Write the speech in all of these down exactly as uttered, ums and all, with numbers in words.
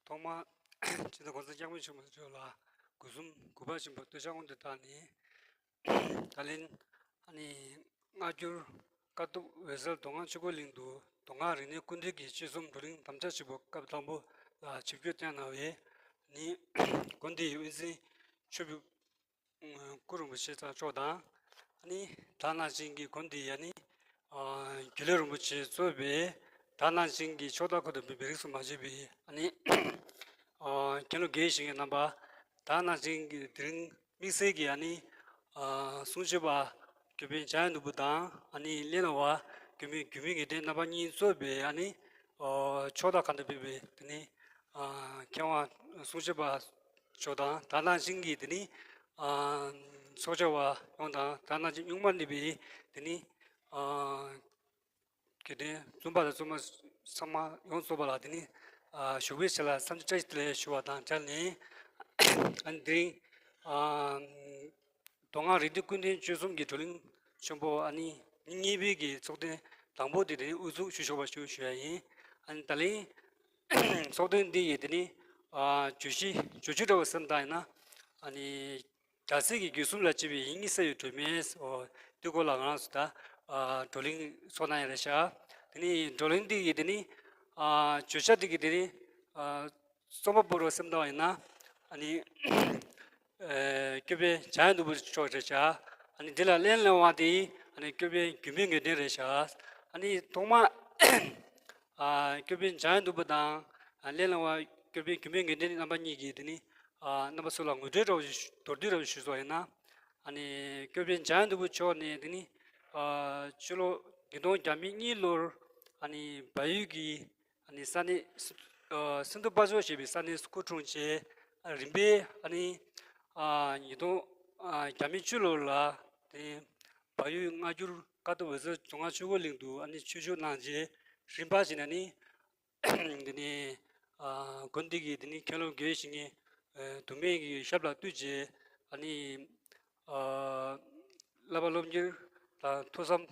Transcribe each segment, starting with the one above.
ཐོག་མར་སྤྱི་ནོར་༸གོང་ས་༸སྐྱབས་མགོན་ཆེན་པོ་མཆོག་ལ་སྒོ་གསུམ་གུས་པ་ཆེན་པོས་སྟོད་ཞབས་སྔོན་དུ་བཏང་ནས། ད་ལན་ཨ་ནི་སྔ་འགྱུར་དཀའ་ཐུབ་འོད་གསལ་མདོ་སྔགས་ཆོས་འཁོར་གླིང་དུ་མདོ་སྔགས་རིག་གནས་ཀུན་འདུས་ཀྱི་སྤྱི་གསུམ་བགྲོ་གླེང་དམ་བཅའ་ཆེན་པོ་སྐབས་དང་པོ་ལ་ཆིབས་བསྒྱུར་བསྐྱངས་གནང་བའི་ནི་དགོན་སྡེའི་དབུ་འཛིན་ཆོས་ཕུད་སྐུ་རིན་པོ་ཆེ་ཚང་མཆོག་དང་། ཨ་ནི་ད་ནང་བཞིན་གྱི་དགོན་འདི་ཡ་ནི་ཨ་རྒྱུན་ལས་རིན་པོ་ཆེ་གཙོས་པའི་ད་ནང་བཞིན་གྱི་ཕྱོགས་མཐའ་ཁག་ཏུ་མི་སྡེ་རིགས་སུ་མ་ཆད་པའི་ཨ་ནི་ཨ་མཁན་སློབ་དགེ་བའི་བཤེས་གཉེན་རྣམ་པ། ད་ནང་བཞིན་གྱི་དེ་རིང་དམིགས་བསལ་གྱི་ཨ་ནི་ཨ་གསུང་ཆོས་པ་སྐྱོབ་པའི་འཇམ་དབྱངས་ནོར་བུ་དང་། ཨ་ནི་སླེ་ལ་བ་སྐྱོབ་པའི་འགྱུར་མེད་ངེས་གཏན་རྣམ་པ་གཉིས་གཙོས་པའི་ཨ་ནི་ཨ་ཕྱོགས་མཐའ་ཁག་ཏུ་ཕེབས་པའི་དེ་ནི་ཨ་མཁས་དབང་གསུང་ཆོས་པ་མཆོག་དང་། ད་ནང་བཞིན་གྱི་དེ་ནི་ཨ་ཚོགས་བཅར་བ་ཡོངས་དང་། ད་ནང་བཞིན་གཉུག་མ་ནི་པའི་དེ་ནི་ཨ་དགེ་ལྡན་བཙུན་པ་དང་བཙུན་མ་ཚང་མ་ཡོངས་རྫོགས་པ་ལ་དེ་ནི་ཨ་བཞུགས་པའི་ཆ་ལ་འཚམས་འདྲི་བཀྲ་ཤིས་བདེ་ལེགས་ཞུ་བ་དང་སྦྲགས་ནས། ཨ་ནི་དེ་རིང་ཨ་མདོ་སྔགས་རིག་གནས་ཀུན་ལྡན་སྤྱི་གསུམ་གྱི་བགྲོ་གླེང་ཆེན་པོ་ཨ་ནི་ཉིན་གཉིས་པའི་གི་ཚོགས་ཐེངས་དང་པོ་དེ་དེ་ནི་དབུ་འཛུགས་ཞུ་ཆོག་པ་ཞུ་ཞུ་ཡ་ཡིན། ཨ་ནི་ད་ལན་ཚོགས་ཐེངས་འདི་ཡི་དེ་ནི་ཨ་བརྗོད་གཞི་བརྗོད་བྱ་འདྲ་བོ་བསམ་བཏང་ཡིན་ན། ཨ་ནི་རྒྱལ་སྲས་ཀྱི་རྒྱུད་གསུམ་ལ་སྤྱད་པའི་ཡིད་གཉིས་ས་ཡི་སྒྲོན་མེ། འོ་དེའི་སྐོར་ལ་ང་རང་ཚོ་ད་ཨ་བགྲོ་གླེང་ཚོགས་གནང་ཡ་རེད་ཤག་དེ་ནི་བགྲོ་གླེང་འདི་ཡི་དེ་ནི་ཨ་བརྗོད་བྱ་འདི་གི་དེ་ནི་ཨ་རྩོམ་པ་པོ་རོ་སེམས་དང་ཡིན་ན། ཨ་ནི་ཨ་སྐྱོབ་པའི་འཇམ་དབྱངས་ནོར་བུ་མཆོག་རེད་ཤག་ཨ་ནི་འདི་ལ་སླེ་ལ་བ་དེ་ཨ་ནི་སྐྱོབ་པའི་འགྱུར་མེད་ངེས་གཏན་རེད་ཤག་ཨ་ནི་ཐོག་མ་ཨ་སྐྱོབ་པའི་འཇམ་དབྱངས་ནོར་བུ་དང་ཨ་སླེ་ལ་བ་སྐྱོབ་པའི་འགྱུར་མེད་ངེས་གཏན་རྣམ་པ་གཉིས་ཀྱིས་དེ་ནི་ཨ་རྣམ་པ་ཚོ་ལ་ངོ་སྤྲོད་འདྲ་བོ་ཞུ་མདོར་བསྡུས་འདྲ་བོ་ཞུས་སོང་ཡིན་ན། ཨ་ནི་སྐྱོབ་པའི་འཇམ་དབྱངས་ནོར་བུ་མཆོག་ནས་དེ་ནི་ཨ་ཕྱི་ལོ་ཉིས་སྟོང་བརྒྱ་མེད་གཉིས་ལོར་ཨ་ནི་བལ་ཡུལ་གྱི་ཨ་ནི་ས་གནས་སི་ཨ་སིན་དྷུ་པ་ཇོ་ཞེས་པའི་ས་གནས་སུ་སྐུ་འཁྲུངས་རྗེས། ཨ་རིམ་པས་ཨ་ནི་ཨ་ཉིས་སྟོང་ཨ་བརྒྱ་མེད་བཅུ་ལོ་ལ་དེ་བལ་ཡུལ་སྔ་འགྱུར་དཀའ་ཐུབ་འོད་གསལ་མདོ་སྔགས་ཆོས་འཁོར་གླིང་དུ་ཨ་ནི་ཆོས་ཞུགས་གནང་རྗེས། རིམ་པ་བཞིན་ཨ་ནི་འདི་ནི་ཨ་དགོན་འདི་གི་འདི་ནི་མཁན་སློབ་དགེ་བའི་བཤེས་གཉེན་ཨ་དུ་མའི་གི་ཞབས་ལ་གཏུགས་རྗེས། ཨ་ནི་ཨ་བསླབ་པ་སློབ་གཉེར་དང་ཐུགས་བསམ་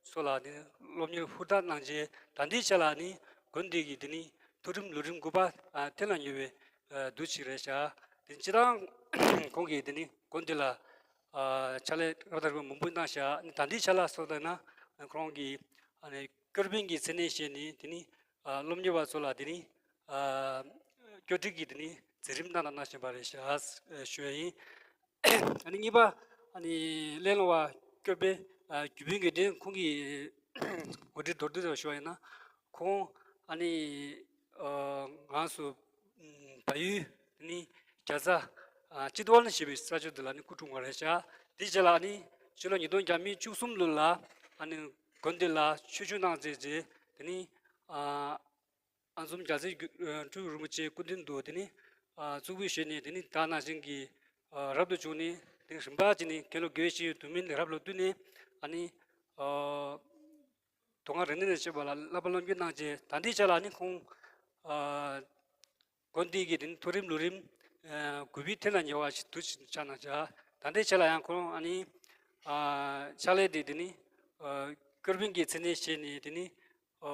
སོགས་ལ་ནི་སློབ་གཉེར་ཧུར་ཐག་གནང་རྗེས། ད་ལྟའི་ཆ་ལ་ནི་དགོན་འདི་གི་འདི་ནི་མཐོ་རིམ་ལོ་རིམ་དགུ་པ་ཨ་ཐེངས་ལ་ཉེ་བའི་ཨ་འདུ་ཅིག་རེད་ཤག་དེ་སྤྱིར་བཏང་ཁོང་གིས་འདི་ནི་དགོན་འདི་ལ་ཨ་ཕྱག་ལས་རབ་དང་རིམ་པ་མང་པོ་གནང་ཤག་ནི་ད་ལྟའི་ཆ་ལ་སོགས་ལྟར་ན་ཁོང་གིས་ཨ་ནི་སྐྱོར་དཔོན་གྱི་མཚན་གནས་བཞེས་ནས་དེ་ནི་ཨ་སློབ་གཉེར་བ་ཚོ་ལ་དེ་ནི་ཨ་སྐྱོར་སྒྲིག་གི་དེ་ནི་ མཛད་རིམ་གནང་དང་གནང་བཞིན་པ་རེད་ཤག་ཞུ་ཡ་ཡིན། ཨ་ནི་གཉིས་པ་ཨ་ནི་སླེ་ལུང་བ་སྐྱོར་དཔོན་ཨ་རྒྱུ་སྤུན་དགེ་འདུན་ཁོང་གིས་ངོ་སྤྲོད་མདོར་བསྡུས་ཙམ་ཞུ་བ་ཡིན་ན། ཁོང་ཨ་ནི་ཨ་ང་ཚོ་ཨམ་བལ་ཡུལ་ནི་རྒྱ་ཚ་ཨ་ཅི་ཏི་ཝན་ཞེས་པའི་ས་ཕྱོགས་འདི་ལ་ནི་སྐུ་འཁྲུངས་པ་རེད་ཤག་དེའི་རྗེས་ལ་ཨ་ནི་ཕྱི་ལོ་ཉིས་སྟོང་བརྒྱ་མེད་བཅུ་གསུམ་ལོ་ལ་ཨ་ནི་དགོན་འདི་ལ་ཆོས་ཞུགས་གནང་མཛད་རྗེས་དེ་ནི་ཨ་ཨ་འཛོམས་རྒྱལ་མཚན་སྤྲུལ་སྐུ་རིན་པོ་ཆེའི་སྐུ་མདུན་དུ་དེ་ནི་ཨ་གཙུག་ཕུད་བཞེས་ནས། དེ་ནི་ད་ནང་བཞིན་གྱི་ཨ་རབ་ཏུ་བྱུང་ནས། དེ་ནི་རིམ་པ་བྱས་ནས་མཁན་སློབ་དགེ་བའི་བཤེས་གཉེན་དུ་མའི་རབས་ལ་བསྟུན་ནས་ཨ་ནི་ཨ་མདོ་སྔགས་རིག་གནས་ནས་བཤད་པ་ལ་བསླབ་པ་སློབ་གཉེར་གནང་རྗེས། ད་ལྟའི་ཆ་ལ་ཨ་ནི་ཁོང་ཨ་དགོན་འདི་གི་དེ་ནི་མཐོ་རིམ་ལོ་རིམ་ཨ་དགུ་པའི་མཐིལ་ལ་ཉེ་བ་ཞིག་ཏུ་ཆགས་གནང་ཤག་ད་ལྟའི་ཆ་ལ་ཡང་ཁོང་ཨ་ནི་ཨ་ཕྱག་ལས་དེ་དེ་ནི་ཨ་སྐྱོར་དཔོན་གྱི་མཚན་གནས་བཞེས་ནས། དེ་ནི་ཨ་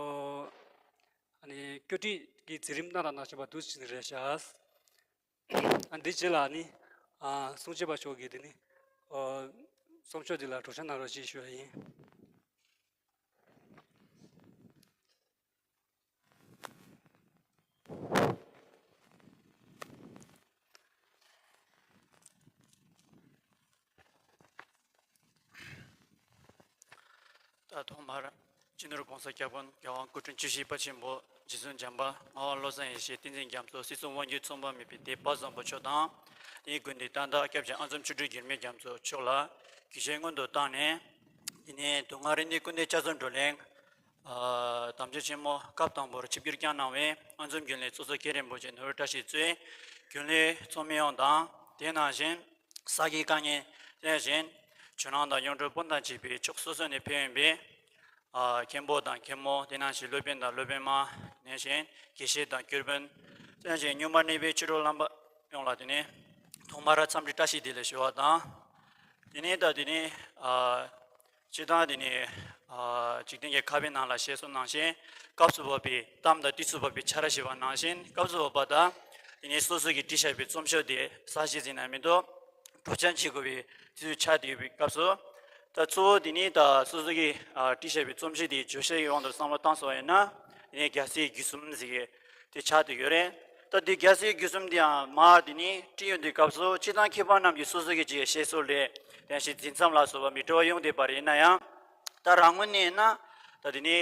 ཨ་ནི་སྐྱོར་སྒྲིག་གི་མཛད་རིམ་གནང་དང་གནང་བཞིན་པ་འདུག་ཟེར་རེད་ཤག་ཨ་འདི་རྗེས་ལ་ནི་ཨ་གསུང་ཆོས་པ་མཆོག་གིས་དེ་ནི་ཨ་གསུང་ཆོས་འདི་ལ་གྲོ་བཤད་གནང་རོགས་ཞེས་ཞུ་བ་ཡིན། ད་ཐོག་མར་སྤྱི་ནོར་༸གོང་ས་༸སྐྱབས་མགོན་༸རྒྱལ་དབང་སྐུ་ཕྲེང་བཅུ་བཞི་པ་ཆེན་པོ་རྗེ་བཙུན་བྱམས་པ་ངག་དབང་བློ་བཟང་ཡེ་ཤེས་བསྟན་འཛིན་རྒྱ་མཚོ་སྲིད་གསུམ་དབང་སྒྱུར་མཚུངས་པ་མེད་པའི་དེད་དཔོན་བཟང་པོ་མཆོག་དང་། དེའི་དགོན་སྡེའི་བསྟན་བདག་སྐྱབས་རྗེ་ཨ་འཛོམས་ཆོས་སྒྲོན་འགྱུར་མེད་རྒྱ་མཚོ་མཆོག་ལ་གུས་ཞབས་སྔོན་དུ་བཏང་ནས། དེ་ནས་མདོ་སྔགས་རིག་གནས་ཀུན་ལྡན་བསྐྱར་བཟོ་བགྲོ་གླེང་ཨ་དམ་ཆོས་ཆེན་མོ་སྐབས་དང་པོར་ཆིབས་བསྒྱུར་བསྐྱངས་གནང་བའི་ཨ་འཛོམས་རྒྱུན་ལས་ཚོགས་གཙོ་མཁན་རིན་པོ་ཆེ་ནོར་བུ་བཀྲ་ཤིས་གཙོས་རྒྱུན་ལས་ཚོགས་མི་ཡོངས་དང་། དེ་ནང་བཞིན་ས་དགེ་བཀའ་རྙིང་། དེ་ནང་བཞིན་ཇོ་ནང་དང་གཡུང་དྲུང་སྤུན་དང་བཅས་པའི་ཕྱོགས་སོ་སོ་ནས་ཕེབས་ཡོང་པའི་ཨ་མཁན་པོ་དང་མཁན་མོ། དེ་ནང་བཞིན་སློབ་དཔོན་དང་སློབ་དཔོན་མ། དེ་ནང་བཞིན་དགེ་བཤེས་དང་སྐྱོར་དཔོན། དེ་ནང་བཞིན་གཉུག་མར་གནས་པའི་ཆོས་གྲོགས་རྣམ་པ་ཡོངས་ལ་དེ་ནས་ཐོག་མར་འཚམས་འདྲི་བཀྲ་ཤིས་བདེ་ལེགས་ཞུ་བ་དང་། དེ་ནས་ད་དེ་ནས་ཨ་སྤྱིར་བཏང་དེ་ནས་ཨ་འཇིག་རྟེན་གྱི་ཁ་དཔེ་ནང་ལ་བཤད་སོང་ནང་བཞིན། སྐབས་སུ་བབ་པའི་གཏམ་དང་དུས་སུ་བབ་པའི་ཆ་ར་ཞེས་པ་ནང་བཞིན། སྐབས་སུ་བབ་པ་དང་དེ་ནས་སོ་སོ་གིས་བྲིས་བཞག་པའི་རྩོམ་ཤོག་དེ་གསལ་བཤད་ཟེར་ན་མི་འདུག་སྒྲུབ་སྦྱང་བྱེད་དགོས་པའི་དུས་ཚོད་ཆགས་བསྡད་ཡོད་པའི་སྐབས་སུ། ད་གཙོ་བོ་དེ་ནི་ད་སོ་སོ་གིས་ཨ་བྲིས་བཞག་པའི་རྩོམ་གཞི་དེ་བརྗོད་བྱའི་དབང་དུ་བསམ་བློ་བཏང་སོང་བ་ཡིན་ན། དེ་ནས་རྒྱལ་སྲས་བརྒྱུད་གསུམ་ཟེར་གྱི་དེ་ཆགས་བསྡད་ཡོད་རེད། ད་དེ་རྒྱལ་སྲས་བརྒྱུད་གསུམ་དེའང་མར་དེ་ནི་བྲིས་ཡོང་དུས་སྐབས་སུ། སྤྱིར་བཏང་མཁས་པ་རྣམས་ཀྱིས་སོ་སོ་གི་ཅིག་བཤད་སྲོལ་རེད། དེ་ནང་བཞིན་འཛིན་མཚམས་ལ་སོགས་པ་མི་འདྲ་བ་ཡོང་བསྡད་པ་རེད། ཡིན་ན་ཡང་ད་རང་ངོས་ནས་ཡིན་ན་ད་དེ་ནི་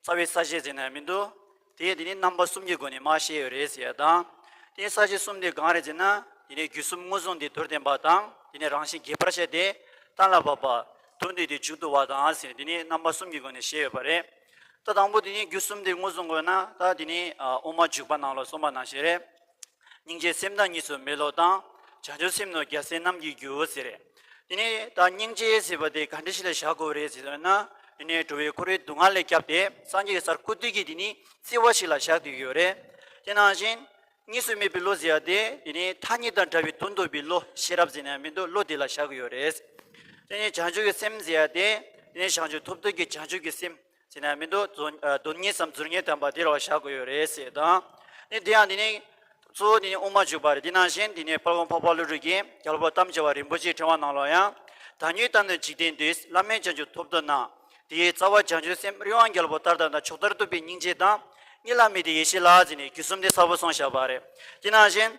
རྩ་བའི་གསལ་བཤད་ཟེར་ན་མི་འདུག་དེ་དེ་ནི་རྣམ་པ་གསུམ་གྱི་སྒོ་ནས་མར་བཤད་ཡོད་རེད་ཟེར་ཡ་དང་། དེ་ནི་གསལ་བཤད་གསུམ་དེ་གང་རེད་ཟེར་ན། དེ་ནི་བརྒྱུད་གསུམ་ངོས་བཟུང་སྟེ་མདོར་བསྟན་པ་དང་། དེ་ནི་རང་བཞིན་རྒྱས་པར་བཤད་དེ་གཏན་ལ་ཕབ་པ། དོན་དེ་དེ་མཇུག་བསྡུ་བ་དང་ཟེར། དེ་ནི་རྣམ་པ་གསུམ་གྱི་སྒོ་ནས་བཤད་ཡོད་པ་རེད། ད་དང་པོ་དེ་ནི་བརྒྱུད་གསུམ་དེ་ངོས་བཟུང་དགོས་ན། ད་དེ་ནི་ཨ་དབུ་མ་འཇུག་པ་ནང་ལ་གསུངས་པ་ནང་བཞིན་རེད། སྙིང་རྗེ་སེམས་དང་གཉིས་སུ་མེད་བློ་དང་། བྱང་ཆུབ་སེམས་ནི་རྒྱལ་སྲས་རྣམས་ཀྱི་རྒྱུ་ཟེར། དེ་ནས་ད་སྙིང་རྗེ་ཟེར་བ་དེ་ག་འདྲ་ཞིག་ལ་བཞག་དགོས་རེད་ཟེར་ན། དེ་ནས་འགྲོ་བའི་འཁོར་བའི་སྡུག་བསྔལ་ལས་བསྐྱབས་ཏེ་སངས་རྒྱས་ཀྱི་སར་བཀུར་སྟི་གི་དེ་ནི་བརྩེ་བ་ཞིག་ལ་བཞག་བསྡད་ཡོད་རེད། དེ་ནང་བཞིན་གཉིས་སུ་མེད་པའི་བློ་ཟེར་ཡ་དེ་དེ་ནི་ཐ་སྙད་དང་བྲལ་བའི་དོན་རྟོགས་པའི་བློ། ཤེས་རབ་ཟེར་ན་མི་འདུག་བློ་དེ་ལ་བཞག་གི་ཡོད་རེད། དེ་ནས་བྱང་ཆུབ་ཀྱི་སེམས་ཟེར་ཡ་དེ་དེ་ནི་བྱང་ཆུབ་ཐོབ་འདོད་ཀྱི་བྱང་ཆུབ་ཀྱི་སེམས་ཟེར་ན་མི་འདུག་དོན་ཨ་དོན་གཉེར་སམ་རྫུ་འཕྲུལ་དམ་པ་དེ་ར་བ་བཞག་དགོས་ཡོད་རེད་ཟེར་དང་། ནི་དེ་ཡང་དེ་ནི་གཙོ་བོ་དེ་ནི་དབུ་མ་འཇུག་པ་རེད། དེ་ནང་བཞིན་དེ་ནི་དཔལ་མགོན་འཕགས་པ་ཀླུ་སྒྲུབ་ཀྱིས་རྒྱལ་པོ་དམ་བཅའ་བ་རིན་པོ་ཆེའི་ཕྲེང་བ་ནང་ལོགས་ཡང་། བདག་ཉིད་ལྟར་ནི་འཇིག་རྟེན་འདིར། བླ་མེད་བྱང་ཆུབ་ཐོབ་འདོད་ན། དེ་ཡི་རྩ་བ་བྱང་ཆུབ་སེམས། རི་དབང་རྒྱལ་པོ་ལྟར་དང་ལྡན། མཆོག་ལྟར་རྟོགས་པའི་སྙིང་རྗེ་དང་། གཉིས་ལ་མེད་དེ་ཡེ་ཤེས་ལ་ཟེར་ནས་བརྒྱུད་གསུམ་དེ་གསལ་པོ་གསུངས་བཞག་པ་རེད། དེ་ནང་བཞིན།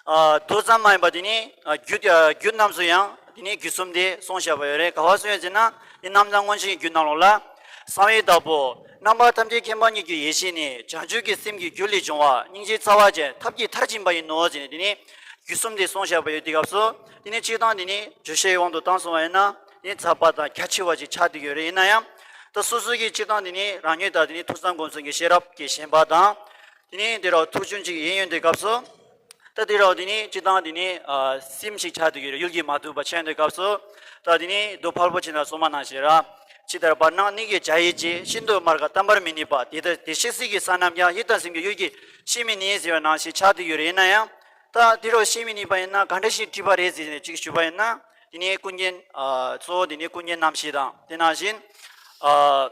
ཨ་མདོ་ཙམ་མ་ཡིན་པ་དེ་ནི་ཨ་རྒྱུད་ཨ་རྒྱུད་རྣམས་སུ་ཡང་དེ་ནི་བརྒྱུད་གསུམ་དེ་གསུངས་བཞག་པ་ཡོད་རེད། ག་བ་གསུངས་ཡོད་ཟེར་ན། དེ་རྣམ་གྲངས་མངོན་བྱེད་ཀྱི་རྒྱུད་ནང་ལོགས་ལ། གསང་བའི་བདག་པོ། རྣམ་པ་ཐམས་ཅད་མཁྱེན་པ་ཉིད་ཀྱི་ཡེ་ཤེས་ནི། བྱང་ཆུབ་ཀྱི་སེམས་ཀྱི་རྒྱུ་ལས་བྱུང་བ། སྙིང་རྗེའི་རྩ་བ་ཅན། ཐབས་ཀྱི་མཐར་ཕྱིན་པ་ཡིན་ནོ་ཟེར་ནས་དེ་ནི་བརྒྱུད་གསུམ་དེ་གསུངས་བཞག་པ་ཡོད་དུས་སྐབས་སུ། དེ་ནི་སྤྱིར་བཏང་དེ་ནི་བརྗོད་བྱའི་དབང་དུ་བཏང་སོང་བ་ཡིན་ན། དེ་ནི་ཛ་དྲག་དང་རྒྱ་ཆེ་བ་ཅིག་ཆགས་བསྡད་ཡོད་རེད། ཡིན་ན་ཡང་ད་སོ་སོ་གིས་སྤྱིར་བཏང་དེ་ནི་རང་ཉིད་དང་དེ་ནི་ཐུགས་བསམ་སྒོམ་གསུམ་གྱི་ཤེས་རབ་ཀྱི་ཞེན་པ་དང་། དེ་ནི་དེ་ར་ཐུགས་སྐྱོན་ཅིག་ཡིན་ཡོང་དུས་སྐབས་སུ། ད་དེ་ར་དེ་ནི་སྤྱིར་བཏང་དེ་ནི་ཨ་སེམས་ཤིག་ཆགས་བསྡད་ཡོད་རེད། ཡུལ་གྱིས་མ་བསྡུས་པ་ཆགས་ཡོང་དུས་སྐབས་སུ། ད་དེ་ནི་མདོ་ཕལ་པོ་ཆེ་ན་གསུངས་པ་ནང་བཞིན་ར། ཇི་ལྟར་བར་སྣང་གནས་ཀྱི་བྱ་ཡི་རྗེས། ཤིན་ཏུ་མར་ག་བསྟན་པར་མི་ནུས་པ། དེ་ལྟར་བདེ་གཤེགས་སྲས་ཀྱི་ས་རྣམས་ཀྱང་། ཡིད་དང་སེམས་ཀྱི་ཡུལ་གྱིས་ཤེས་མི་ནུས་ཟེར་བའི་ནང་བཞིན་ཆགས་བསྡད་ཡོད་རེད། ཡིན་ན་ཡང་ད་དེ་རུ་ཤེས་མི་ནུས་པ་ཡིན་ན་ག་འདྲ་ཞིག་བྲིས་པ་རེད་ཟེར་ནས་ཅིག་ཞུས་པ་ཡིན་ན། དེ་ནི་ཀུན་མཁྱེན་ཨ་གཙོ་བོ་དེ་ནི་ཀུན་མཁྱེན་རྣམ་བཞི་དང་། དེ་ནང་བཞིན་ཨ་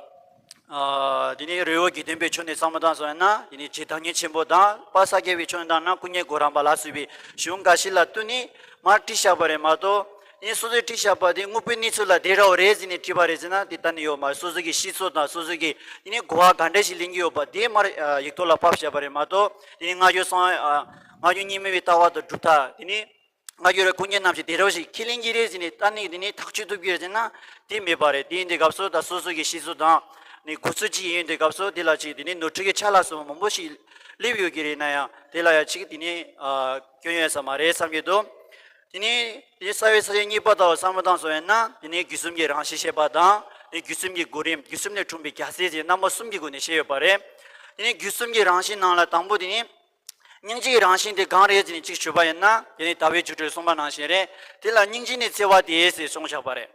ཨ་དེ་ནི་རི་བོ་དགེ་ལྡན་པའི་ཕྱོགས་ནས་བསམ་བློ་བཏང་སོང་ཡིན་ན། དེ་ནི་རྗེ་བདག་ཉིད་ཆེན་པོ་དང་། དཔལ་ས་སྐྱ་པའི་ཕྱོགས་ནས་བཏང་ན་ཀུན་མཁྱེན་གོ་རམས་པ་ལ་སོགས་པའི་གཞུང་འགའ་ཞིག་ལ་བསྟུན་ནས་མར་བྲིས་བཞག་པ་རེད་མ་གཏོགས། དེ་ནི་སོ་སོས་བྲིས་བཞག་པ་དེ་དངོས་པོའི་གནས་ཚུལ་ལ་དེ་འདྲ་བ་རེད་ཟེར་ནས་བྲིས་པ་རེད་ཟེར་ན་དེ་གཏན་ནས་ཡོད་མ་རེད། སོ་སོ་གི་ཤེས་ཚོད་དང་སོ་སོ་གི་དེ་ནི་གོ་བ་ག་འདྲ་ཞིག་ལེན་གྱི་ཡོད་པ་དེ་མར་ཨ་ཡིག་ཐོག་ལ་ཕབ་བཞག་པ་རེད་མ་གཏོགས། དེ་ནི་སྔ་འགྱུར་གསང་ཨ་ སྔ་འགྱུར་རྙིང་མའི་ལྟ་བ་དང་སྒྲུབ་ཐབས་དེ་ནི། སྔ་འགྱུར་ཀུན་མཁྱེན་རྣམ་བཞི་དེ་འདྲ་བ་ཞིག་ཁས་ལེན་གྱི་རེད་ཟེར་ནས་ད་ནི་དེ་ནི་ཐག་གཅོད་ཐུབ་ཀྱི་རེད་ཟེར་ན་དེ་མེད་པ་རེད། དེ་ཡིན་དུས་སྐབས་སུ་ད་སོ་སོ་གི་གཤིས་སུ་དང་ནི་འགོ་ཚུལ་ཅིག་ཡིན་དུས་སྐབས་སུ་དེ་ལ་ཅིག་དེ་ནི་ནོར་འཁྲུལ་གྱི་ཆ་ལ་སོགས་པ་མང་པོ་ཞིག་སླེབས་ཡོད་ཀྱི་རེད་ན་ཡང་དེ་ལ་ཡང་ཅིག་དེ་ནི་སྐྱོན་ཡོད་ས་མ་རེད་བསམ་གྱི་འདུག་དེ་ནི་དེ་ནི་རྩ་བའི་ས་བཅད་གཉིས་པ་ལྟ་བུ་བསམ་བློ་བཏང་སོང་ཡོད་ན་དེ་ནི་བརྒྱུད་གསུམ་གྱི་རང་བཞིན་བཤད་པ་དང་དེ་བརྒྱུད་གསུམ་གྱི་གོ་རིམ་བརྒྱུད་གསུམ་ལས་འཁྲུངས་པའི་རྒྱལ་སྲས་ཟེར་རྣམ་པ་གསུམ་གྱི་སྒོ་ནས་བཤད་ཡོད་པ་རེད། དེ་ནི་བརྒྱུད་གསུམ་གྱི་རང་བཞིན་ནང་ལ་དང་པོ་དེ་ནི། སྙིང་རྗེའི་རང་བཞིན་དེ་གང་རེད་ཟེར་ནས་གཅིག་ཞུས་པ་ཡིན་ན་དེ་ནི་ཟླ་བའི་འགྱུར་ཁྲོད་གསུངས་པ་ནང་བཞིན་རེད། དེ་ལ་སྙིང་རྗེ་ནི་བརྩེ་བ་སྟེ་ཟེར་གསུངས་བཞག་པ་རེད།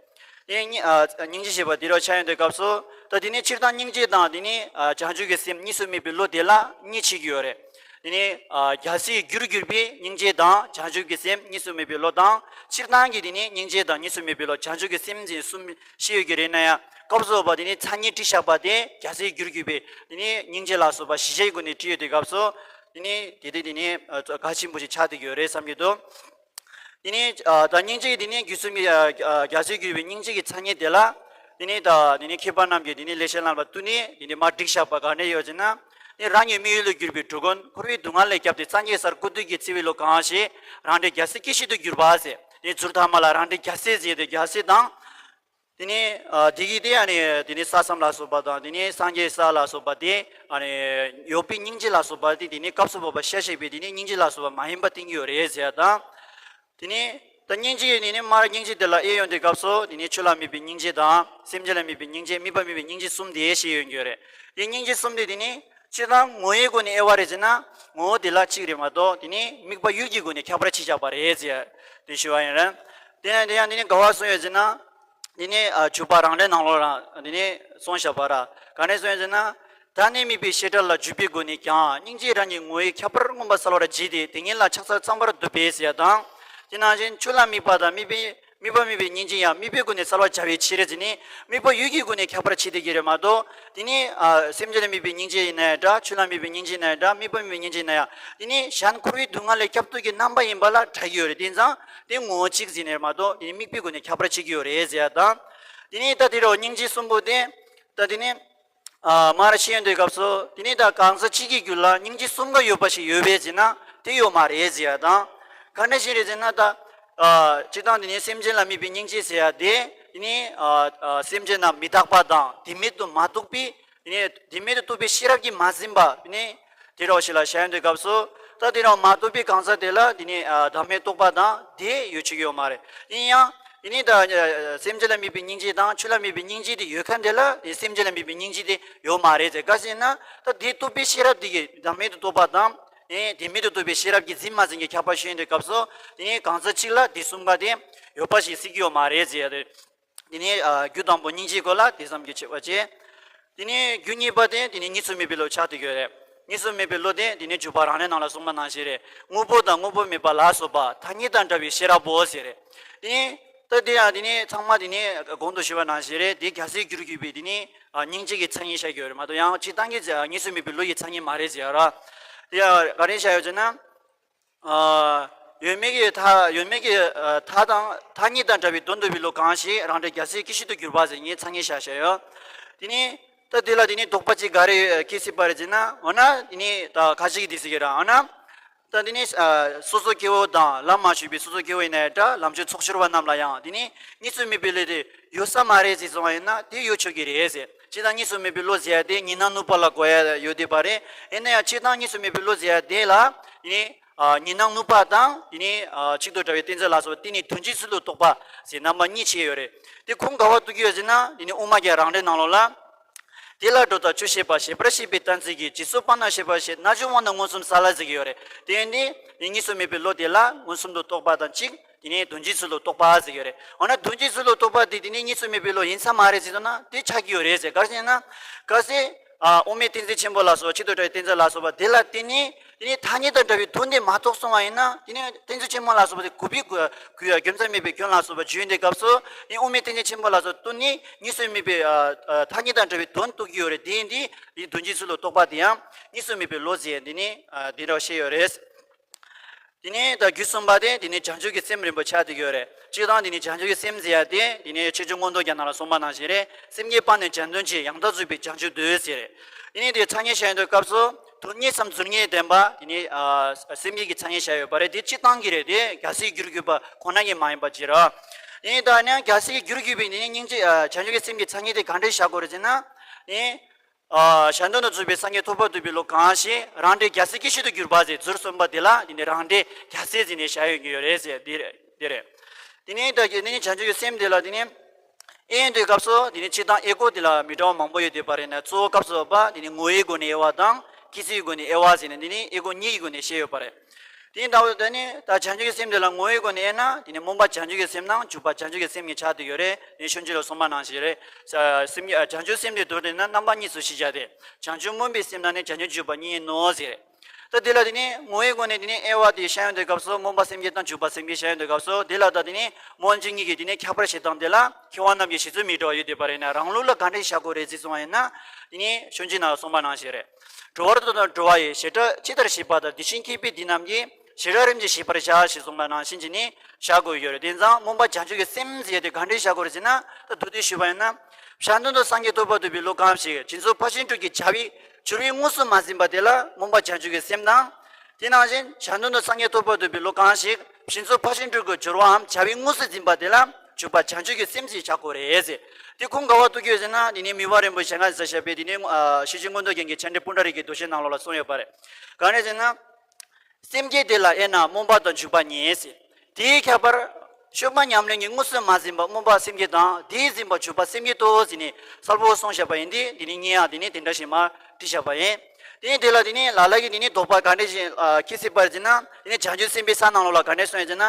དེ་སྙིང་ཨ་སྙིང་རྗེ་ཞེས་པ་དེ་རུ་ཆ་ཡོང་དུས་སྐབས་སུ་ད་དེ་ནི་སྤྱིར་བཏང་སྙིང་རྗེ་དང་དེ་ནི་ཨ་བྱང་ཆུབ་ཀྱི་སེམས་གཉིས་སུ་མེད་པའི་བློ་དེ་ལ་གཉིས་ཕྱེ་གི་ཡོད་རེད། དེ་ནི་ཨ་རྒྱལ་སྲས་རྒྱུར་གྱུར་པའི་སྙིང་རྗེ་དང་བྱང་ཆུབ་ཀྱི་སེམས་གཉིས་སུ་མེད་པའི་བློ་དང་སྤྱིར་བཏང་གི་དེ་ནི་སྙིང་རྗེ་དང་གཉིས་སུ་མེད་པའི་བློ་བྱང་ཆུབ་ཀྱི་སེམས་ཟེར་གསུམ་ཕྱེ་ཡོད་ཀྱི་རེད་ན་ཡང་སྐབས་སུ་བབ་པ་དེ་ནི་མཚན་ཉིད་བྲིས་བཞག་པ་དེ་རྒྱལ་སྲས་རྒྱུར་གྱུར་པའི་དེ་ནི་སྙིང་རྗེ་ལ་སོགས་པ་བཞི་ཆའི་སྒོ་ནས་བྲིས་ཡོད་དུས་སྐབས་སུ། དེ་ནི་དེ་དེ་དེ་ནི་ཨ་གལ་ཆེན་པོ་ཞིག་ཆགས་བསྡད་ཀྱི་ཡོད་རེད་བསམ་གྱི་འདུག་དེ་ནི་ཨ་ད་སྙིང་རྗེ་དེ་ནི་བརྒྱུད་གསུམ་གྱི་ཨ་ཨ་རྒྱལ་སྲས་རྒྱུད་པའི་སྙིང་རྗེ་གི་མཚན་ཉིད་དེ་ལ་དེ་ནི་ད་དེ་ནི་མཁས་པ་རྣམས་ཀྱིས་དེ་ནི་ལེགས་བཤད་ལམ་ལ་བསྟུན་ནས་དེ་ནི་མར་བསྒྲིགས་བཞག་པ་ག་འདྲ་ཡོད་ཅེ་ན། དེ་རང་ཉིད་དམིགས་ཡུལ་ལ་གྱུར་པའི་འགྲོ་མགོན་འཁོར་བའི་སྡུག་བསྔལ་ལས་བསྐྱབས་ཏེ་སངས་རྒྱས་སར་སྐུ་སྟོད་ཀྱིས་བརྩི་བའི་བློ་གང་ཞིག་རང་འདྲའི་རྒྱལ་སྲས་སྐྱེ་ཤི་དུ་གྱུར་པ་ཟེར་དེ་ཟུར་ཐ་མ་ལ་རང་འདྲའི་རྒྱལ་སྲས་ཟེར་ཏེ་རྒྱལ་སྲས་དང་། དེ་ནས་ཨ་དེ་གི་དེ་ཨ་ནི་དེ་ནས་ས་མཚམས་ལ་སོགས་པ་དང་དེ་ནས་སངས་རྒྱས་ས་ལ་སོགས་པ་དེ་ཨ་ནི་ཡོད་པའི་སྙིང་རྗེ་ལ་སོགས་པ་དེ་དེ་ནས་སྐབས་སུ་བབ་པ་ཤ་ཞེས་པའི་དེ་ནས་སྙིང་རྗེ་ལ་སོགས་པ་མ་ཡིན་པ་བསྟན་གྱི་ཡོད་རེད་ཟེར་ཡ་དང་། དེ་ནས་ད་སྙིང་རྗེ་ནི་ནི་མར་སྙིང་རྗེ་དེ་ལ་དབྱེ་ཡོང་དུས་སྐབས་སུ་དེ་ནས་ཆོས་ལ་དམིགས་པའི་སྙིང་རྗེ་དང་སེམས་ཅན་ལ་དམིགས་པའི་སྙིང་རྗེ་དམིགས་པ་མེད་པའི་སྙིང་རྗེ་གསུམ་དེ་ཞེས་ཡོང་གི་ཡོད་རེད། དེ་སྙིང་རྗེ་གསུམ་དེ་དེ་ནས་སྤྱིར་བཏང་ངོ་བོའི་སྒོ་ནས་དབྱེ་བ་རེད་ཟེར་ན་ངོ་བོ་དེ་ལ་གཅིག་རེད་མ་གཏོགས་དེ་ནས་དམིགས་པ་ཡུལ་གྱི་སྒོ་ནས་ཁྱད་པར་ཕྱེ་བཞག་པ་རེད་ཟེར་ཡ་དེ་ཞུ་བ་ཡིན་རེད། དེ་ཡང་དེ་ཡང་དེ་ནས་ག་བ་གསུངས་ཡོད་ཟེར་ན། འདི་ནི་ཨ་འཇུག་པ་རང་འགྲེལ་ནང་ལོགས་ལ་འདི་ནི་གསུངས་བཞག་པ་ར། ག་ནས་གསུངས་ཡོད་ཟེར་ན། བདག་ནི་དམིགས་པའི་བྱེ་བྲག་ལ་འཇུག་པའི་སྒོ་ནས་ཀྱང་སྙིང་རྗེ་རང་གི་ངོ་བོའི་ཁྱད་པར་མངོན་པར་གསལ་བར་བྱས་ཏེ་དེ་ཉིད་ལ་ཕྱག་འཚལ་བརྩམ་པར་འདོད་པས་ཟེར་ཡ་དང་། དེ་ནང་བཞིན་ཆོས་ལ་དམིགས་པ་དང་དམིགས་པའི་དམིགས་པ་མེད་པའི་སྙིང་རྗེ་ཡང་དམིགས་པའི་སྒོ་ནས་གསལ་བར་བྱ་བའི་ཕྱིར་ཟེར་ནས་དམིགས་པ་ཡུལ་གྱི་སྒོ་ནས་ཁྱད་པར་ཕྱེ་བསྡད་ཀྱི་རེད་མ་གཏོགས། དེ་ནི་ཨ་སེམས་ཅན་ལ་དམིགས་པའི་སྙིང་རྗེ་ཡིན་ན་ཡང་འདྲ། ཆོས་ལ་དམིགས་པའི་སྙིང་རྗེ་ཡིན་ན་ཡང་འདྲ། དམིགས་པ་མེད་པའི་སྙིང་རྗེ་ཡིན་ན་ཡང་། དེ་ནི་གཞན་འཁོར་བའི་སྡུག་བསྔལ་ལས་སྐྱབས་འདོད་ཀྱི་རྣམ་པ་ཡིན་པ་ལ་བྲལ་གྱི་ཡོད་རེད། དེ་ཙང་། དེ་ངོ་བོ་གཅིག་ཟིན་ནས་མ་གཏོགས་དེ་ནི་དམིགས་པའི་སྒོ་ནས་ཁྱད་པར་ཕྱེ་གི་ཡོད་རེད་ཟེར་ཡ་དང་། དེ་ནི་ད་དེ་རུ་སྙིང་རྗེ་གསུམ་པོ་དེ། ད་དེ་ནི། ཨ་མར་ཤེས་ཡོན་དུས་སྐབས་སུ་དེ་ནི་ད་གང་ཟག་གཅིག་གི་རྒྱུད་ལ་སྙིང་རྗེ་གསུམ་ཀ་ཡོད་པ་ཞིག་ཡོད་པས་ཟེར་ན་དེ་ཡོད་མ་རེད་ཟེར་ཡ་དང་། ག་འདྲ་ཞིག་རེད་ཟེར་ན་ད། ཨ་སྤྱིར་བཏང་དེ་ནི་སེམས་ཅན་ལ་དམིགས་པའི་སྙིང་རྗེ་ཟེར་ཡ་དེ་དེ་ནི་ཨ་ཨ་སེམས་ཅན་རྣམས་མི་རྟག་པ་དང་དེ་མེད་དུ་མ་རྟོགས་པའི། དེ་ནས་དེ་མེད་དུ་རྟོགས་པའི་ཤེས་རབ་ཀྱིས་མ་ཟིན་པ་དེ་ནས་དེ་རོགས་ཞིག་ལ་བྱ་ཡོང་དུས་སྐབས་སུ། ད་དེ་རང་མ་རྟོགས་པའི་གང་ཟག་དེ་ལ་དེ་ནས་ཨ་བདག་མེད་རྟོགས་པ་དང་དེ་ཡོད་ཆོག་གི་ཡོད་མ་རེད། ཡིན་ཡང་དེ་ནས་ད་ཨ་སེམས་ཅན་ལ་དམིགས་པའི་སྙིང་རྗེ་དང་ཆོས་ལ་དམིགས་པའི་སྙིང་རྗེ་དེ་ཡོད་མཁན་དེ་ལ་དེ་སེམས་ཅན་ལ་དམིགས་པའི་སྙིང་རྗེ་དེ་ཡོད་མ་རེད་ཟེར། ག་ཟེར་ན་ད་དེ་རྟོགས་པའི་ཤེས་རབ་དེ་གིས་བདག་མེད་དུ་རྟོགས་པ་དང་ཨེ་དེ་མེད་དུ་རྟོགས་པའི་ཤེས་རབ་ཀྱིས་ཟིན་མ་ཟིན་གྱི་ཁྱབ་པ་ཞུ་ཡོང་དུས་སྐབས་སུ་དེ་ནས་གང་ཟག་གཅིག་ལ་དེ་གསུམ་ཀ་དེ་ཡོད་པ་ཞིག་སྲིད་ཀྱི་ཡོད་མ་རེད་ཟེར་ཡ་རེད། དེ་ནས་ཨ་རྒྱུ་དང་པོ་སྙིང་རྗེའི་སྐོར་ལ་དེ་ཙམ་གྱིས་ཆོད་པ་བྱས། དེ་ནས་རྒྱུ་གཉིས་པ་དེ་དེ་ནས་གཉིས་སུ་མེད་པའི་བློ་ཆགས་བསྡད་ཡོད་རེད། གཉིས་སུ་མེད་པའི་བློ་དེ་དེ་ནས་འཇུག་པ་རང་ལས་ནང་ལ་གསུངས་པ་ནང་བཞིན་རེད། དངོས་པོ་དང་དངོས་པོ་མེད་པ་ལ་སོགས་པ་ཐ་སྙད་དང་བྲལ་བའི་ཤེས་རབ་པོ་ཟེར་རེད། དེ་ནས་ད་དེ་ཡང་དེ་ནས་ཚང་མ་དེ་ནས་གོང་དུ་ཞུས་པ་ནང་བཞིན་རེད། དེ་རྒྱལ་སྲས་རྒྱུར་གྱུར་པའི་དེ་ནས་ཨ་སྙིང་རྗེ་གི་མཚན་ཉིད་བཤད་ཀྱི་ཡོད་རེད་མ་གཏོགས་ཡང་སྤྱིར་བཏང་གི་གཉིས་སུ་མེད་པའི་བློ་ཡི་མཚན་ཉིད་མ་རེད་ཟེར་ཡ་ར། དེ་ཡང་ག་རེ་བཤད་ཡོད་ཅེ་ན། ཨ་ཡོད་མེད་ཀྱི་མཐའ་ཡོད་མེད་ཀྱི་ཨ་མཐའ་དང་མཐའ་གཉིས་དང་བྲལ་བའི་དོན་བསྡུ་བའི་བློ་གང་ཞིག་རང་འབྲས་རྒྱལ་སྲས་སྐྱེ་ཤི་དུ་གྱུར་པ་ཟེར་ངས་མཚན་ཉིད་བཞག་བཞག་ཡོད། དེ་ནི་ད་དེ་ལ་དེ་ནི་དོགས་པ་ཅིག་ག་རེ་སྐྱེ་སྲིད་པ་རེད་ཅེ་ན། འོ་ན་དེ་ནི་ད་ཁ་ཅིག་གིས་དེ་ཟེར་གྱི་ར། འོ་ན་ད་དེ་ནི་ཨ་སོ་སོ་སྐྱེ་བོ་དང་ལམ་མ་ཞུགས་པའི་སོ་སོ་སྐྱེ་བོ་ཡིན་ན་ཡང་འདྲ། ལམ་གྱི་ཚོགས་ཤོར་བ་རྣམས་ལ་ཡང་དེ་ནི་གཉིས་སུ་མེད་པའི་བློ་དེ་ཡོད་ས་མ་རེད་ཟེར་སོང་བ་ཡིན་ན་དེ་ཡོད་ཆོག་གི་རེད་ཟེར། སྤྱིར་བཏང་གཉིས་སུ་མེད་པའི་བློ་ཟེར་ཡ་དེ་གཉིས་སྣང་ནུབ་པ་ལ་གོ་ཡ་ཡོད་བསྡད་པ་རེད། ཡིན་ན་ཡང་སྤྱིར་བཏང་གཉིས་སུ་མེད་པའི་བློ་ཟེར་ཡ་དེ་ལ་དེ་ནི། ཨ་གཉིས་སྣང་ནུབ་པ་དང་དེ་ནི་ཨ་གཅིག་ཏུ་བྲལ་བའི་གཏན་ཚིགས་ལ་སོགས་པ་དེ་ནི་དོན་སྤྱིའི་ཚུལ་དུ་རྟོགས་པ་ཟེར་རྣམ་པ་གཉིས་ཕྱེ་ཡོད་རེད། དེ་ཁུངས་ག་བ་གཏུགས་ཀྱི་ཡོད་ཟེར་ན་དེ་ནི་དབུ་མ་རྒྱན་རང་འགྲེལ་ནང་ལོགས་ལ། དེ་ལ་སྒྲོ་དང་ཆོས་བཤད་པ་ཞེས་པར་བཤད་པའི་གཏན་ཚིགས་ཀྱིས་རྗེས་སུ་དཔག་ན་ཞེས་པ་ཞེས་རྣལ་འབྱོར་དབང་རྣམས་མངོན་སུམ་གསལ་ལ་ཟེར་གྱི་ཡོད་རེད། དེ་ཡིན་དུས་དེ་གཉིས་སུ་མེད་པའི་བློ་དེ་ལ་མངོན་སུམ་དུ་རྟོགས་པ་དང་གཅིག་དེ་ནི་དོན་སྤྱིའི་ཚུལ་དུ་རྟོགས་པ་ཟེར་གྱི་ཡོད་རེད། འོ་ན་དོན་སྤྱིའི་ཚུལ་དུ་རྟོགས་པ་དེ་དེ་ནི་གཉིས་སུ་མེད་པའི་བློ་ཡིན་ས་མ་རེད་ཟེར་ན་དེ་ཆགས་ཀྱི་ཡོད་རེད་ཟེར། ག་རེ་ཟེར་ན། གལ་སྲིད། ཨ་དབུ་མའི་གཏན་ཚིགས་ཆེན་པོ་ལ་སོགས་པ་གཅིག་ཏུ་བྲལ་བའི་གཏན་ཚིགས་ལ་སོགས་པ་དེ་ལ་བརྟེན་ནས་དེ་ནི་ཐ་སྙད་དང་བྲལ་བའི་དོན་དེ་མ་རྟོགས་སོང་བ་ཡིན་ན་དེ་ནི་གཏན་ཚིགས་ཆེན་པོ་ལ་སོགས་པ་དེ་གུས་པའི་གུས་རྒྱུ་མཚན་མེད་པའི་སྐྱོན་ལ་སོགས་པ་བརྗོད་ཡོང་དུས་སྐབས་སུ་དེ་དབུ་མའི་གཏན་ཚིགས་ཆེན་པོ་ལ་སོགས་བསྟུན་ནས་གཉིས་སུ་མེད་པའི་ཨ་ཨ་ཐ་སྙད་དང་བྲལ་བའི་དོན་རྟོགས་ཀྱི་ཡོད་རེད། དེ་ཡིན་དུས་དེ་དོན་སྤྱིའི་ཚུལ་དུ་རྟོགས་པ་དེ་ཡང་གཉིས་སུ་མེད་པའི་བློ་ཟེར་འདི་ནི་ཨ་འདི་འདྲ་བཤད་ཡོད་རེད། དེ་ནས་ད་རྒྱུ་གསུམ་པ་དེ་དེ་ནས་བྱང་ཆུབ་ཀྱི་སེམས་རིམ་པ་ཆགས་བསྡད་ཡོད་རེད། སྤྱིར་བཏང་དེ་ནས་བྱང་ཆུབ་ཀྱི་སེམས་ཟེར་ཡ་དེ་དེ་ནས་ཆོས་འབྱུང་མངོན་རྟོགས་རྒྱན་ནང་ལ་གསུངས་པ་ནང་བཞིན་རེད། སེམས་བསྐྱེད་སྤངས་ནས་གཞན་དོན་བྱེད། ཡང་དག་རྫོགས་པའི་བྱང་ཆུབ་འདོད་ཟེར་རེད། དེ་ནས་དེ་ཐ་སྙད་བཤད་ཡོང་དུས་སྐབས་སུ་ དོན་གཉིས་སམ་ཟུར་གཉིས་ལྡན་པ་དེ་ནི་ཨ་སེམས་བསྐྱེད་ཀྱི་ཚ་ངེས་བྱ་ཡོད་པ་རེད། དེ་སྤྱིར་བཏང་གི་རེད། དེ་རྒྱལ་སྲས་བརྒྱུད་པ་ཁོ་ན་གི་མ་ཡིན་པ་ཅིག་རེད། ཡིན་ད་ནི་རྒྱལ་སྲས་བརྒྱུད་པའི་དེ་ནི་སྙིང་རྗེ་ཨ་བྱང་ཆུབ་ཀྱི་སེམས་ཀྱི་ཚ་ངེས་དེ་ག་འདྲས་བྱ་དགོས་རེད་ཟེར་ན། ནི་ཨ་གཞན་དོན་དུ་རྫོགས་པའི་སངས་རྒྱས་ཐོབ་པར་འདོད་པའི་བློ་གང་ཞིག་རང་འདྲའི་རྒྱལ་སྲས་སྐྱེ་བྱེད་དུ་གྱུར་པ་ཟེར་ཟུར་གསུམ་པ་དེ་ལ་དེ་ནི་རང་འདྲའི་རྒྱལ་སྲས་ཟེར་ནས་བྱ་ཡོང་གི་ཡོད་རེད་ཟེར་དེ་རེད། དེ་རེད། དེ་ནི་ད་གི་དེ་ནི་བྱང་ཆུབ་ཀྱི་སེམས་དེ་ལ་དེ་ནི། དབྱེ་དུས་སྐབས་སུ་དེ་ནི་སྤྱིར་བཏང་དབྱེ་སྒོ་དེ་ལ་མི་འདྲ་བ་མང་པོ་ཡོད་དེ་པ་རེད་ན། གཙོ་བོ་སྐབས་སུ་བབ་པ་དེ་ནི་ངོ་བོའི་སྒོ་ནས་དབྱེ་བ་དང་སྐྱེ་ཚུལ་གྱི་སྒོ་ནས་དབྱེ་བ་ཟེར་ནས་དེ་ནི་དབྱེ་སྒོ་གཉིས་ཀྱི་སྒོ་ནས་བཤད་ཡོད་པ་རེད། དེ་ཡིན་ད་བོ་དེ་ནི་ད་བྱང་ཆུབ་ཀྱི་སེམས་དེ་ལ་ངོ་བོའི་སྒོ་ནས་དབྱེ་ན་དེ་ནི་སྨོན་པ་བྱང་ཆུབ་ཀྱི་སེམས་དང་འཇུག་པ་བྱང་ཆུབ་ཀྱི་སེམས་གཉིས་ཆགས་བསྡད་ཡོད་རེད། དེ་ནི་ཤོང་ཆུ་ལ་གསུངས་པ་ནང་བཞིན་རེད། ས་སེམས་ཉིད་བྱང་ཆུབ་སེམས་དེ་མདོར་བསྡུས་ན་རྣམ་པ་གཉིས་སུ་ཤེས་བྱ་སྟེ། བྱང་ཆུབ་སྨོན་པའི་སེམས་དང་ནི་བྱང་ཆུབ་འཇུག་པ་གཉིས་ཡིན་ནོ་ཟེར། ད་དེ་ལ་དེ་ནི་ངོ་བོའི་སྒོ་ནས་དེ་ནི་དབྱེ་བ་དེ་བཤད་ཡོང་དུས་སྐབས་སུ་སྨོན་པ་སེམས་བསྐྱེད་དང་འཇུག་པ་སེམས་བསྐྱེད་བཤད་ཡོང་དུས་སྐབས་སུ་དེ་ལ་ད་དེ་ནི་སྨོན་འཇུག་གཉིས་ཀྱི་དེ་ནི་ཁྱད་པར་བཤད་སྟངས་དེ་ལ་མཁས་དབང་རྣམས་ཀྱི་བཞེད་ཚུལ་མི་འདྲ་བ་ཡོད་དེ་པ་རེད་ན། རང་ལུགས་ལ་ག་འདྲས་བཞག་དགོས་རེད་ཟེར་གསུངས་པ་ཡིན་ན། དེ་ནི་ཤོང་ཆུ་ནང་གསུངས་པ་ནང་བཞིན་རེད། འགྲོ་བར་འདོད་དང་འགྲོ་བ་ཡི། བྱེ་བྲག་ཇི་ལྟར་ཤེས་པ་དང་། དེ་བཞིན་སྐྱེས་པའི་དེ་རྣམས་ཀྱི། བྱེ་བྲག་རིམ་གྱིས་ཤེས་པར་བྱ་ཞེས་གསུངས་པ་ནང་བཞིན་གྱི་ནི་བཞག་དགོས་ཡོད་རེད། དེ་ཙང་སྨོན་པ་བྱང་ཆུབ་ཀྱི་སེམས་ཟེར་ཡ་དེ་ག་འདྲས་བཞག་དགོས་རེད་ཟེར་ན། ད་མདོར་བསྡུས་ཞུས་པ་ཡིན་ན། གཞན་དོན་དུ་སངས་རྒྱས་ཐོབ་པར་འདོད་པའི་བློ་གང་ཞིག་བྱིན་རླབས་ཕར་ཕྱིན་དྲུག་གི་བྱ་བའི་སྦྱོར་བས་དངོས་སུ་མ་ཟིན་པ་དེ་ལ་སྨོན་པ་བྱང་ཆུབ་ཀྱི་སེམས་དང་། དེ་ནང་བཞིན་གཞན་དོན་དུ་སངས་རྒྱས་ཐོབ་པར་འདོད་པའི་བློ་གང་ཞིག་བྱིན་རླབས་ཕར་ཕྱིན་དྲུག་གི་སྦྱོར་བའམ་བྱ་བས་དངོས་སུ་ཟིན་པ་དེ་ལ་འཇུག་པ་བྱང་ཆུབ་ཀྱི་སེམས་ཞེས་བྱ་དགོས་རེད་ཟེར། དེ་ཁུངས་ག་བ་གཏུགས་ཀྱི་ཡོད་ཟེར་ན། དེ་ནི་མི་དབང་རིན་པོ་ཆེ་ཞལ་སྔ་ནས་གསལ་བཤད་པའི་དེ་ནི་ཨ་ཤེར་ཕྱིན་མངོན་རྟོགས་རྒྱན་གྱི་མཆན་འགྲེལ་སྤུངས་འདྲ་རིགས་ཀྱི་མདོ་ཆེན་ནང་ལོགས་ལ་གསུངས་ཡོད་པ་རེད། གང་རེད་ཟེར་ན། སེམས་བསྐྱེད་དེ་ལ་དབྱེ་ན་སྨོན་པ་དང་འཇུག་པ་གཉིས་ཟེར། དེའི་ཁྱད་པར། སྤྱོད་པ་ཉམས་ལེན་གྱིས་དངོས་སུ་མ་ཟིན་པ་སྨོན་པ་སེམས་བསྐྱེད་དང་། དེས་ཟིན་པ་འཇུག་པ་སེམས་བསྐྱེད་དོ་ཟེར་ནས་གསལ་པོ་གསུངས་བཞག་པ་ཡིན་ཏེ། དེ་ནི་ངས་ཡང་དེ་ནི་དེ་འདྲ་ཞིག་མར་བྲིས་བཞག་པ་ཡིན། དེ་ནི་དེ་ལ་དེ་ནི་ལ་ལ་གིས་དེ་ནི་དོགས་པ་ག་འདྲ་ཞིག་ཨ་འཁྱེར་སྲིད་པ་རེད་ཟེར་ན། དེ་ནི་བྱང་ཆུབ་སེམས་དཔའི་ས་ནང་ལོགས་ལ་ག་འདྲ་གསུངས་ཡོད་ཟེར་ན།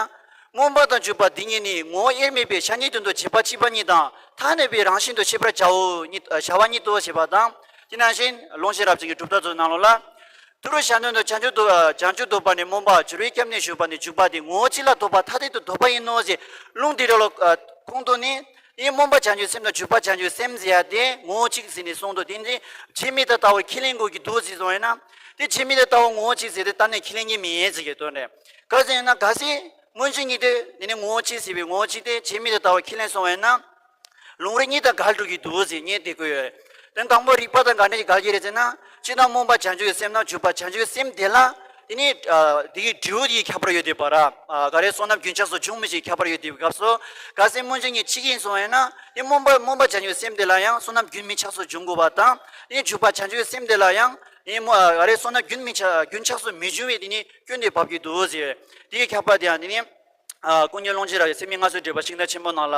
སྨོན་པ་དང་འཇུག་པ་འདི་གཉིས་ནི་ངོ་བོ་དབྱེར་མེད་པའི་ཆ་ཉིད་དོན་དུ་བྱེད་པ་གཅིག་པ་ཉིད་དང་ཐ་དད་པའི་རང་བཞིན་དུ་ཤེས་པར་བྱའོ་ཉིད་བྱ་བ་ཉིད་དོ་ཞེས་པ་དང་། དེ་ནང་བཞིན་ཀློང་ཆེན་རབ་འབྱམས་ཀྱི་གྲུབ་མཐའ་ཚོའི་ནང་ལོགས་ལ། དུ་རུ་གཞན་དོན་དུ་བྱང་ཆུབ་འདོད་བྱང་ཆུབ་འདོད་པ་ནི་སྨོན་པ། སྦྱོར་བས་སྐྱབས་གནས་ཞུགས་པ་ནི་འཇུག་པ་སྟེ། ངོ་བོ་གཅིག་ལ་ལྡོག་པ་ཐ་དད་དུ་ལྡོག་པ་ཡིན་ནོ་ཞེས་ལུང་འདི་ར་ལ་ཁུངས་གཏུགས་ནས། དེའི་སྨོན་པ་བྱང་ཆུབ་སེམས་དང་འཇུག་པ་བྱང་ཆུབ་སེམས་ཟེར་ཡ་དེ་ངོ་བོ་གཅིག་ཟེར་ནས་གསུངས་འདུག་དེ་འདི་རྗེས་མི་དང་ལྟ་བུ་ཁས་ལེན་དགོས་ཀྱི་འདུག་ཟེར་སོང་ཡིན་ན། དེ་རྗེས་མི་དང་ལྟ་བུ་ངོ་བོ་གཅིག་ཟེར་དེ་གཏན་ནས་ཁས་ལེན་གྱི་མེད་ཟེར་གྱི་དོན་རེད། ག་ཟེར་ཡིན་ན་གལ་སྲིད་སྨོན་འཇུག་གཉིས་དེ་དེ་ནི་ངོ་བོ་གཅིག་ཟེར་བའི་ངོ་བོ་གཅིག་དེ་རྗེས་མི་དང་ལྟ་བུ་ཁས་ལེན་སོང་བ་ཡིན་ན། ལུང་རིགས་གཉིས་དང་འགལ་འགྲོ་གི་འདུག་ཟེར་ངས་དེ་བཀོད་ཡོད། དེ་དང་པོ་རིགས་པ་དང་ག་འདྲ་ཞིག་འགལ་གྱི་རེད་ཟེར་ན། སྤྱིར་བཏང་སྨོན་པ་བྱང་ཆུབ་ཀྱི་སེམས་དང་འཇུག་པ་བྱང་ཆུབ་ཀྱི་སེམས་དེ་ལ། དེ་ནི་ཨ་དེ་གི་འབྲས་བུ་དེ་ཁྱད་པར་ཡོད་དེ་པ་ར། ཨ་ག་རེ་བསོད་ནམས་རྒྱུན་ཆགས་སུ་འབྱུང་མི་ཞིག་ཁྱད་པར་ཡོད་དེ་སྐབས་སུ། གལ་སྲིད་སྨོན་འཇུག་གཉིས་གཅིག་ཡིན་སོང་བ་ཡིན་ན། དེ་སྨོན་པ་སྨོན་པ་བྱང་ཆུབ་ཀྱི་སེམས་དེ་ལ་ཡང་བསོད་ནམས་རྒྱུན་མི་ཆགས་སུ་འབྱུང་དགོས་པ་དང་། དེ་ནི་འཇུག་པ་བྱང་ཆུབ་ཀྱི་སེམས་དེ་ལ་ཡང་། དེ་ནི་སྨོན་ཨ་ག་རེ་བསོད་ནམས་རྒྱུན་མི་ཆགས་རྒྱུན་ཆགས་སུ་མི་འབྱུང་བའི་དེ་ནི་སྐྱོན་དེ་བབས་ཀྱི་འདུག་ཟེར། དེ་གི་ཁྱད་པར་དེ་ཡང་དེ་ནི། ཨ་ཀུན་མཁྱེན་ཀློང་ཆེན་རབ་འབྱམས་སེམས་ཉིད་མངའ་གསོལ་འགྲེལ་པ་ཤིང་རྟ་ཆེན་པོ་ནང་ལ་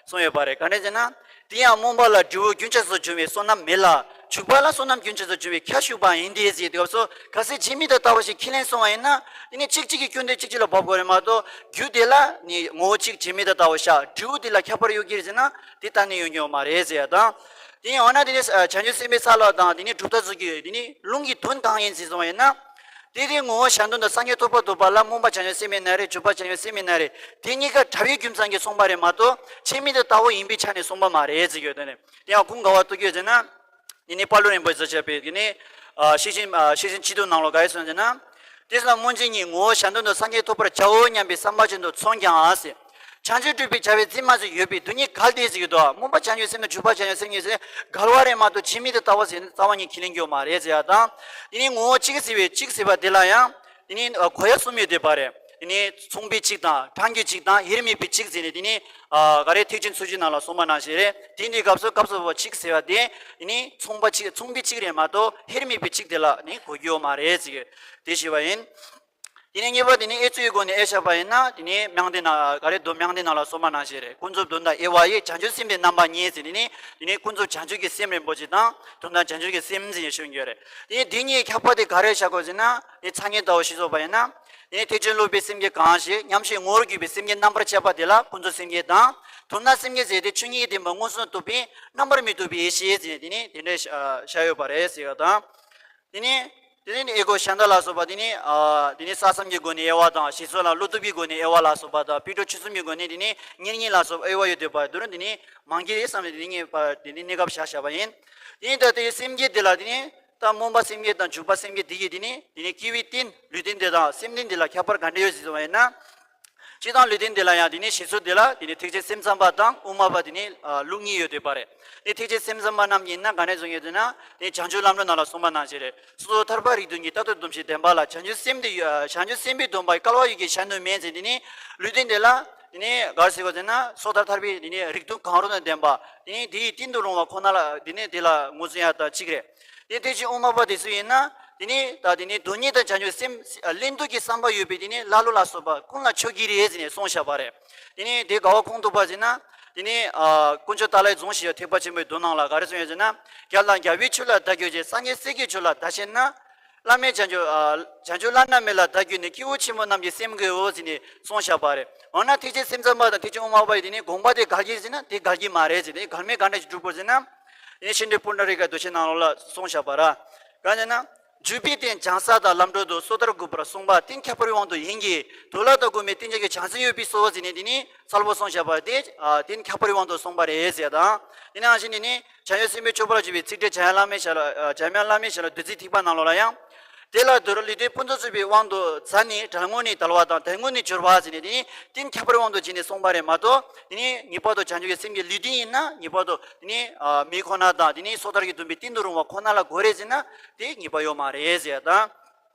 གསུངས་ཡོད་པ་རེད། ག་འདྲ་ཟེར་ན། དེ་ཡང་སྨོན་པ་ལ་འབྲས་བུ་རྒྱུན་ཆགས་སུ་འབྱུང་བའི་བསོད་ནམས་མེད་ལ། འཇུག་པ་ལ་བསོད་ནམས་རྒྱུན་ཆགས་སུ་འབྱུང་བའི་ཁྱད་ཞུགས་པ་ཡིན་ཏེ་ཟེར་དུས་སྐབས་སུ། གལ་སྲིད་རྗེས་མི་དང་ལྟ་བུ་ཞིག་ཁས་ལེན་སོང་བ་ཡིན་ན། དེ་ནི་གཅིག་གཅིག་གི་སྐྱོན་དེ་གཅིག་གཅིག་ལ་བབས་དགོས་རེད་མ་གཏོགས། རྒྱུ་དེ་ལ་ནི་ངོ་བོ་གཅིག་རྗེས་མི་དང་ལྟ་བུ་བཞག་འབྲས་བུ་དེ་ལ་ཁྱད་པར་ཡོད་ཀྱི་རེད་ཟེར་ན། དེ་གཏན་ནས་ཡོང་གི་ཡོད་མ་རེད་ཟེར་ཡ་དང་། དེ་ཡང་འོ་ན་དེ་ནི་བྱང་ཆུབ་སེམས་དཔའི་ས་ལ་དང་དེ་ནི་གྲུབ་མཐའ་ཚོ་གི་དེ་ནི་ལུང་གི་དོན་གང་ཡིན་ཟེར་སོང་བ་ཡིན་ན། དེ་དེ་ངོ་བོ་གཞན་དོན་དུ་སངས་རྒྱས་ཐོབ་པར་འདོད་པ་ལ་སྨོན་པ་བྱང་ཆུབ་སེམས་ཡིན་ན་རེད། འཇུག་པ་བྱང་ཆུབ་སེམས་ཡིན་ན་རེད། དེ་གཉིས་ཀ་བྲལ་བའི་རྒྱུ་མཚན་གྱིས་གསུངས་པ་རེད་མ་གཏོགས་ཆོས་མིན་དང་ལྟ་བུ་ཡིན་པའི་ཆ་ནས་གསུངས་པ་མ་རེད་ཟེར་གྱི་ཡོད། དེ་ནས་དེ་ཡང་ཁུངས་ག་བ་གཏུགས་ཀྱི་ཡོད་ཟེར་ན། དེ་ནས་དཔལ་ལུང་རིན་པོ་ཆེས་མཛད་པའི་དེ་ནས་ཤེར་ཕྱིན་ཤེར་ཕྱིན་སྤྱི་དོན་ནང་ལ་ག་རེ་གསུངས་ཟེར་ན། དེ་ཙམ་སྨོན་འཇུག་གཉིས་ངོ་བོ་གཞན་དོན་དུ་སངས་རྒྱས་ཐོབ་པར་བྱའོ་སྙམ་པའི་བསམ་པ་ཅན་དུ་མཚོན་ཀྱང་ཟེར། བྱང་ཆུབ་སྒྲུབ་པའི་བྱ་བའི་རྩིས་མ་ཟིན་ཡོད་པའི་རྡུལ་སྙེད་གལ་ཏེ་ཟེར་གྱི་འདུག་སྨོན་པ་བྱང་ཆུབ་སེམས་དང་འཇུག་པ་བྱང་ཆུབ་སེམས་གཉིས་ཟེར་འགལ་བ་རེད་མ་གཏོགས་ཆོས་མིན་དང་ལྟ་བུ་ཟེར་ནས་རྩ་བ་ཉིད་ཁས་ལེན་རྒྱུ་མ་རེད་ཟེར་ཡ་དང་། དེ་ནི་ངོ་བོ་གཅིག་ཟེར་བའི་གཅིག་ཟེར་བ་དེ་ལ་ཡང་དེ་ནི་གོ་ཡ་གསུམ་ཡོད་དེ་པ་རེད། དེ་ནི་མཚུངས་པའི་གཅིག་དང་གྲངས་ཀྱི་གཅིག་དང་དབྱེར་མེད་པའི་གཅིག་ཟེར་ནས་དེ་ནི་ག་རེ་ཐེག་ཆེན་ཚུལ་བཞི་ནང་ལ་གསུངས་པ་ནང་བཞིན་རེད། དེ་འདི་སྐབས་སུ་སྐབས་སུ་བབ་པ་གཅིག་ཟེར་བ་དེ་དེ་ནི་མཚུངས་པ་གཅིག་མཚུངས་པའི་གཅིག་རེད་མ་གཏོགས་དབྱེར་མེད་པའི་གཅིག་དེ་ལ་ནི་གོ་རྒྱུ་ཡོད་མ་རེད་ཟེར་གྱི་དེ་ཞུས་པ་ཡིན། དེ་ནས་གཉིས་པ་དེ་ནི་དབྱེ་ཚུལ་གྱི་སྒོ་ནས་དབྱེ་བཞག་པ་ཡིན་ན། དེ་ནི་མྱང་འདས་ནང་ག་རེ་མདོ་མྱང་འདས་ནང་ལ་གསུངས་པ་ནང་བཞིན་རེད། ཀུན་རྫོབ་དོན་དམ་དབྱེ་བ་ཡི། བྱང་ཆུབ་སེམས་དཔའི་རྣམ་པ་གཉིས་ཟེར། དེ་ནི་དེ་ནི་ཀུན་རྫོབ་བྱང་ཆུབ་ཀྱི་སེམས་རིན་པོ་ཆེ་དང་དོན་དམ་བྱང་ཆུབ་ཀྱི་སེམས་ཟེར་ཞུ་རྒྱུ་རེད། དེ་ནི་དེ་གཉིས་ཁྱད་པར་དེ་ག་རེ་བཞག་དགོས་ཟེར་ན། དེ་ཚ་ངེས་ལྟ་བུ་ཞིག་བཟོ་བ་ཡིན་ན། དེ་ནི་ཐེག་ཆེན་སློབ་པའི་སེམས་བསྐྱེད་གང་ཞིག་ཉམས་བཞེས་ངོ་བོར་གྱུར་པའི་སེམས་བསྐྱེད་རྣམ་པར་དཔྱད་པ་དེ་ལ་ཀུན་རྫོབ་སེམས་བསྐྱེད་དང་། དོན་དམ་སེམས་བསྐྱེད་ཟེར་དེ་ཆོས་ཉིད་ཀྱི་བདེན་པ་མངོན་སུམ་རྟོགས་པའི་རྣམ་པར་མི་རྟོག་པའི་ཡེ་ཤེས་ཟེར་དེ་ནི་དེ་འདྲ་བཞག་ཡོད་པ་རེད་ཟེར་བ་དང་། དེ་ནི། དེ་ནི་དབྱེ་སྒོ་གཞན་དག་ལ་སོགས་པ་དེ་ནི། ཨ་དེ་ནི་ས་གསུམ་གྱི་སྒོ་ནས་དབྱེ་བ་དང་། བཞེད་ཚུལ་ལ་བློ་ལྡོག་པའི་སྒོ་ནས་དབྱེ་བ་ལ་སོགས་པ་དང་། སྤྲོས་བྲལ་ཆོས་གསུམ་གྱི་སྒོ་ནས་དེ་ནི་གཉེར་གཉིས་ལ་སོགས་དབྱེ་བ་ཡོད་དེ་པ། དེ་རུ་དེ་ནི་མང་གི་རེད་བསམ་ནས་དེ་ནི་ངས་པ་དེ་ནི་གནས་སྐབས་བཞག་བཞག་པ་ཡིན། དེ་ནི་ད་དེ་སེམས་བསྐྱེད་དེ་ལ་དེ་ནི་ད་སྨོན་པ་སེམས་བསྐྱེད་དང་འཇུག་པ་སེམས་བསྐྱེད་དེ་གི་དེ་ནི་དེ་ནི་སྐྱེ་བའི་རྟེན་ལུས་རྟེན་དེ་དང་སེམས་རྟེན་དེ་ལ་ཁྱད་པར་ག་འདྲ་ཡོད་ཟེར་བ་ཡིན་ན། སྤྱིར་བཏང་ལུས་རྟེན་འདི་ལ་ཡང་དེ་ནི་བཞེད་ཚུལ་འདི་ལ་དེ་ནི་ཐེག་ཆེན་སེམས་ཙམ་པ་དང་དབུ་མ་པ་དེ་ནི་ལུགས་གཉིས་ཡོད་བསྡད་པ་རེད། དེ་ཐེག་ཆེན་སེམས་ཙམ་པ་རྣམས་ཀྱིས་ན་ག་ནས་བཟུང་ཡོད་ཟེར་ན། དེ་བྱང་ཆུབ་ལམ་རིམ་ནང་ལ་གསུངས་པ་ནང་བཞིན་རེད། སོ་སོ་ཐར་པ་རིགས་བདུན་གྱི་རྟག་ཏུ་སྡོམ་ཞིང་ལྡན་པ་ལ། བྱང་ཆུབ་སེམས་དེ་ཡོད། བྱང་ཆུབ་སེམས་དཔའི་སྡོམ་པ་བསྐལ་པ་ཡོད་ཀྱང་གཞན་དུ་མེད་ཟེར། དེ་ནི་ལུས་རྟེན་འདི་ལ་དེ་ནི་ག་རེ་ཟེར་དགོས་ཟེར་ན། སོ་ཐར་ཐར་པའི་དེ་ནི་རིགས་བདུན་གང་རུང་དང་ལྡན་པ། དེ་ནི་དེ་ཡི་རྟེན་དུ་རུང་བ་ཁོ་ན་ལ་དེ་ནི་དེ་ལ་ངོས་འཛིན་ཡ་ད་གཅིག་རེད། དེ་ཐེག་ཆེན་དབུ་མ་པ་དེ་ཚོ་ཡིན་ན། དེ་ནི་ད་དེ་ནི་དོན་གཉིས་དང་བྱང་ཆུབ་སེམས་ལེན་འདོད་ཀྱི་བསམ་པ་ཡོད་པའི་དེ་ནི་ཀླ་ཀློ་ལ་སོགས་པ་ཀུན་ལ་ཆོས་ཀྱི་རེད་ཟེར་ནས་གསུངས་བཞག་པ་རེད། དེ་ནི་དེ་ག་བ་ཁུངས་གཏུགས་པ་ཟེར་ན། དེ་ནི་ཨ་དཀོན་མཆོག་ཏཱ་ལའི་རྫོང་ཞེས་པའི་ཐེག་པ་ཆེན་པོའི་མདོ་ནང་ལ་ག་རེ་གསུངས་ཡོད་ཟེར་ན། རྒྱལ་དང་རྒྱལ་བའི་ཆོས་ལ་བདག་གྱུར་ཅིང་། སངས་རྒྱས་སྲས་ཀྱི་ཆོས་ལ་བདག་གཞན་ན། བླ་མེད་བྱང་ཆུབ་ཨ་བྱང་ཆུབ་བླ་ན་མེད་ལ་བདག་གྱུར་ནས། སྐྱེས་བུ་ཆེན་པོ་རྣམས་ཀྱི་སེམས་བསྐྱེད་དོ་ཟེར་ནས་གསུངས་བཞག་པ་རེད། འོ་ན་ཐེག་ཆེན་སེམས་ཙམ་པ་དང་ཐེག་ཆེན་དབུ་མ་པ་ཡི་དེ་ནི་དགོངས་པ་དེ་འགལ་གྱི་ཟེར་ན་དེ་འགལ་གྱི་མ་རེད་ཟེར། དེ་འགལ་མེད་ག་འདྲ་ཞིག་སྒྲུབ་དགོས་ཟེར་ན། དེ་ནི་ཤིང་འབྲས་པུན་ཌཱ་རི་ཀ་མདོ་ཆེན་ནང་ལོགས་ལ་གསུངས་བཞག་པ་ར། གང་ཟེར་ན། འཇུག་པའི་རྟེན་བྱང་ས་དང་ལམ་འགྲོ་དུ། སོ་ཐར་དགུ་པར་གསུངས་པ་རྟེན་ཁྱད་པར་དབང་དུ་ཡིན་གྱི། དུག་ལྷ་དང་དབུ་མའི་རྟེན་འབྱུང་གི་བྱང་སེམས་ཡོད་པས་སོ་ཟེར་ནས་དེ་ནི་གསལ་པོ་གསུངས་བཞག་པ་དེ་ཨ་རྟེན་ཁྱད་པར་དབང་དུ་གསུངས་པ་རེད་ཟེར་དང་། དེ་ནང་བཞིན་དེ་ནི་བྱང་ཆུབ་སེམས་དཔའི་སྤྱོད་པ་ལ་འཇུག་པའི་ཚིག་འགྲེལ་འཇམ་དབྱངས་བླ་མའི་ཞལ་ལ་ཨ་འཇམ་དབྱངས་བླ་མའི་ཞལ་ལ་བདུད་རྩིའི་ཐིགས་པ་ནང་ལོགས་ལ་ཡང་། དེ་ལ་དུ་རུ་ལུས་རྟེན་ཕུན་སུམ་ཚོགས་པའི་དབང་དུ་མཛད་ནས། བྲལ་ངོ་ནས་དལ་བ་དང་། དལ་ངོ་ནས་འབྱོར་བ་ཟེར་ནས་དེ་ནི་རྟེན་ཁྱད་པར་དབང་དུ་བྱས་ནས་གསུངས་པ་རེད་མ་གཏོགས། དེ་ནི་ངེས་པར་དུ་བྱང་ཆུབ་ཀྱི་སེམས་ཀྱི་ལུས་རྟེན་ཡིན་ན་ངེས་པར་དུ་དེ་ནི་ཨ་མེ་ཁོ་ན་དང་དེ་ནི་སོ་ཐར་གྱི་སྡོམ་པའི་རྟེན་དུ་རུང་བ་ཁོ་ན་ལ་དགོས་རེད་ཟེར་ན་དེ་ངེས་པ་ཡོད་མ་རེད་ཟེར་ཡ་དང་།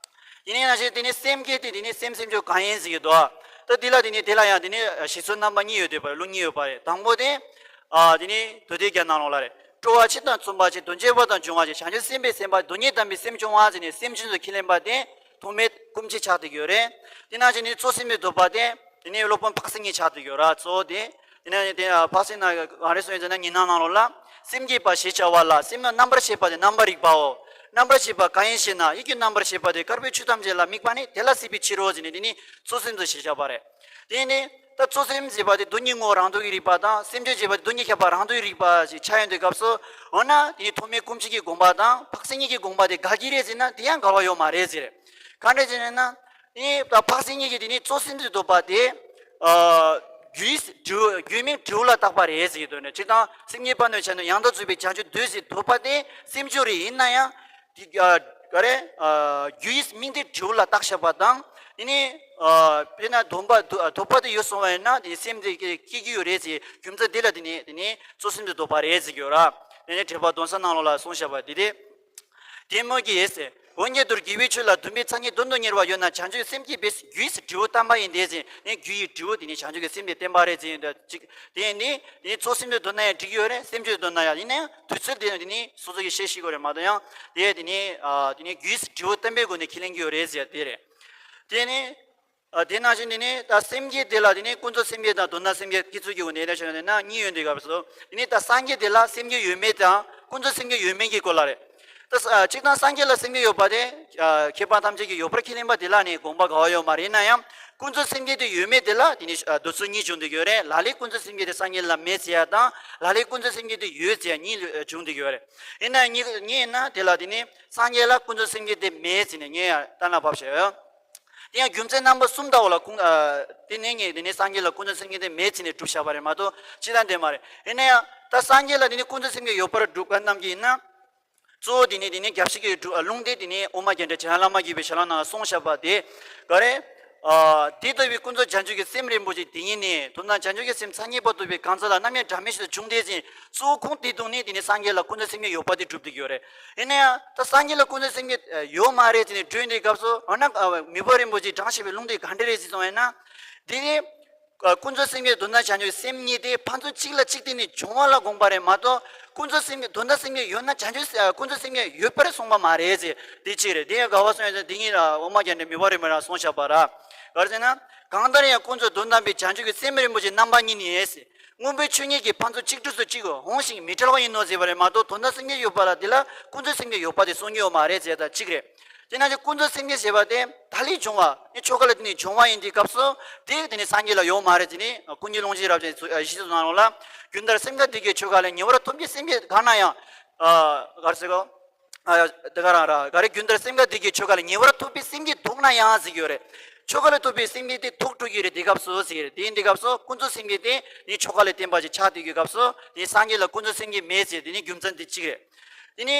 དེ་ནི་ནང་བཞིན་དེ་ནི་སེམས་བསྐྱེད་དེ་དེ་ནི་སེམས་སེམས་བྱུང་གང་ཡིན་ཟེར་གྱི་འདུག་ད་འདི་ལ་དེ་ནི་དེ་ལ་ཡང་དེ་ནི་བཞེད་ཚུལ་རྣམ་པ་གཉིས་ཡོད་དེ་བར་ལུགས་གཉིས་ཡོད་པ་རེད། དང་པོ་དེ་ཨ་དེ་ནི་མདོ་སྡེ་རྒྱན་ནང་ལོགས་ལ་རེད། སྤྲོ་བ་ཆེ་དང་མཚུངས་པ་ཆེ། དོན་སྤྱོད་པ་དང་འབྱུང་བ་ཆེ། བྱང་ཆུབ་སེམས་དཔའི་སེམས་པ། དོན་གཉིས་དམ་པའི་སེམས་སྐྱོང་བ་ཟེར་ནས་སེམས་ཅན་དུ་ཁས་ལེན་པ་དེ་ཐོགས་མེད་སྐུ་མཆེད་ཆགས་བསྡད་ཡོད་རེད། དེ་ནང་བཞིན་ནི་གཙོ་སེམས་ཀྱི་སྡོད་པ་དེ་དེ་ནི་སློབ་དཔོན་འཕགས་སེང་གེ་ཆགས་བསྡད་ཡོད་ར། གཙོ་བོ་དེ། དེ་ནས་དེ་ཨ་འཕགས་སེང་ན་ག་རེ་གསུངས་ཡོད་ཟེར་ན་ཉི་སྣང་ནང་ལོགས་ལ། སེམས་བསྐྱེད་པ་ཞེས་བྱ་བ་ལ། སེམས་ལ་རྣམ་པར་ཤེས་པ་དེ་རྣམ་པར་རིག་པའོ། རྣམ་པར་ཤེས་པ་གང་ཡིན་ཞེ་ན། ཡིད་ཀྱི་རྣམ་པར་ཤེས་པ་དེ་དཀར་པོའི་ཆོས་ཐམས་ཅད་ལ་དམིགས་པ་ནི་དེ་ལ་སྲིད་པའི་ཕྱིར་རོ་ཟེར་ནས་དེ་ནི་གཙོ་སེམས་སུ་ཞེས་བྱ་བ་རེད། དེ་ནི་ད་གཙོ་སེམས་ཞེས་པ་དེ་སྡུག་བསྔལ་ངོ་བོ་རང་སྟོང་གི་རིག་པ་དང་། སེམས་བསྐྱེད་ཅེས་པ་དེ་སྡུག་བསྔལ་ཁྱབ་པ་རང་སྟོང་གི་རིག་པ་ཞིག་ཆགས་ཡོང་དུས་སྐབས་སུ། འོ་ན་དེ་ནི་ཐོགས་མེད་སྐུ་མཆེད་ཀྱི་དགོངས་པ་དང་འཕགས་སེང་གེ་གི་དགོངས་པ་དེ་འགལ་གྱི་རེད་ཟེར་ན་དེ་ཡང་འགལ་བ་ཡོད་མ་རེད་ཟེར། གང་འདྲ་ཟེར་ན། དེ་ནི་ད་འཕགས་སེང་གེ་གིས་དེ་ནི་གཙོ་སེམས་སུ་སྡོད་པ་དེ། ཨ་རྒྱུའི་དྲི་བ། རྒྱུའི་མིང་དྲི་བ་ལ་བཏགས་པ་རེད་ཟེར་གྱི་འདུག་ནས། སྤྱིར་བཏང་སེམས་ཉིད་པ་ནི་བྱས་ན་ཡང་དག་རྫོགས་པའི་བྱང་ཆུབ་འདོད་ཟེར་སྡོད་པ་དེ་སེམས་བྱུང་རེད། ཡིན་ན་ཡང་དེ་ཨ་ག་རེ་ཨ་རྒྱུའི་མིང་དེ་དྲི་བ་ལ་བཏགས་བཞག་པ་དང་། དེ་ནི་ཨ་དཔེར་ན་སྡོམ་པ་སྡོ་ཨ་སྡོད་པ་དེ་ཡོད་སོང་བ་ཡིན་ན་དེ་ནི་སེམས་དེ་སྐྱེ་སྐྱེ་གི་ཡོད་རེད་ཟེར། རྒྱུ་མཚན་དེ་ལ་དེ་ནི་དེ་ནི་གཙོ་སེམས་སུ་སྡོད་པ་རེད་ཟེར་གྱི་ཡོད་ར། དེ་ནི་དྲེགས་པ་སྡོམ་བཟང་ནང་ལོགས་ལ་གསུངས་བཞག་པ་དེ་དེ། དེ་མོ་གི་ཟེར། འོན་ཀྱང་དུ་རུ་དགེ་བའི་ཆོས་ལ་འདུན་པའི་མཚན་ཉིད་དོན་དུ་གཉེར་བ་ཡོད་ན་བྱང་ཆུབ་སེམས་བསྐྱེད་པའི་རྒྱུའི་དྲི་བ་བསྟན་པ་ཡིན་ཏེ་ཟེར། ནས་རྒྱུ་ཡི་དྲི་བ་དེ་ནི་བྱང་ཆུབ་ཀྱི་སེམས་དེ་བསྟན་པ་རེད་ཟེར་ཡོད་འདྲ་ཅིག་དེ་ཡིན་དེ་ནི་གཙོ་སེམས་དེ་འདོན་ན་ཡང་འགྲིག་ཡོད་རེད། སེམས་བསྐྱེད་འདོན་ན་ཡང་། ཡིན་ན་ཡང་དུས་ཚོད་དེ་ནི་དེ་ནི་སོ་སོ་གི་ཤེས་ཤེས་དགོས་རེད་མ་གཏོགས། ཡང་དེ་དེ་ནི་ཨ་དེ་ནི་རྒྱུའི་དྲི་བ་བསྟན་པའི་སྒོ་ནས་ཁས་ལེན་གྱི་ཡོད་རེད་ཟེར་དེ་རེད། དེ་ནི། ཨ་དེ་ནང་བཞིན་དེ་ནི་ད་སེམས་བསྐྱེད་དེ་ལ་དེ་ནི་ཀུན་རྫོབ་སེམས་བསྐྱེད་དང་དོན་དམ་སེམས་བསྐྱེད་སྐྱེ་ཚུལ་གྱི་སྒོ་ནས་ལས་བྱུང་ནས་ན་གཉིས་ཡོད་འདུག་སྐབས་སུ། དེ་ནི་ད་སངས་རྒྱས་དེ་ལ་སེམས་བསྐྱེད་ཡོད་མེད་དང་ཀུན་རྫོབ་སེམས་བསྐྱེད་ཡོད་མེད་ཀྱི་སྐོར་ལ་རེད། ད་ཨ་གཅིག་དང་སངས་རྒྱས་ལ་སེམས་བསྐྱེད་ཡོད་པ་དེ་ཨ་མཁས་པ་ཐམས་ཅད་ཀྱིས་ཡོད་པར་ཁས་ལེན་པ་དེ་ལ་ནི་དགོངས་པ་འགལ་བ་ཡོད་མ་རེད། ཡིན་ན་ཡང་ཀུན་རྫོབ་སེམས་བསྐྱེད་དེ་ཡོད་མེད་དེ་ལ་དེ་ནི་ཨ་འདོད་ཚུལ་གཉིས་བྱུང་འདུག་ཡོད་རེད། ལ་ལས་ཀུན་རྫོབ་སེམས་བསྐྱེད་དེ་སངས་རྒྱས་ལ་མེད་ཟེར་ཡ་དང་། ལ་ལས་ཀུན་རྫོབ་སེམས་བསྐྱེད་དེ་ཡོད་ཟེར་ཡ་གཉིས་ལ་བྱུང་འདུག་ཡོད་རེད། ཡིན་ན་ཡང་གཉིས་གཉིས་ཡིན་ན་དེ་ལ་དེ་ནི་སངས་རྒྱས་ལ་ཀུན་རྫོབ་སེམས་བསྐྱེད་དེ་མེད་ཟེར་ནས་ངས་ཡང་གཏན་ལ་ཕབ་བཞག་ཡོད། དེ་ཡང་རྒྱུ་མཚན་རྣམ་པ་གསུམ་ལྟ་བུ་ལ་ཁུངས་ཨ་དེ་ནས་ངས་དེ་ནས་སངས་རྒྱས་ལ་ཀུན་རྫོབ་སེམས་བསྐྱེད་དེ་མེད་ཟེར་ནས་སྒྲུབ་བཞག་པ་རེད་མ་གཏོགས་སྤྱིར་བཏང་དེ་མ་རེད། ཡིན་ན་ཡང་ད་སངས་རྒྱས་ལ་དེ་ནས་ཀུན་རྫོབ་སེམས་བསྐྱེད་ཡོད་པར་སྒྲུབ་མཁན་རྣམས་ཀྱིས་ཡིན་ན། གཙོ་བོ་དེ་ནས་དེ་ནས་རྒྱབ་བཤད་ཀྱི་སྒྲུབ་ཨ་ལུང་དེ་དེ་ནས་དབུ་མ་རྒྱན་འགྲེལ་འཇམ་དབྱངས་བླ་མ་དགྱེས་པའི་ཞལ་ལུང་ནང་གསུངས་བཞག་པ་དེ་ག་རེ། ཨ་དེ་ལྟ་བུའི་ཀུན་རྫོབ་བྱང་ཆུབ་ཀྱི་སེམས་རིན་པོ་ཆེ་དེ་ཉིད་ནི་དོན་དམ་བྱང་ཆུབ་ཀྱི་སེམས་མཚན་ཉིད་པ་རྟོགས་པའི་གང་ཟག་ལ་རྣམ་གཡེང་གྲངས་མེད་ཞིག་ཏུ་འབྱུང་སྟེ་ཟེར། གཙོ་བོ་ཁུངས་དེ་དུས་ནས་དེ་ནས་སངས་རྒྱས་ལ་ཀུན་རྫོབ་སེམས་བསྐྱེད་ཡོད་པ་དེ་སྒྲུབ་བསྡད་ཀྱི་ཡོད་རེད། ཡིན་ན་ཡང་ད་སངས་རྒྱས་ལ་ཀུན་རྫོབ་སེམས་བསྐྱེད་ཡོད་མ་རེད་ཟེར་ནས་བརྗོད་དུས་སྐབས་སུ། འོ་ན་མི་ཕམ་རིན་པོ་ཆེས་དྲངས་བཞག་པའི་ལུང་དེ་ག་འདྲ་རེད་ཟེར་སོང་ཡིན་ན། དེ་ནི་ཀུན་རྫོབ་སེམས་བསྐྱེད་དོན་དམ་བྱང་ཆུབ་སེམས་གཉིས་དེ་ཕན་ཚུན་གཅིག་ལ་གཅིག་བརྟེན་ནས་བྱུང་བ་ལ་དགོངས་པ་རེད་མ་གཏོགས། ཀུན་རྫོབ་སེམས་བསྐྱེད་དོན་དམ་སེམས་བསྐྱེད་ཡོད་ན་བྱང་ཆུབ་ཀུན་རྫོབ་སེམས་བསྐྱེད་ཡོད་པ་རེད་གསུངས་པ་མ་རེད་ཟེར། དེ་གཅིག་རེད། དེ་ཡང་ག་བ་སོང་ཡང་དེ་ཉིད་ལ་དབུ་མ་རྒྱན་འགྲེལ་མི་ཕམ་རིན་པོ་ཆེས་གསུངས་བཞག་པ་ར། ག་རེ་ཟེར་ན། གང་ལྟར་ཡང་ཀུན་རྫོབ་དོན་དམ་པའི་བྱང་ཆུབ་ཀྱི་སེམས་རིན་པོ་ཆེ་རྣམ་པ་གཉིས་ནི་ཟེར། མངོན་པའི་ཆོས་ཉིད་ཀྱིས་ཕན་ཚུན་གཅིག་གྲོགས་སུ་གཅིག་འོང་ཞིང་མི་འབྲལ་བ་ཡིན་ནོ་ཟེར་བ་རེད་མ་གཏོགས། དོན་དམ་སེམས་བསྐྱེད་ཡོད་པ་ལ་དེ་ལ་ཀུན་རྫོབ་སེམས་བསྐྱེད་ཡོད་པ་དེ་གསུང་རྒྱུ་ཡོད་མ་རེད་ཟེར། ད་གཅིག་རེད། དེ་ནང་བཞིན་ཀུན་རྫོབ་སེམས་བསྐྱེད་ཟེར་བ་དེ་ད་ལས་བྱུང་བ་ནི་ཆོས་འགའ་ལ་བརྟེན་ནས་བྱུང་བ་ཡིན་དུས་སྐབས་སུ། དེ་དེ་ནི་སངས་རྒྱས་ལ་ཡོད་མ་རེད་ཟེར་ནས་ཀུན་མཁྱེན་ལུང་སྦྱིན་རབ་བྱུང་ཞེས་སོགས་ནང་ལོགས་ལ། རྒྱུན་ལྟར་སེམས་ཁ་འདི་གའི་ཆོས་འགའ་ལས་ཉེ་བར་ཐོབ་ཀྱི་སེམས་བསྐྱེད་གང་ན་ཡང་། ཨ་ག་རེ་ཟེར་གོ། ཨ་དེ་ག་རང་ར་ག་རེ། རྒྱུན་ལྟར་སེམས་ཁ་འདི་གའི་ཆོས་འགའ་ལས་ཉེ་བར་ཐོབ་པའི་སེམས་བསྐྱེད་འདུག་ན་ཡང་ཟེར་གྱི་ཡོད་རེད། ཆོས་འགའ་ལས་ཐོབ་པའི་སེམས་བསྐྱེད་དེ་ཐོགས་གྲུབ་ཀྱི་རེད་དེ་སྐབས་སུ་ཟེར་གྱི་རེད། དེ་ཡིན་དུས་སྐབས་སུ་ཀུན་རྫོབ་སེམས་བསྐྱེད་དེ་ནི་ཆོས་འགའ་ལས་བརྟེན་པ་ཞིག་ཆགས་བསྡད་ཀྱི་སྐབས་སུ། དེ་སངས་རྒྱས་ལ་ཀུན་རྫོབ་སེམས་བསྐྱེད་མེད་ཟེར། དེ་ནི་རྒྱུ་མཚན་དེ་གཅིག་རེད། དེ་ནི།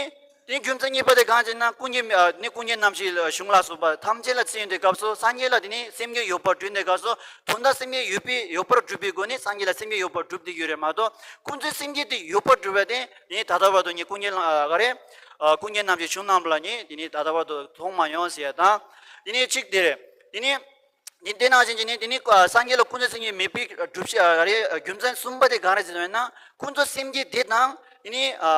དེ་རྒྱུ་མཚན་གཉིས་པ་དེ་གང་ཅེ་ན། ཀུན་མཁྱེན་ཨ་ནི་ཀུན་མཁྱེན་རྣམ་བཞི་གཞུང་ལ་སོགས་པ་ཐམས་ཅད་ལ་ཚུལ་ཡིན་དུས་སྐབས་སུ་སངས་རྒྱས་ལ་དེ་ནི་སེམས་བསྐྱེད་ཡོད་པར་གྲུབ་དུས་སྐབས་སུ། དོན་དག་སེམས་བསྐྱེད་ཡོད་པའི་ཡོད་པར་གྲུབ་པའི་སྒོ་ནས་སངས་རྒྱས་ལ་སེམས་བསྐྱེད་ཡོད་པར་གྲུབ་བསྡད་ཀྱི་ཡོད་རེད་མ་གཏོགས། ཁོང་ཚོའི་སེམས་བསྐྱེད་དེ་ཡོད་པར་གྲུབ་པ་དེ་ནི་ད་ལྟ་བར་དུ་ངས་ཀུན་མཁྱེན་ལ་ཨ་ག་རེ་ཨ་ཀུན་མཁྱེན་རྣམ་བཞི་གཞུང་རྣམས་ལ་ནི་དེ་ནི་ད་ལྟ་བར་དུ་མཐོང་མ་མྱོང་ཟེར་ཡ་དང་། དེ་ནི་གཅིག་དེ་རེད། དེ་ནི། འདི་འདི་ནང་བཞིན་གྱི་ནི་དེ་ནི་ཨ་སངས་རྒྱས་ལ་ཁོང་ཚོའི་སེམས་བསྐྱེད་མེད་པའི་སྒྲུབ་བྱེད་ཨ་རེ་རྒྱུ་མཚན་གསུམ་པ་དེ་གང་རེད་ཟེར་བ་ཡིན་ན། ཁོང་ཚོ་སེམས་བསྐྱེད་དེ་དང་དེ་ནི་ཨ་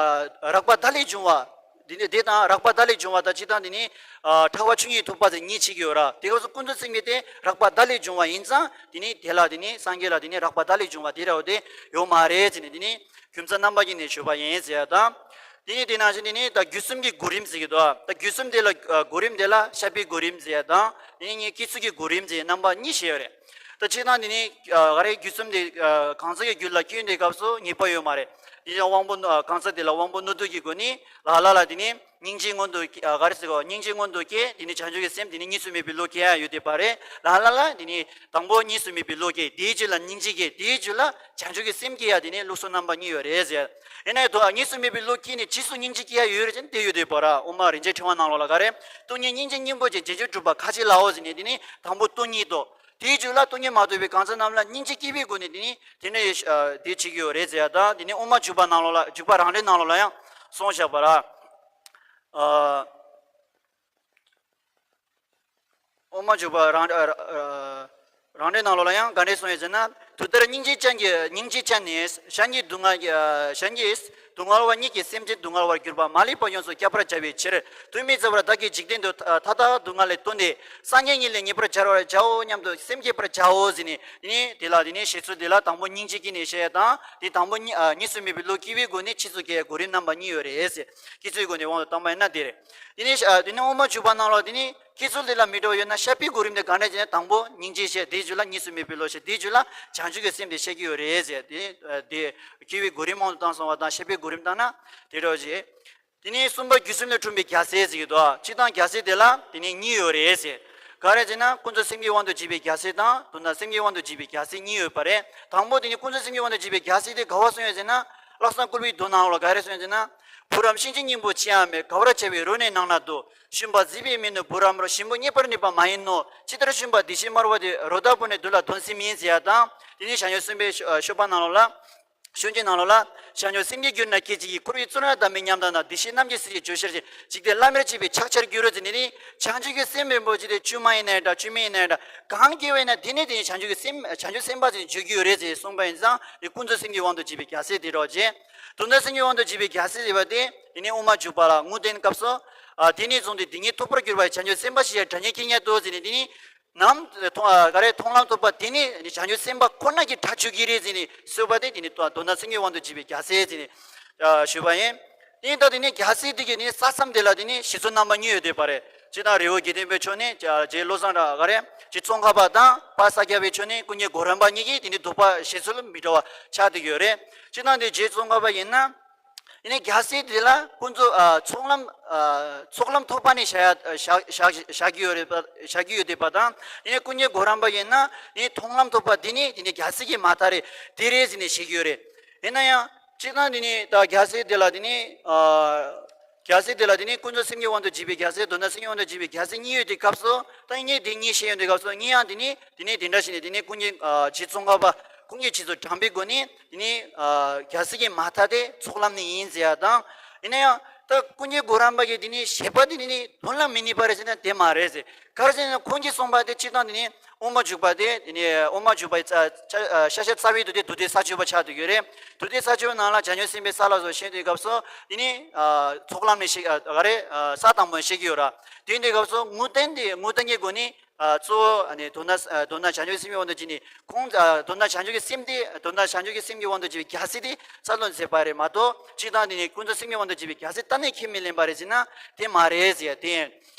རགས་པ་བརྡ་ལས་བྱུང་བ། དེ་ནི་དེ་དང་རགས་པ་བརྡ་ལས་བྱུང་བ་དང་གཅིག་དང་དེ་ནི་ཨ་ཕྲད་པ་ཆོས་ཉིད་ཐོབ་པ་ཟེར་གཉིས་ཕྱེ་གི་ཡོད་ར། དེ་སྐབས་སུ་ཁོང་ཚོའི་སེམས་བསྐྱེད་དེ་རགས་པ་བརྡ་ལས་བྱུང་བ་ཡིན་ཙང་དེ་ནི་དེ་ལ་དེ་ནི་སངས་རྒྱས་ལ་དེ་ནི་རགས་པ་བརྡ་ལས་བྱུང་བ་དེ་ར་དེ་ཡོད་མ་རེད་ཟེར་ནས་དེ་ནི། རྒྱུ་མཚན་རྣམ་པ་གཉིས་ནས་ཞུས་པ་ཡིན་ཟེར་ཡ་དང་། དེ་ནི་དེ་ནང་བཞིན་དེ་ནི་ད་བརྒྱུད་གསུམ་གྱི་གོ་རིམ་ཟེར་གྱི་འདུག་ད་བརྒྱུད་གསུམ་དེ་ལ་ཨ་གོ་རིམ་དེ་ལ་བཤད་པའི་གོ་རིམ་ཟེར་ཡ་དང་། དེ་ནི་ངས་བསྐྱེད་ཚུལ་གྱི་གོ་རིམ་ཟེར་རྣམ་པ་གཉིས་བཤད་ཡོད་རེད། ད་སྤྱིར་བཏང་དེ་ནི་ཨ་ག་རེ་བརྒྱུད་གསུམ་དེ་ཨ་གང་ཟག་གི་རྒྱུད་ལ་སྐྱེས་དུས་སྐབས་སུ་ངེས་པ་ཡོད་མ་རེད། དེ་ཡང་དབང་པོ་ཨ་གང་ཟག་དེ་ལ་དབང་པོ་རྣོ་རྟུལ་གྱི་སྒོ་ནས་ལ་ལ་ལ་དེ་ནི། སྙིང་རྗེ་མངོན་དུ་སྐྱེ་ཨ་ག་རེ་ཟེར་གོ་སྙིང་རྗེ་མངོན་དུ་སྐྱེ། དེ་ནི་བྱང་ཆུབ་ཀྱི་སེམས་དེ་ནི་གཉིས་སུ་མེད་པའི་བློ་སྐྱེ་ཡ་ཡོད་དེ་པ་རེད། ལ་ལ་ལ་དེ་ནི་དང་པོ་གཉིས་སུ་མེད་པའི་བློ་སྐྱེ། དེའི་རྗེས་ལ་སྙིང་རྗེ་སྐྱེ། དེའི་རྗེས་ལ་བྱང་ཆུབ་ཀྱི་སེམས་སྐྱེ་ཡ་དེ་ནི་ལུགས་སྲོལ་རྣམ་པ་གཉིས་ཡོད་རེད་ཟེར། ཡིན་ནའི་དོ་གཉིས་སུ་མེད་པའི་བློ་སྐྱེས་ནས་རྗེས་སུ་སྙིང་རྗེ་སྐྱེ་ཡ་ཡོད་རེད་ཅེས་དེ་ཡོད་དེ་པ་ར། དབུ་མ་རིན་ཆེན་ཕྲེང་བ་ནང་ལོགས་ལ་ག་རེ། སྟོང་ཉིད་སྙིང་རྗེ་སྙིང་པོ་ཅན་རྗེས་འཇུག་གྲུབ་པ་ཁ་ཅིག་ལའོ་ཟེར་ནས་དེ་ནི་དང་པོ་སྟོང་ཉིད་དོ། དེའི་རྗེས་ལ་སྟོང་ཉིད་མ་རྟོགས་པའི་གང་ཟག་རྣམས་ལ་སྙིང་རྗེ་སྐྱེ་བའི་སྒོ་ནས་དེ་ནི་དེ་ནི་ཨ་དེ་བྱེད་ཀྱི་ཡོད་རེད་ཟེར་ཡ་དང་། དེ་ནི་དབུ་མ་འཇུག་པ་ནང་ལོགས་ལ་འཇུག་པ་རང་འགྲེལ་ནང་ལོགས་ལ་ཡང་གསུངས་བཞག་པ་ར། ཨ། དབུ་མ་འཇུག་པ་རང་ཨ་ཨ་རང་འགྲེལ་ནང་ལོགས་ལ་ཡང་ག་འདྲས་གསུངས་ཡོད་ཟེར་ན། དེ་ལྟར་སྙིང་རྗེ་ཅན་གྱི་སྙིང་རྗེ་ཅན་ནི་གཞན་གྱི་སྡུག་བསྔལ་གྱི་ཨ་གཞན་གྱི་སྡུག་བསྔལ་བ་ཉིད་ཀྱི་སེམས་ཅན་སྡུག་བསྔལ་བར་གྱུར་པ་མ་ལུས་པ་ཡོངས་སུ་བསྐྱབ་པར་བྱ་བའི་ཕྱིར། དུས་མི་བཟད་པར་བདག་གིས་འཇིག་རྟེན་དུ་མཐའ་དག་སྡུག་བསྔལ་ལས་བཏོན་ཏེ། སངས་རྒྱས་ཉིད་ལས་ངེས་པར་བྱ་བར་བྱའོ་སྙམ་དུ་སེམས་བསྐྱེད་པར་བྱའོ་ཟེར་ནས། དེ་ནི་དེ་ལ་དེ་ནི་བཤད་ཚུལ་དེ་ལ་དང་པོ་སྙིང་རྗེ་སྐྱེས་ནས་བཤད་ཡ་དང་། དེ་དང་པོ་གཉིས་ཨ་གཉིས་སུ་མེད་པའི་བློ་སྐྱེ་བའི་སྒོ་ནས་ཕྱིས་སུ་སྐྱེ་ཡ་གོ་རིམ་རྣམ་པ་གཉིས་ཡོད་རེད་ཟེར། བསྐྱེད་ཚུལ་གྱི་སྒོ་ནས་དབང་དུ་བཏང་པ་ཡིན་ན་དེ་རེད། དེ་ནི་ཨ་དེ་ནི་དབུ་མ་འཇུག་པ་ནང་ལ་དེ་ནི་བསྐྱེད་ཚུལ་དེ་ལ་མི་འདྲ་བ་ཡོད་ན། བཤད་པའི་གོ་རིམ་དེ་ག་འདྲ་ཅེ་ན། དང་པོ་སྙིང་རྗེ་བཤད། དེའི་རྗེས་ལ་གཉིས་སུ་མེད་པའི་བློ་བཤད། དེའི་རྗེས་ལ་བྱང་ཆུབ་ཀྱི་སེམས་དེ་བཤད་ཀྱི་ཡོད་རེད་ཟེར། དེ་ཨ་དེ་སྐྱེ་བའི་གོ་རིམ་དབང་དུ་བཏང་སོང་བ་དང་། བཤད་པའི་གོ་རིམ་བཏང་ན་དེ་འདྲ་ཞིག་དེ་ནས་གསུམ་པ་བརྒྱུད་གསུམ་ལས་འཁྲུངས་པའི་རྒྱལ་སྲས་ཟེར་གྱི་འདུག་སྤྱིར་བཏང་རྒྱལ་སྲས་དེ་ལ་དེ་ནས་གཉིས་ཡོད་རེད་ཟེར། ག་རེ་ཟེར་ན། ཀུན་རྫོབ་སེམས་ཀྱི་དབང་དུ་བྱས་པའི་རྒྱལ་སྲས་དང་། དོན་དམ་སེམས་ཀྱི་དབང་དུ་བྱས་པའི་རྒྱལ་སྲས་གཉིས་ཡོད་པ་རེད། དང་པོ་དེ་ནི་ཀུན་རྫོབ་སེམས་ཀྱི་དབང་དུ་བྱས་པའི་རྒྱལ་སྲས་དེ་ག་བ་གསུངས་ཡོད་ཟེར་ན། བློ་བཟང་སྐུ་པའི་མདོ་ནང་ལ་ག་རེ་གསུངས་ཡོད་ཟེར་ན། བུ་རམ་ཤིང་ཆེན་སྙིང་པོ་ཅི་ཡང་མེད། དགའ་བར་བྱ་བའི་རོ་ནི་ནང་ན་འདུག་ཞུན་པ་བརྫིས་པའི་མིག་ནི་བུ་རམ་རོ། ཞིམ་པོ་རྙེད་པར་ནུས་པ་མ་ཡིན་ནོ། ཇི་ལྟར་ཞུན་པ་བདེ་གཤེགས་སྨྲ་བ་དེ། རོ་བདག་པོ་ནི་བདུད་ལ་འདོན་སེམས་ཡིན་ཟེར་ཡ་དང་། དེ་ནི་བྱང་ཆུབ་སེམས་དཔའི་ཤོ་ཨ་ཤོ་པ་ནང་ལོགས་ལ། ཤོན་ཅིག་ནང་ལོགས་ལ། བྱང་ཆུབ་སེམས་ཀྱི་རྒྱུད་ན་སྐད་ཅིག་གིས། འཁོར་བའི་བཙོན་རར་བསྡམས་པའི་ཉམས་དག་ན། བདེ་གཤེགས་རྣམས་ཀྱི་སྲས་ཀྱིས་བརྗོད་ཤེས་ཤིང་། འཇིག་རྟེན་བླ་མེད་ཕྱིར་བའི་ཕྱག་ཆར་འགྱུར་རོ་ཟེར་ནས་ནི། བྱང་ཆུབ་ཀྱི་སེམས་དཔའི་མོ་ཅིག་དེ་བཅོས་མ་ཡིན་ན་ཡང་འདྲ། བཅོས་མིན་ཡིན་ན་ཡང་འདྲ། གང་སྐྱེ་བ་ཡིན་ན་དེ་ནི་དེ་ནི་བྱང་ཆུབ་ཀྱི་སེམས་བྱང་ཆུབ་སེམས་དཔའ་ཟེར་ནས་བརྗོད་ཀྱི་ཡོད་རེད་ཟེར་གསུངས་པ་ཡིན་ཙང་། དེ་ཀུན་རྫོབ་སེམས་ཀྱི་དབང་དུ་བྱས་པའི་རྒྱལ་སྲས་དེ་རོ་ཅེ། དོན་དམ་སེམས་ཀྱི་དབང་དུ་བྱས་པའི་རྒྱལ་སྲས་ཟེར་བ་དེ་དེ་ནི་དབུ་མ་འཇུག་པ་ལ་ངོ་བསྟན་སྐབས་སུ། ཨ་དེ་ནས་བཟུང་སྟེ་དེ་ཉིད་ཐོབ་པར་གྱུར་པ་ཡི། བྱང་ཆུབ་སེམས་དཔའ་ཞེས་བྱ་སྒྲ་སྙན་སྐད་སྙན་ཏོ་ཟེར་ནས་དེ་ནི། ནམ་མཐོང་ཨ་ག་རེ་མཐོང་ལམ་ཐོབ་པ་དེ་ནི་བྱང་ཆུབ་སེམས་དཔའ་ཁོ་ན་གྱི་གྲགས་ཆོད་ཀྱི་རེད་ཟེར་ནས་གསུངས་པ་དེ་དེ་ནི་དོན་དམ་སེམས་ཀྱི་དབང་དུ་བྱས་པའི་རྒྱལ་སྲས་ཟེར་ནས་ཨ་ཞུས་པ་ཡིན། དེ་ཡིན་ད་དེ་ནི་རྒྱལ་སྲས་དེ་གི་ནི་ས་མཚམས་དེ་ལ་དེ་ནི་བཞེད་ཚུལ་རྣམ་པ་གཉིས་ཡོད་བསྡད་པ་རེད། སྤྱིར་བཏང་རི་བོ་དགེ་ལྡན་པའི་ཕྱོགས་ནས་རྗེ་བློ་བཟང་ར་ག་རེ་རྗེ་ཙོང་ཁ་པ་དང་། དཔལ་ས་སྐྱ་པའི་ཕྱོགས་ནས་ཀུན་མཁྱེན་གོ་རམས་པ་གཉིས་ཀྱིས་དེ་ནི་འདོད་པ་བཞེད་ཚུལ་མི་འདྲ་བ་ཆགས་བསྡད་ཀྱི་ཡོད་རེད། སྤྱིར་བཏང་དེ་རྗེ་ཙོང་ཁ་པ་ཡིན་ན། དེ་ནས་རྒྱལ་སྲས་དེ་ལ་ཀུན་རྫོབ་ཨ་ཚོགས་ལམ་ཨ་ཚོགས་ལམ་ཐོབ་པ་ནས་བཞག་ཡ་བཞག་བཞག་བཞག་གི་ཡོད་རེད་པ། བཞག་གི་ཡོད་བསྡད་པ་དང་། དེ་ནས་ཀུན་མཁྱེན་གོ་རམས་པ་ཡིན་ན་དེ་ནས་མཐོང་ལམ་ཐོབ་པ་དེ་ནི་དེ་ནས་རྒྱལ་སྲས་ཀྱི་མ་མཐའ་རེད། དེ་རེད་ཟེར་ནས་བཞེད་ཀྱི་ཡོད་རེད། ཡིན་ན་ཡང་སྤྱིར་བཏང་དེ་ནི་ད་རྒྱལ་སྲས་དེ་ལ་དེ་ནི་ཨ་རྒྱལ་སྲས་དེ་ལ་དེ་ནི་ཀུན་རྫོབ་སེམས་ཀྱི་དབང་དུ་བྱས་པའི་རྒྱལ་སྲས། དོན་དམ་སེམས་ཀྱི་དབང་དུ་བྱས་པའི་རྒྱལ་སྲས་གཉིས་ཡོད་དུས་སྐབས་སུ། ད་ངས་དེ་གཉིས་བཤད་ཡོང་དུས་སྐབས་སུ་ངས་ཡང་དེ་ནི་དེ་ནི་དེ་འདྲ་ཞིག་ནས་དེ་ནི་ཀུན་མཁྱེན་ཨ་རྗེ་ཙོང་ཁ་པ་ཀུན་མཁྱེན་རྗེ་བཙུན་དྲང་པའི་སྒོ་ནས། དེ་ནི་ཨ་རྒྱལ་སྲས་ཀྱི་མ་མཐའ་དེ་ཚོགས་ལམ་ནས་ཡིན་ཟེར་ཡ་དང་། ཡིན་ན་ཡང་ད་ཀུན་མཁྱེན་གོ་རམས་པ་གིས་དེ་ནི་བཞེད་པ་དེ་དེ་ནི་དོན་ལ་མི་གནས་པ་རེད་ཟེར་ན་དེ་མ་རེད་ཟེར། ག་རེ་ཟེར་ན་ཁོང་གིས་གསུངས་པ་དེ་སྤྱིར་བཏང་དེ་ནི་དབུ་མ་འཇུག་པ་དེ་དེ་ནི་དབུ་མ་འཇུག་པའི་རྩ་ཆ་ཨ་ཤ་ཤ་རྩ་བའི་མདོ་སྡེ་མདོ་སྡེ་ས་བཅུ་པ་ཆགས་བསྡད་ཡོད་རེད། མདོ་སྡེ་ས་བཅུ་པའི་ནང་ལ་བྱང་ཆུབ་སེམས་དཔའི་ས་ལ་སོགས་བཤད་དུས་སྐབས་སུ་དེ་ནི་ཨ་ཚོགས་ལམ་ནས་བཤད་ཨ་ག་རེ་ཨ་ས་དང་པོ་ནས་བཤད་ཀྱི་ཡོད་ར། དེ་ཡིན་དུས་སྐབས་སུ་ངོ་བསྟན་དེ་ངོ་བསྟན་གྱི་སྒོ་ནས། ཨ་གཙོ་བོ་ཨ་ནི་དོན་དམ་ཨ་དོན་དམ་བྱང་ཆུབ་སེམས་ཀྱི་དབང་དུ་བྱས་ནས་ཁོང་ཨ་དོན་དམ་བྱང་ཆུབ་ཀྱི་སེམས་དེ་དོན་དམ་བྱང་ཆུབ་ཀྱི་སེམས་ཀྱི་དབང་དུ་བྱས་པའི་རྒྱལ་སྲས་དེ་ས་ལོན་ཟེར་པ་རེད་མ་གཏོགས། སྤྱིར་བཏང་དེ་ནི་ཀུན་རྫོབ་སེམས་ཀྱི་དབང་དུ་བྱས་པའི་རྒྱལ་སྲས་གཏན་ནས་ཁས་མི་ལེན་པ་རེད་ཟེར་ན་དེ་མ་རེད་ཟེར་ཡ་དེ་ཡིན།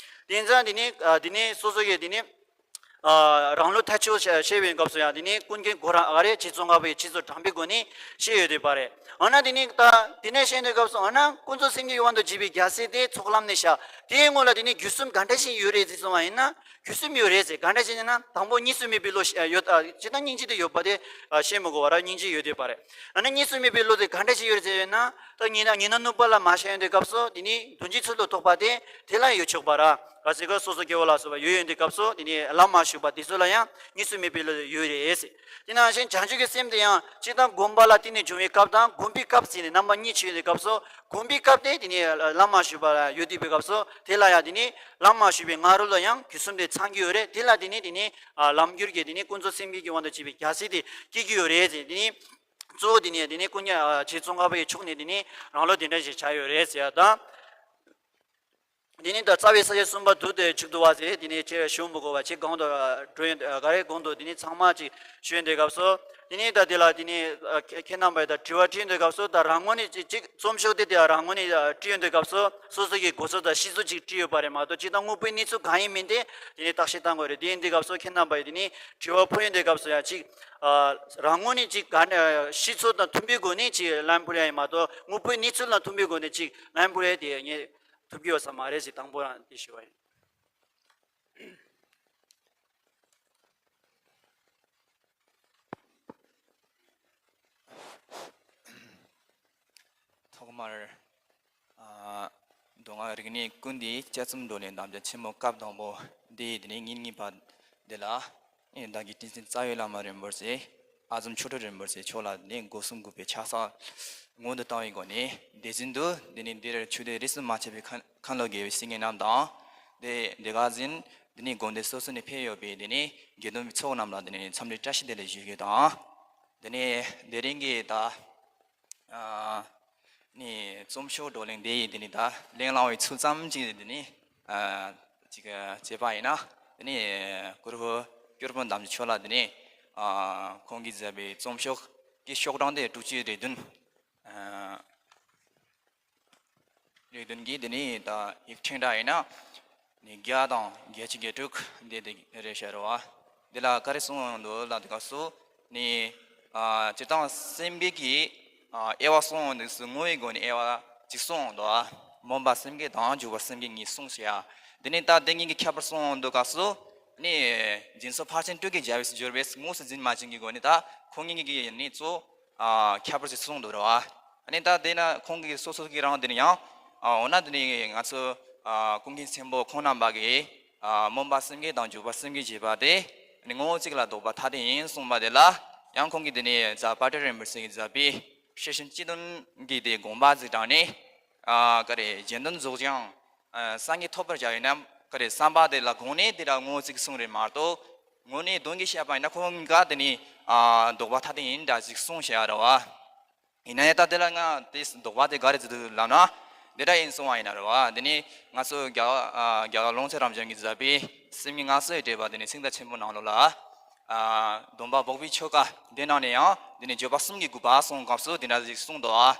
དེ་ཡིན་ཙང་དེ་ནི་ཨ་དེ་ནི་སོ་སོ་གི་དེ་ནི་ཨ་རང་ལུགས་ཐ་ཆོད་བཤད་བཤད་པའི་སྐབས་སུ་ཡང་དེ་ནི་ཀུན་མཁྱེན་གོ་རམས་ཨ་རེ་རྗེ་ཙོང་ཁ་པའི་རྗེ་བཙུན་དྲང་པའི་སྒོ་ནས་བཤད་ཡོད་བསྡད་པ་རེད། འོ་ན་དེ་ནི་ད་དེ་ནས་བཤད་དུས་སྐབས་སུ་འོ་ན་ཀུན་རྫོབ་སེམས་ཀྱི་དབང་དུ་བྱས་པའི་རྒྱལ་སྲས་དེ་ཚོགས་ལམ་ནས་བཞག་དེའི་སྔོན་ལ་དེ་ནི་བརྒྱུད་གསུམ་ག་འདྲ་ཞིག་ཡོད་རེད་ཟེར་སོང་བ་ཡིན་ན། རྒྱུ་གསུམ་ཡོད་རེད་ཟེར། ག་འདྲ་ཞིག་ཡིན་ན་དང་པོ་གཉིས་སུ་མེད་པའི་བློ་ཞིག་ཡོད། ཨ་ཅི་ལྟར་སྙིང་རྗེ་དེ་ཡོད་པ་དེ་ཨ་བཤད་མི་དགོས་པ་ར། སྙིང་རྗེ་ཡོད་དེ་པ་རེད། ཨ་ནི་གཉིས་སུ་མེད་པའི་བློ་དེ་ག་འདྲ་ཞིག་ཡོད་རེད་ཟེར་ན། ད་ཉི་ན་ཉི་ན་ནུབ་པ་ལ་མ་ཤར་ཡོང་དུས་སྐབས་སུ་དེ་ནི་དོན་གྱི་ཚུལ་དུ་རྟོགས་པ་དེ་དེ་ལ་ཡོད་ཆོག་པ་ར། ག་ཟེར་ག་སོ་སོ་སྐྱེ་བོ་ལ་སོགས་པ་ཡོད་ཡོང་དུས་སྐབས་སུ་དེ་ནི་ལམ་མ་ཞུགས་པ་དེ་ཚོ་ལ་ཡང་གཉིས་སུ་མེད་པའི་བློ་དེ་ཡོད་རེད་ཟེར། དེ་ནང་བཞིན་བྱང་ཆུབ་ཀྱི་སེམས་དེ་ཡང་སྤྱིར་བཏང་སྒོམ་པ་ལ་བརྟེན་ནས་བྱུང་བའི་སྐབས་དང་སྒོམ་པའི་སྐབས་ཟེར་ནས་རྣམ་པ་གཉིས་ཕྱེ་ཡོང་དུས་སྐབས་སུ། སྒོམ་པའི་སྐབས་དེ་དེ་ནི་ལམ་མ་ཞུགས་པ་ལ་ཡོད་དུས་པའི་སྐབས་སུ་དེ་ལ་ཡང་དེ་ནི་ལམ་མ་ཞུགས་པའི་སྔ་རོལ་ལ་ཡང་རྒྱུ་གསུམ་དེ་ཚང་གི་ཡོད་རེད། དེ་ལ་དེ་ནི་དེ་ནི་ལམ་འགྱུར་གྱི་དེ་ནི་ཀུན་རྫོབ་སེམས་བསྐྱེད་ཀྱི་དབང་དུ་བྱས་པའི་རྒྱལ་སྲས་དེ་སྐྱེ་གི་ཡོད་རེད་ཟེར། དེ་ནི་གཙོ་བོ་དེ་ནི་དེ་ནི་ཀུན་མཁྱེན་ཨ་རྗེ་ཙོང་ཁ་པ་ཡི་ཕྱོགས་ནས་དེ་ནི་རང་ལུགས་དེ་འདྲ་ཞིག་བྱ་ཡོད་རེད་ཟེར་ཡ་དང་། དེ་ནི་ད་རྩ་བའི་ས་བཅད་གསུམ་པ་བསྡུ་སྟེ་གཅིག་ཏུ་བ་ཟེར། དེ་ནི་ཅེས་ཞུ་མི་དགོས་པ་ཅིག་གོང་དུ་འགྲོ་ཡོང་ག་རེ་གོང་དུ་དེ་ནི་ཚང་མ་ཅིག་ཞུ་ཡོང་དུས་སྐབས་སུ། དེ་ནི་ད་དེ་ལ་དེ་ནི་ཁྱེད་རྣམ་པས་ད་དྲི་བ་དྲིས་ཡོང་དུས་སྐབས་སུ། ད་རང་ངོས་ནས་ཅིག་ཅིག་རྩོམ་ཤོག་དེ་དེ་རང་ངོས་ནས་དྲིས་ཡོང་དུས་སྐབས་སུ་སོ་སོ་གི་གོ་ཚོད་དང་ཤེས་ཚོད་ཅིག་དྲིས་ཡོད་པ་རེད་མ་གཏོགས། ཅིག་ད་དངོས་པོའི་གནས་ཚུལ་གང་ཡིན་མིན་དེ་དེ་ནི་བརྟག་དཔྱད་བཏང་དགོས་རེད། དེ་ཡིན་དུས་སྐབས་སུ་ཁྱེད་རྣམ་པས་དེ་ནི་དྲི་བ་ཕུལ་ཡོང་དུས་སྐབས་སུ་ཡང་ཅིག་རང་ངོས་ནས་ཅིག་ག་ཤེས་ཚོད་དང་མཐུན་པའི་སྒོ་ནས་ཅིག་ལན་ཕུལ་ཡ་ཡིན་མ་གཏོགས། དངོས་པོའི་གནས་ཚུལ་དང་མཐུན་པའི་སྒོ་ནས་ཅིག་ལན་ཕུལ་ཡ་དེ་ངས་ཐུབ་ཀྱི་ཡོད་ས་མ་རེད་ཟེར་དང་པོ་རང་དེ་ཞུ་བ་ཡིན། ཐོག་མར། ཨ། མདོ་སྔགས་རིག་གནས་ཀུན་བདེའི་དཔྱད་རྩོམ་བགྲོ་གླེང་དམ་བཅའ་ཆེན་མོ་སྐབས་དང་པོ་འདི་དེ་ནས་ཉིན་གཉིས་པ་འདི་ལ། ཨེ། བདག་གི་དྲིན་ཅན་རྩ་བའི་བླ་མ་རིན་པོ་ཆེ་ཨ་ཛོམ་ཆོས་གྲགས་རིན་པོ་ཆེ་མཆོག་ལ་ནི་སྒོ་གསུམ་གུས་པའི་ཕྱག་འཚལ་སྔོན་དུ་བཏང་བའི་སྒོ་ནས། དེ་བཞིན་དུ་འདི་ནི་འདིར་ཆོས་སྡེ་རིས་སུ་མ་ཆད་པའི་མཁན་མཁན་སློབ་དགེ་བའི་བཤེས་གཉེན་རྣམས་དང་། དེ་དེ་ག་ཟིན་འདི་ནི་དགོན་སྡེ་སོ་སོ་ནས་ཕེབས་ཡོད་པའི་འདི་ནི་དགེ་འདུན་པའི་ཚོགས་རྣམས་ལ་འདི་ནི་འཚམས་འདྲི་བཀྲ་ཤིས་བདེ་ལེགས་ཞུ་རྒྱུ་དང་། འདི་ནི་དེ་རིང་གི་ད། ཨ། ནི་རྩོམ་ཤོག་བགྲོ་གླེང་འདི་ཡི་འདི་ནི་ད་གླེང་བསླང་བའི་ཚུལ་ཙམ་ཅིག་འདི་ནི། ཨ། ཅིག་བྱས་པ་ཡིན་ན། འདི་ནི་གུ་རུ་སྐྱོར་དཔོན་དམ་ཆོས་མཆོག་ལ་འདི་ནི། ཨ། ཁོང་གིས་མཛད་པའི་རྩོམ་ཤོག་གི་ཤོག་གྲངས་དེ་དྲུག་ཅུ་རེ་བདུན། ཨ། རེ་བདུན་གྱི་འདི་ནི་ད་ཡིག་ཕྲེང་འདྲ་ཡིན་ན། ནི་བརྒྱ་དང་བརྒྱད་ཅུ་གྱ་དྲུག་འདི་དེ་རེད་ཤག་རེད་བ། འདི་ལ་ག་རེ་གསུངས་འདུག་ལབ་དུས་སྐབས་སུ། ནི། ཨ། སྤྱིར་བཏང་སེམས་བསྐྱེད་ཀྱི། ཨ། དབྱེ་བ་གསུངས་འདུག་སུ་ངོ་བོའི་སྒོ་ནས་དབྱེ་བ་གཅིག་གསུངས་འདུག་ཨ། སྨོན་པ་སེམས་བསྐྱེད་དང་འཇུག་པ་སེམས་བསྐྱེད་གཉིས་གསུངས་ཤག་ཡ། འདི་ནི་ད་འདི་གཉིས་ཀྱི་ཁྱད་པར་གསུངས་འདུག་སྐབས་སུ། ནི། སྦྱིན་སོགས་ཕར་ཕྱིན་སྤྲོས་བྲལ་རྒྱལ་བས་སུ་གྱུར་པས་དངོས་སུ་འཛིན་མ་བྱས་ཀྱི་སྒོ་ནས་ད་ཁོང་གཉིས་ཀྱི་ནི་གཙོ། ཨ། ཁྱད་པར་ཞིག་གསུངས་འདུག་རེད་བ། ཨ་ནི་ད་དེ་ན་ཁོང་གིས་སོ་སོ་གི་རང་དེ་ནི་ཡང་། ཨ། འོ་ན་དེ་ནི་ང་ཚོ། ཨ། ཀུན་མཁྱེན་ཆེན་པོ་ཁོང་རྣམ་པ་གིས། ཨ། སྨོན་པ་སེམས་བསྐྱེད་དང་འཇུག་པ་སེམས་བསྐྱེད་ཅེས་པ་དེ་ནི་ངོ་བོ་གཅིག་ལ་ལྡོག་པ་ཐ་དད་ཡིན་གསུངས་པ་དེ་ལ་ཡང་ཁོང་གིས་དེ་ནི་རྫ་དཔལ་སྤྲུལ་རིན་པོ་ཆེ་གིས་མཛད་པའི་སྐྱེས་ཆེན་སྤྱི་དོན་གྱི་དེ་དགོངས་པ་ཟིག་དྲངས་ནས། ཨ། ག་རེ་གཞན་དོན་རྫོགས་ཀྱང་། ཨ། སངས་རྒྱས་ཐོབ་པར་བྱ་བས་ན་ག་རེ་བསམ་པ་དེ་ལ་དགོངས་ནས་དེ་ལ་ངོ་བོ་གཅིག་གསུངས་རེད་མ་གཏོགས། དངོས་གནས་དོན་གྱིས་བཤད་པ་ཡིན་ན་ཁོང་གཉིས་ཀ་དེ་ནི། ཨ། ལྡོག་པ་ཐ་དད་ཡིན་འདྲ་ཞིག་གསུངས་བཞག་རེད་བ། ཡིན་ན་ཡང་ད་དེ་ལ་ང་དེ་ལྡོག་པ་དེ་ག་རེ་ཟེར་འདུག་ལབ་ན། འདི་འདྲ་ཡིན་གསུངས་པ་ཡིན་ན་རེད་བ། དེ་ནི་ང་ཚོ་རྒྱ། ཨ། རྒྱ་གར་ཀློང་ཆེན་རབ་འབྱམས་ཀྱིས་མཛད་པའི་སེམས་ཉིད་སྔགས་སོ་ཡི་འགྲེལ་པ་དེ་ནི་གསེར་རྟ་ཆེན་པོའི་ནང་ལོགས་ལ། ཨ། སྡོམ་པ་འབོགས་པའི་ཆོ་ག་འདི་ནང་ནས་ཡང་དེ་ནི་བརྗོད་པ་གསུམ་གྱི་དགོས་པ་གསུངས་སྐབས་སུ་དེ་འདྲ་ཞིག་གསུངས་འདུག་ཨ།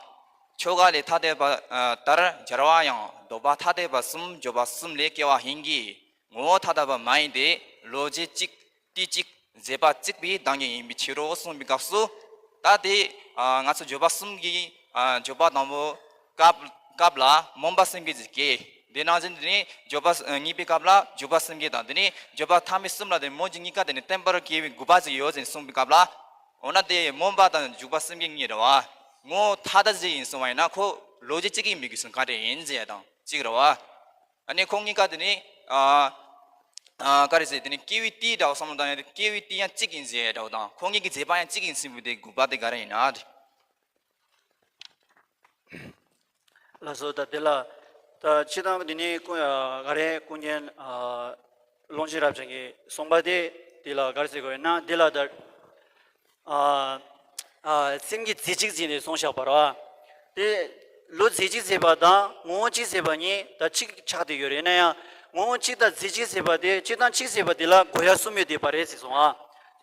ཆོ་ག་ལས་ཐ་དད་པ། ཨ། ལྟར་སྦྱར་བ་ཡང་ལྡོག་པ་ཐ་དད་པ་གསུམ་བརྗོད་པ་གསུམ་ལས་སྐྱེ་བ་ཡིན་གྱི། ངོ་བོ་ཐ་དད་པ་མ་ཡིན་ཏེ། བློ་རྗེ་གཅིག། དུས་གཅིག། རྫས་པ་གཅིག་པའི་བདག་ཉིད་ཡིན་པའི་ཕྱིར་རོ་གསུངས་པའི་སྐབས་སུ། ད་དེ། ཨ། ང་ཚོ་བརྗོད་པ་གསུམ་གྱི། ཨ། བརྗོད་པ་དང་པོ་སྐབས་སྐབས་ལ་སྨོན་པ་སེམས་བསྐྱེད་ཅིག་སྐྱེ། དེ་ནང་བཞིན་དེ་ནི་བརྗོད་པ་གཉིས་པའི་སྐབས་ལ་འཇུག་པ་སེམས་བསྐྱེད་དང་། དེ་ནི་བརྗོད་པ་ཐ་མའི་གསུམ་ལ་དེ་སྨོན་འཇུག་གཉིས་ཀ་དེ་ནི་བརྟན་པར་སྐྱེ་བའི་དགོས་པ་ཅིག་ཡོད་ཅེས་གསུངས་པའི་སྐབས་ལ། འོ་ན་དེ་སྨོན་པ་དང་འཇུག་པ་སེམས་བསྐྱེད་གཉིས་རེད་བ། ངོ་བོ་ཐ་དད་ཅིག་ཡིན་གསུངས་པ་ཡིན་ན་ཁོ་བློ་རྗེ་གཅིག་ཡིན་པའི་དུས་སུ་ག་འདྲ་ཡིན་ཟེར་ཡ་དང་གཅིག་རེད་བ། ཨ་ནི་ཁོང་གཉིས་ཀ་དེ་ནི། ཨ། ཨ། ག་རེ་ཟེར། དེ་ནི་སྐྱེ་བའི་དུས་འདྲ་བོ་བསམ་བློ་བཏང་ཡ་དེ་སྐྱེ་བའི་དུས་ཡང་གཅིག་ཡིན་ཟེར་ཡ་འདྲ་བོ་དང་། ཁོང་གཉིས་ཀྱི་རྫས་པ་ཡང་གཅིག་ཡིན་ཟེར་བའི་དེ་དགོས་པ་དེ་ག་རེ་ཡིན་ན་དེ། ལགས་སོ། ད་དེ་ལ་ད་སྤྱིར་བཏང་དེ་ནི་ཀུན། ཨ། ག་རེ་ཀུན་མཁྱེན། ཨ། ཀློང་ཆེན་རབ་འབྱམས་ཀྱིས་གསུངས་པ་དེ་དེ་ལ་ག་རེ་ཟེར་དགོས་ཡོད་ན། དེ་ལ་ད། ཨ། ཨ། སེམས་ཀྱི་རྫས་གཅིག་ཟེར་ནས་གསུངས་བཞག་པ་རེད་བ། དེ་བློ་རྫས་གཅིག་ཟེར་བ་དང་ངོ་བོ་གཅིག་ཟེར་བ་གཉིས་ད་གཅིག་ཆགས་བསྡད་ཡོད་རེད། ཡིན་ན་ཡང་ངོ་བོ་གཅིག་དང་རྫས་གཅིག་ཟེར་བ་དེ་སྤྱིར་བཏང་གཅིག་ཟེར་བ་དེ་ལ་དགོས་ཡ་གསུམ་ཡོད་བསྡད་པ་རེད་ཟེར་སོང་ཨ།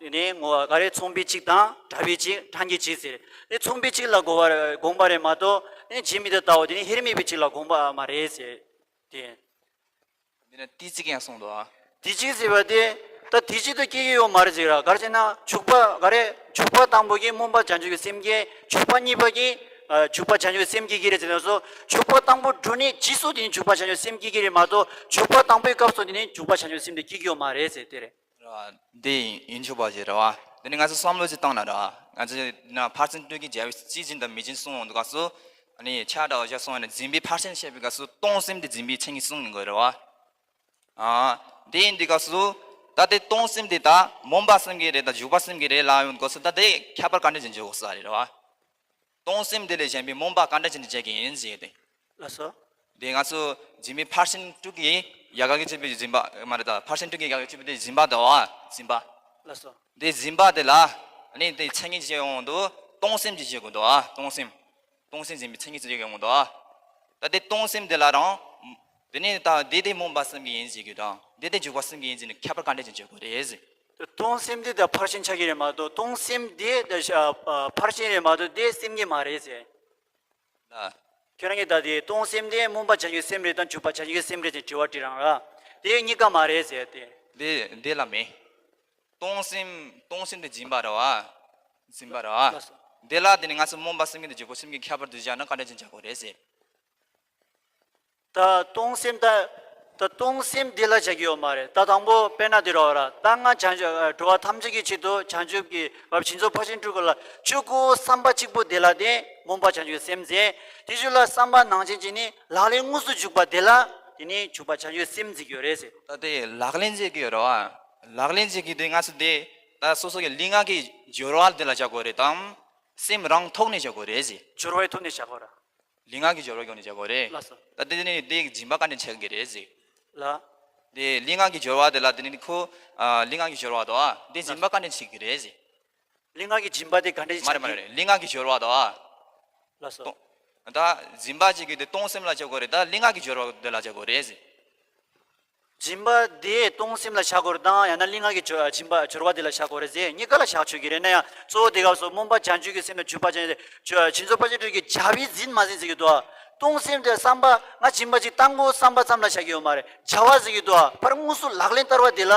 དེ་ནས་ངོ་བོ་ག་རེ་མཚུངས་པའི་གཅིག་དང་འདྲ་བའི་གཅིག་གྲངས་ཀྱི་གཅིག་ཟེར། དེ་མཚུངས་པའི་གཅིག་ལ་དགོས་པ་དགོངས་པ་རེད་མ་གཏོགས། དེ་ནས་རྗེས་མི་དེ་ལྟ་བུ་དེ་ནི་དབྱེར་མེད་པའི་གཅིག་ལ་དགོངས་པ་མ་རེད་ཟེར། དེ། འདི་ན་དུས་གཅིག་ཡང་གསུངས་འདུག་ཨ། དུས་གཅིག་ཟེར་བ་དེ་ད་དུས་གཅིག་ཏུ་སྐྱེ་གི་ཡོད་མ་རེད་ཟེར་ར། ག་རེ་ཟེར་ན་འཇུག་པ་ག་རེ་འཇུག་པ་དང་པོ་གི་སྨོན་པ་བྱང་ཆུབ་ཀྱི་སེམས་བསྐྱེད། འཇུག་པ་གཉིས་པ་གི་ ཨ། འཇུག་པ་བྱང་ཆུབ་སེམས་སྐྱེ་གི་རེད་ཟེར་ན་སོ། འཇུག་པ་དང་པོ་འགྲོ་ནས་རྗེས་སུ་དེ་ནི་འཇུག་པ་བྱང་ཆུབ་སེམས་སྐྱེ་གི་རེད་མ་གཏོགས། འཇུག་པ་དང་པོའི་སྐབས་སུ་དེ་ནི་འཇུག་པ་བྱང་ཆུབ་སེམས་དེ་སྐྱེ་གི་ཡོད་མ་རེད་ཟེར་དེ་རེད། ར། འདི་ཡིན་ཆོག་པ་ཞིག་རེད་བ། དེ་ནི་ང་ཚོ་བསམ་བློ་ཞིག་བཏང་ན་ར། ང་ཚོ་ན་ཕར་ཕྱིན་དྲུག་གི་རྒྱལ་བའི་སྤྱི་བྱིན་དང་མི་བྱིན་གསུངས་ཡོང་དུས་སྐབས་སུ། ཨ་ནི་ཆ་འདྲ་བ་བཞག་སོང་བ་ནི་འཛིན་པའི་ཕར་ཕྱིན་བཤད་པའི་སྐབས་སུ་སྟོང་སེམས་དེ་འཛིན་པའི་མཚན་ཉིད་གསུངས་ཡོང་གི་རེད་བ། ཨ། དེ་ཡིན་དུས་སྐབས་སུ། ད་དེ་སྟོང་སེམས་དེ་ད་སྨོན་པ་སེམས་ཀྱི་རེད་ད་འཇུག་པ་སེམས་ཀྱི་རེད་ལབ་ཡོང་དུས་སྐབས་སུ་ད་དེ་ཁྱད་པར་ག་འདྲ་ཅིག་འཇོག་དགོས་ས་རེད་བ། སྟོང་སེམས་དེ་ལས་གཞན་པའི་སྨོན་པ་ག་འདྲ་ཅིག་བྱེད་ཀྱི་ཡིན་ཟེར་ཏེ། ལགས་སོ། དེ་ང་ཚོ་འཛིན་པའི་ཕར་ཕྱིན་དྲུག་གི་ཡ་ག་གི་བྱེད་པའི་འཛིན་པ་མ་རེད་ད། ཕར་ཕྱིན་དྲུག་གི་ཡ་ག་གི་བྱེད་པའི་དེ་འཛིན་པ་དང་བ་འཛིན་པ། ལགས་སོ། དེ་འཛིན་པ་དེ་ལ་ཨ་ནི་དེ་མཚན་ཉིད་ཅིག་ཡོང་དུས་སྟོང་སེམས་ཅིག་བྱེད་དགོས་འདུག་ཨ། སྟོང་སེམས། སྟོང་སེམས་འཛིན་པའི་མཚན་ཉིད་ཅིག་ཡོང་དུས་ཨ། ད་དེ་སྟོང་སེམས་དེ་ལ་རང་། དེ་ནི་ད་དེ་དེ་སྨོན་པ་སེམས་ཀྱི་ཡིན་ཟེར་རྒྱུ་དང་དེ་དེ་འཇུག་པ་སེམས་ཀྱི་ཡིན་ཟེར་ནས་ཁྱད་པར་ག་འདྲ་ཅིག་འཇོག་དགོས་རེད་ཟེར། དེ་སྟོང་སེམས་དེ་ད་ཕར་ཕྱིན་ཆགས་ཀྱི་རེད་མ་གཏོགས་སྟོང་སེམས་དེ་ད་ཕར་ཕྱིན་རེད་མ་གཏོགས་དེ་སེམས་ཀྱི་མ་རེད་ཟེར། ལ། ཁྱོད་རང་གིས་ད་དེ་སྟོང་སེམས་དེ་སྨོན་པ་བྱང་ཆུབ་སེམས་རེད་དང་འཇུག་པ་བྱང་ཆུབ་སེམས་རེད་ཅེས་དྲི་བ་དྲིས་རང་ར། དེ་གཉིས་ཀ་མ་རེད་ཟེར་ཏེ། དེ་དེ་ལ་མེད། སྟོང་སེམས་སྟོང་སེམས་དེ་འཛིན་པ་རེད་བ། འཛིན་པ་རེད་བ། ལགས་སོ། དེ་ལ་དེ་ནི་ང་ཚོ་སྨོན་པ་སེམས་ཀྱི་དེ་འཇུག་པ་སེམས་ཀྱི་ཁྱད་པར་དུ་བཞག་ན་ག་འདྲ་ཅིག་བྱ་དགོས་རེད་ཟེར། ད་སྟོང་སེམས་ད། ད་སྟོང་སེམས་དེ་ལ་བྱ་གི་ཡོད་མ་རེད། ད་དང་པོ་དཔེར་ན་དེ་རོ་ར། ད་ང་བྱང་ཆུབ་འགྲོ་བ་ཐམས་ཅད་ཀྱི་ཆེད་དུ་བྱང་ཆུབ་ཀྱི་བ་བྱིན་རླབས་ཕར་ཕྱིན་དྲུག་གི་ལ་བཅུ་དགུ་བསམ་པ་གཅིག་པུ་དེ་ལ་དེ་སྨོན་པ་བྱང་ཆུབ་སེམས་ཟེར། དེ་བཞིན་ལ་བསམ་པ་ནང་བཞིན་གྱི་ནི་ལག་ལེན་དངོས་སུ་འཇུག་པ་དེ་ལ་དེ་ནི་འཇུག་པ་བྱང་ཆུབ་སེམས་ཟེར་གྱི་ཡོད་རེད་ཟེར། ད་དེ་ལག་ལེན་བྱེད་ཀྱི་ཡོད་རེད་བ། ལག་ལེན་བྱེད་ཀྱི་དེ་ང་ཚོ་དེ་ད་སོ་སོ་གི་ལུས་ངག་གི་སྦྱོར་བ་དེ་ལ་བྱ་དགོས་རེད་དམ། སེམས་རང་ཐོག་ནས་བྱ་དགོས་རེད་ཟེར། སྦྱོར་བའི་ཐོག་ནས་བྱ་དགོས་ར། ལུས་ངག་གི་སྦྱོར་བའི་སྒོ་ནས་བྱ་དགོས་རེད། ལགས་སོ། ད་དེ་ནི་དེ་སྦྱིན་པ་ག་འདྲ་བྱེད་ཀྱི་རེད་ཟེར། ལ། དེ་ལུས་ངག་གི་སྦྱོར་བ་དེ་ལ་དེ་ནི་ཁོ། ཨ། ལུས་ངག་གི་སྦྱོར་བ་དོ། དེ་སྦྱིན་པ་ག་འདྲ་བྱེད་ཀྱི་རེད་ཟེར། ལུས་ངག་གི་སྦྱིན་པ་དེ་ག་འདྲ་མ་རེད་མ་རེད་རེད། ལུས་ངག་གི་སྦྱོར་བ་དོ། ལགས་སོ། ད་སྦྱིན་པ་བྱེད་ཀྱི་དེ་སྟོང་སེམས་ལ་བྱ་དགོས་རེད་ད་ལུས་ངག་གི་སྦྱོར་བ་དེ་ལ་བྱ་དགོས་རེད་ཟེར། སྦྱིན་པ་དེ་སྟོང་སེམས་ལ་བྱ་དགོས་རེད་དང་ཡང་ན་ལུས་ངག་གི་སྦྱོ་སྦྱིན་པ་སྦྱོར་བ་དེ་ལ་བྱ་དགོས་རེད་ཟེར། གཉིས་ཀ་ལ་བྱ་ཆོག་གི་རེད་ན་ཡང་གཙོ་བོ་དེ་སྐབས་སུ་སྨོན་པ་བྱང་ཆུབ་ཀྱི་སེམས་ལ་འཇུག་པ་ཅན་ཆོས་བྱིན་རླབས་ཕར་ཕྱིན་དྲུག་གི་བྱ་བའི་འཛིན་མ་འཛིན་ཟེར་གྱི་འདུག་སྟོང་སེམས་དེ་བསམ་པ་ང་སྦྱིན་པ་ཅིག་བཏང་དགོས་བསམ་པ་ཙམ་ལ་བྱ་གི་ཡོད་མ་རེད། བྱ་བ་ཟེར་གྱི་འདུག་ཕར་དངོས་སུ་ལག་ལེན་བསྟར་བ་དེ་ལ་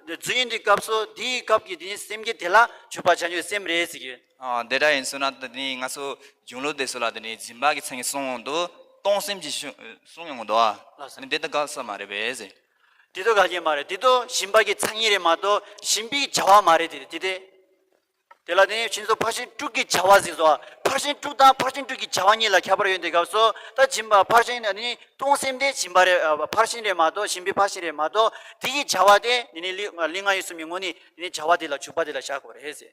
འཛིན་ཡིན་དུས་སྐབས་སུ་དེའི་སྐབས་ཀྱི་དེ་ནི་སེམས་བསྐྱེད་དེ་ལ་འཇུག་པ་བྱང་ཆུབ་སེམས་རེད་ཟེར་གྱི། ཨ། དེ་འདྲ་ཡིན་སོང་ན་ད་ནི་ང་ཚོ་གཞུང་ལུགས་དེ་ཚོ་ལ་ད་ནི་སྦྱིན་པ་གི་མཚན་ཉིད་གསུངས་ཡོང་དུས་སྟོང་སེམས་ཀྱི་གཞུང་གསུངས་ཡོང་གི་འདུག་ཨ། ལགས་སོ། ཨ་ནི་དེ་ད་དགག་ས་མ་རེད་པས་ཟེར། དེ་ཚོ་དགག་ཡས་མ་རེད། དེ་ཚོ་སྦྱིན་པ་གི་མཚན་ཉིད་རེད་མ་གཏོགས་སྦྱིན་པའི་བྱ་བ་མ་རེད་དེ་དེ་དེ། དེ་ལ་དེ་ནི་བྱིན་རླབས་ཕར་ཕྱིན་དྲུག་གི་བྱ་བ་ཟེར་སོང་ཨ། ཕར་ཕྱིན་དྲུག་དང་ཕར་ཕྱིན་དྲུག་གི་བྱ་བ་གཉིས་ལ་ཁྱད་པར་ཡོད་དུས་སྐབས་སུ་ད་སྦྱིན་པ་ཕར་ཕྱིན་ནི་སྟོང་སེམས་དེ་སྦྱིན་པ་རེད། ཨ། ཕར་ཕྱིན་རེད་མ་གཏོགས་སྦྱིན་པའི་ཕར་ཕྱིན་རེད་མ་གཏོགས་དེ་གི་བྱ་བ་དེ་དེ་ནི་ལུས་ལུས་ངག་ཡིད་གསུམ་གྱི་ངོ་ནས་དེ་ནི་བྱ་བ་དེ་ལ་འཇུག་པ་དེ་ལ་བཞག་དགོས་རེད་ཟེར།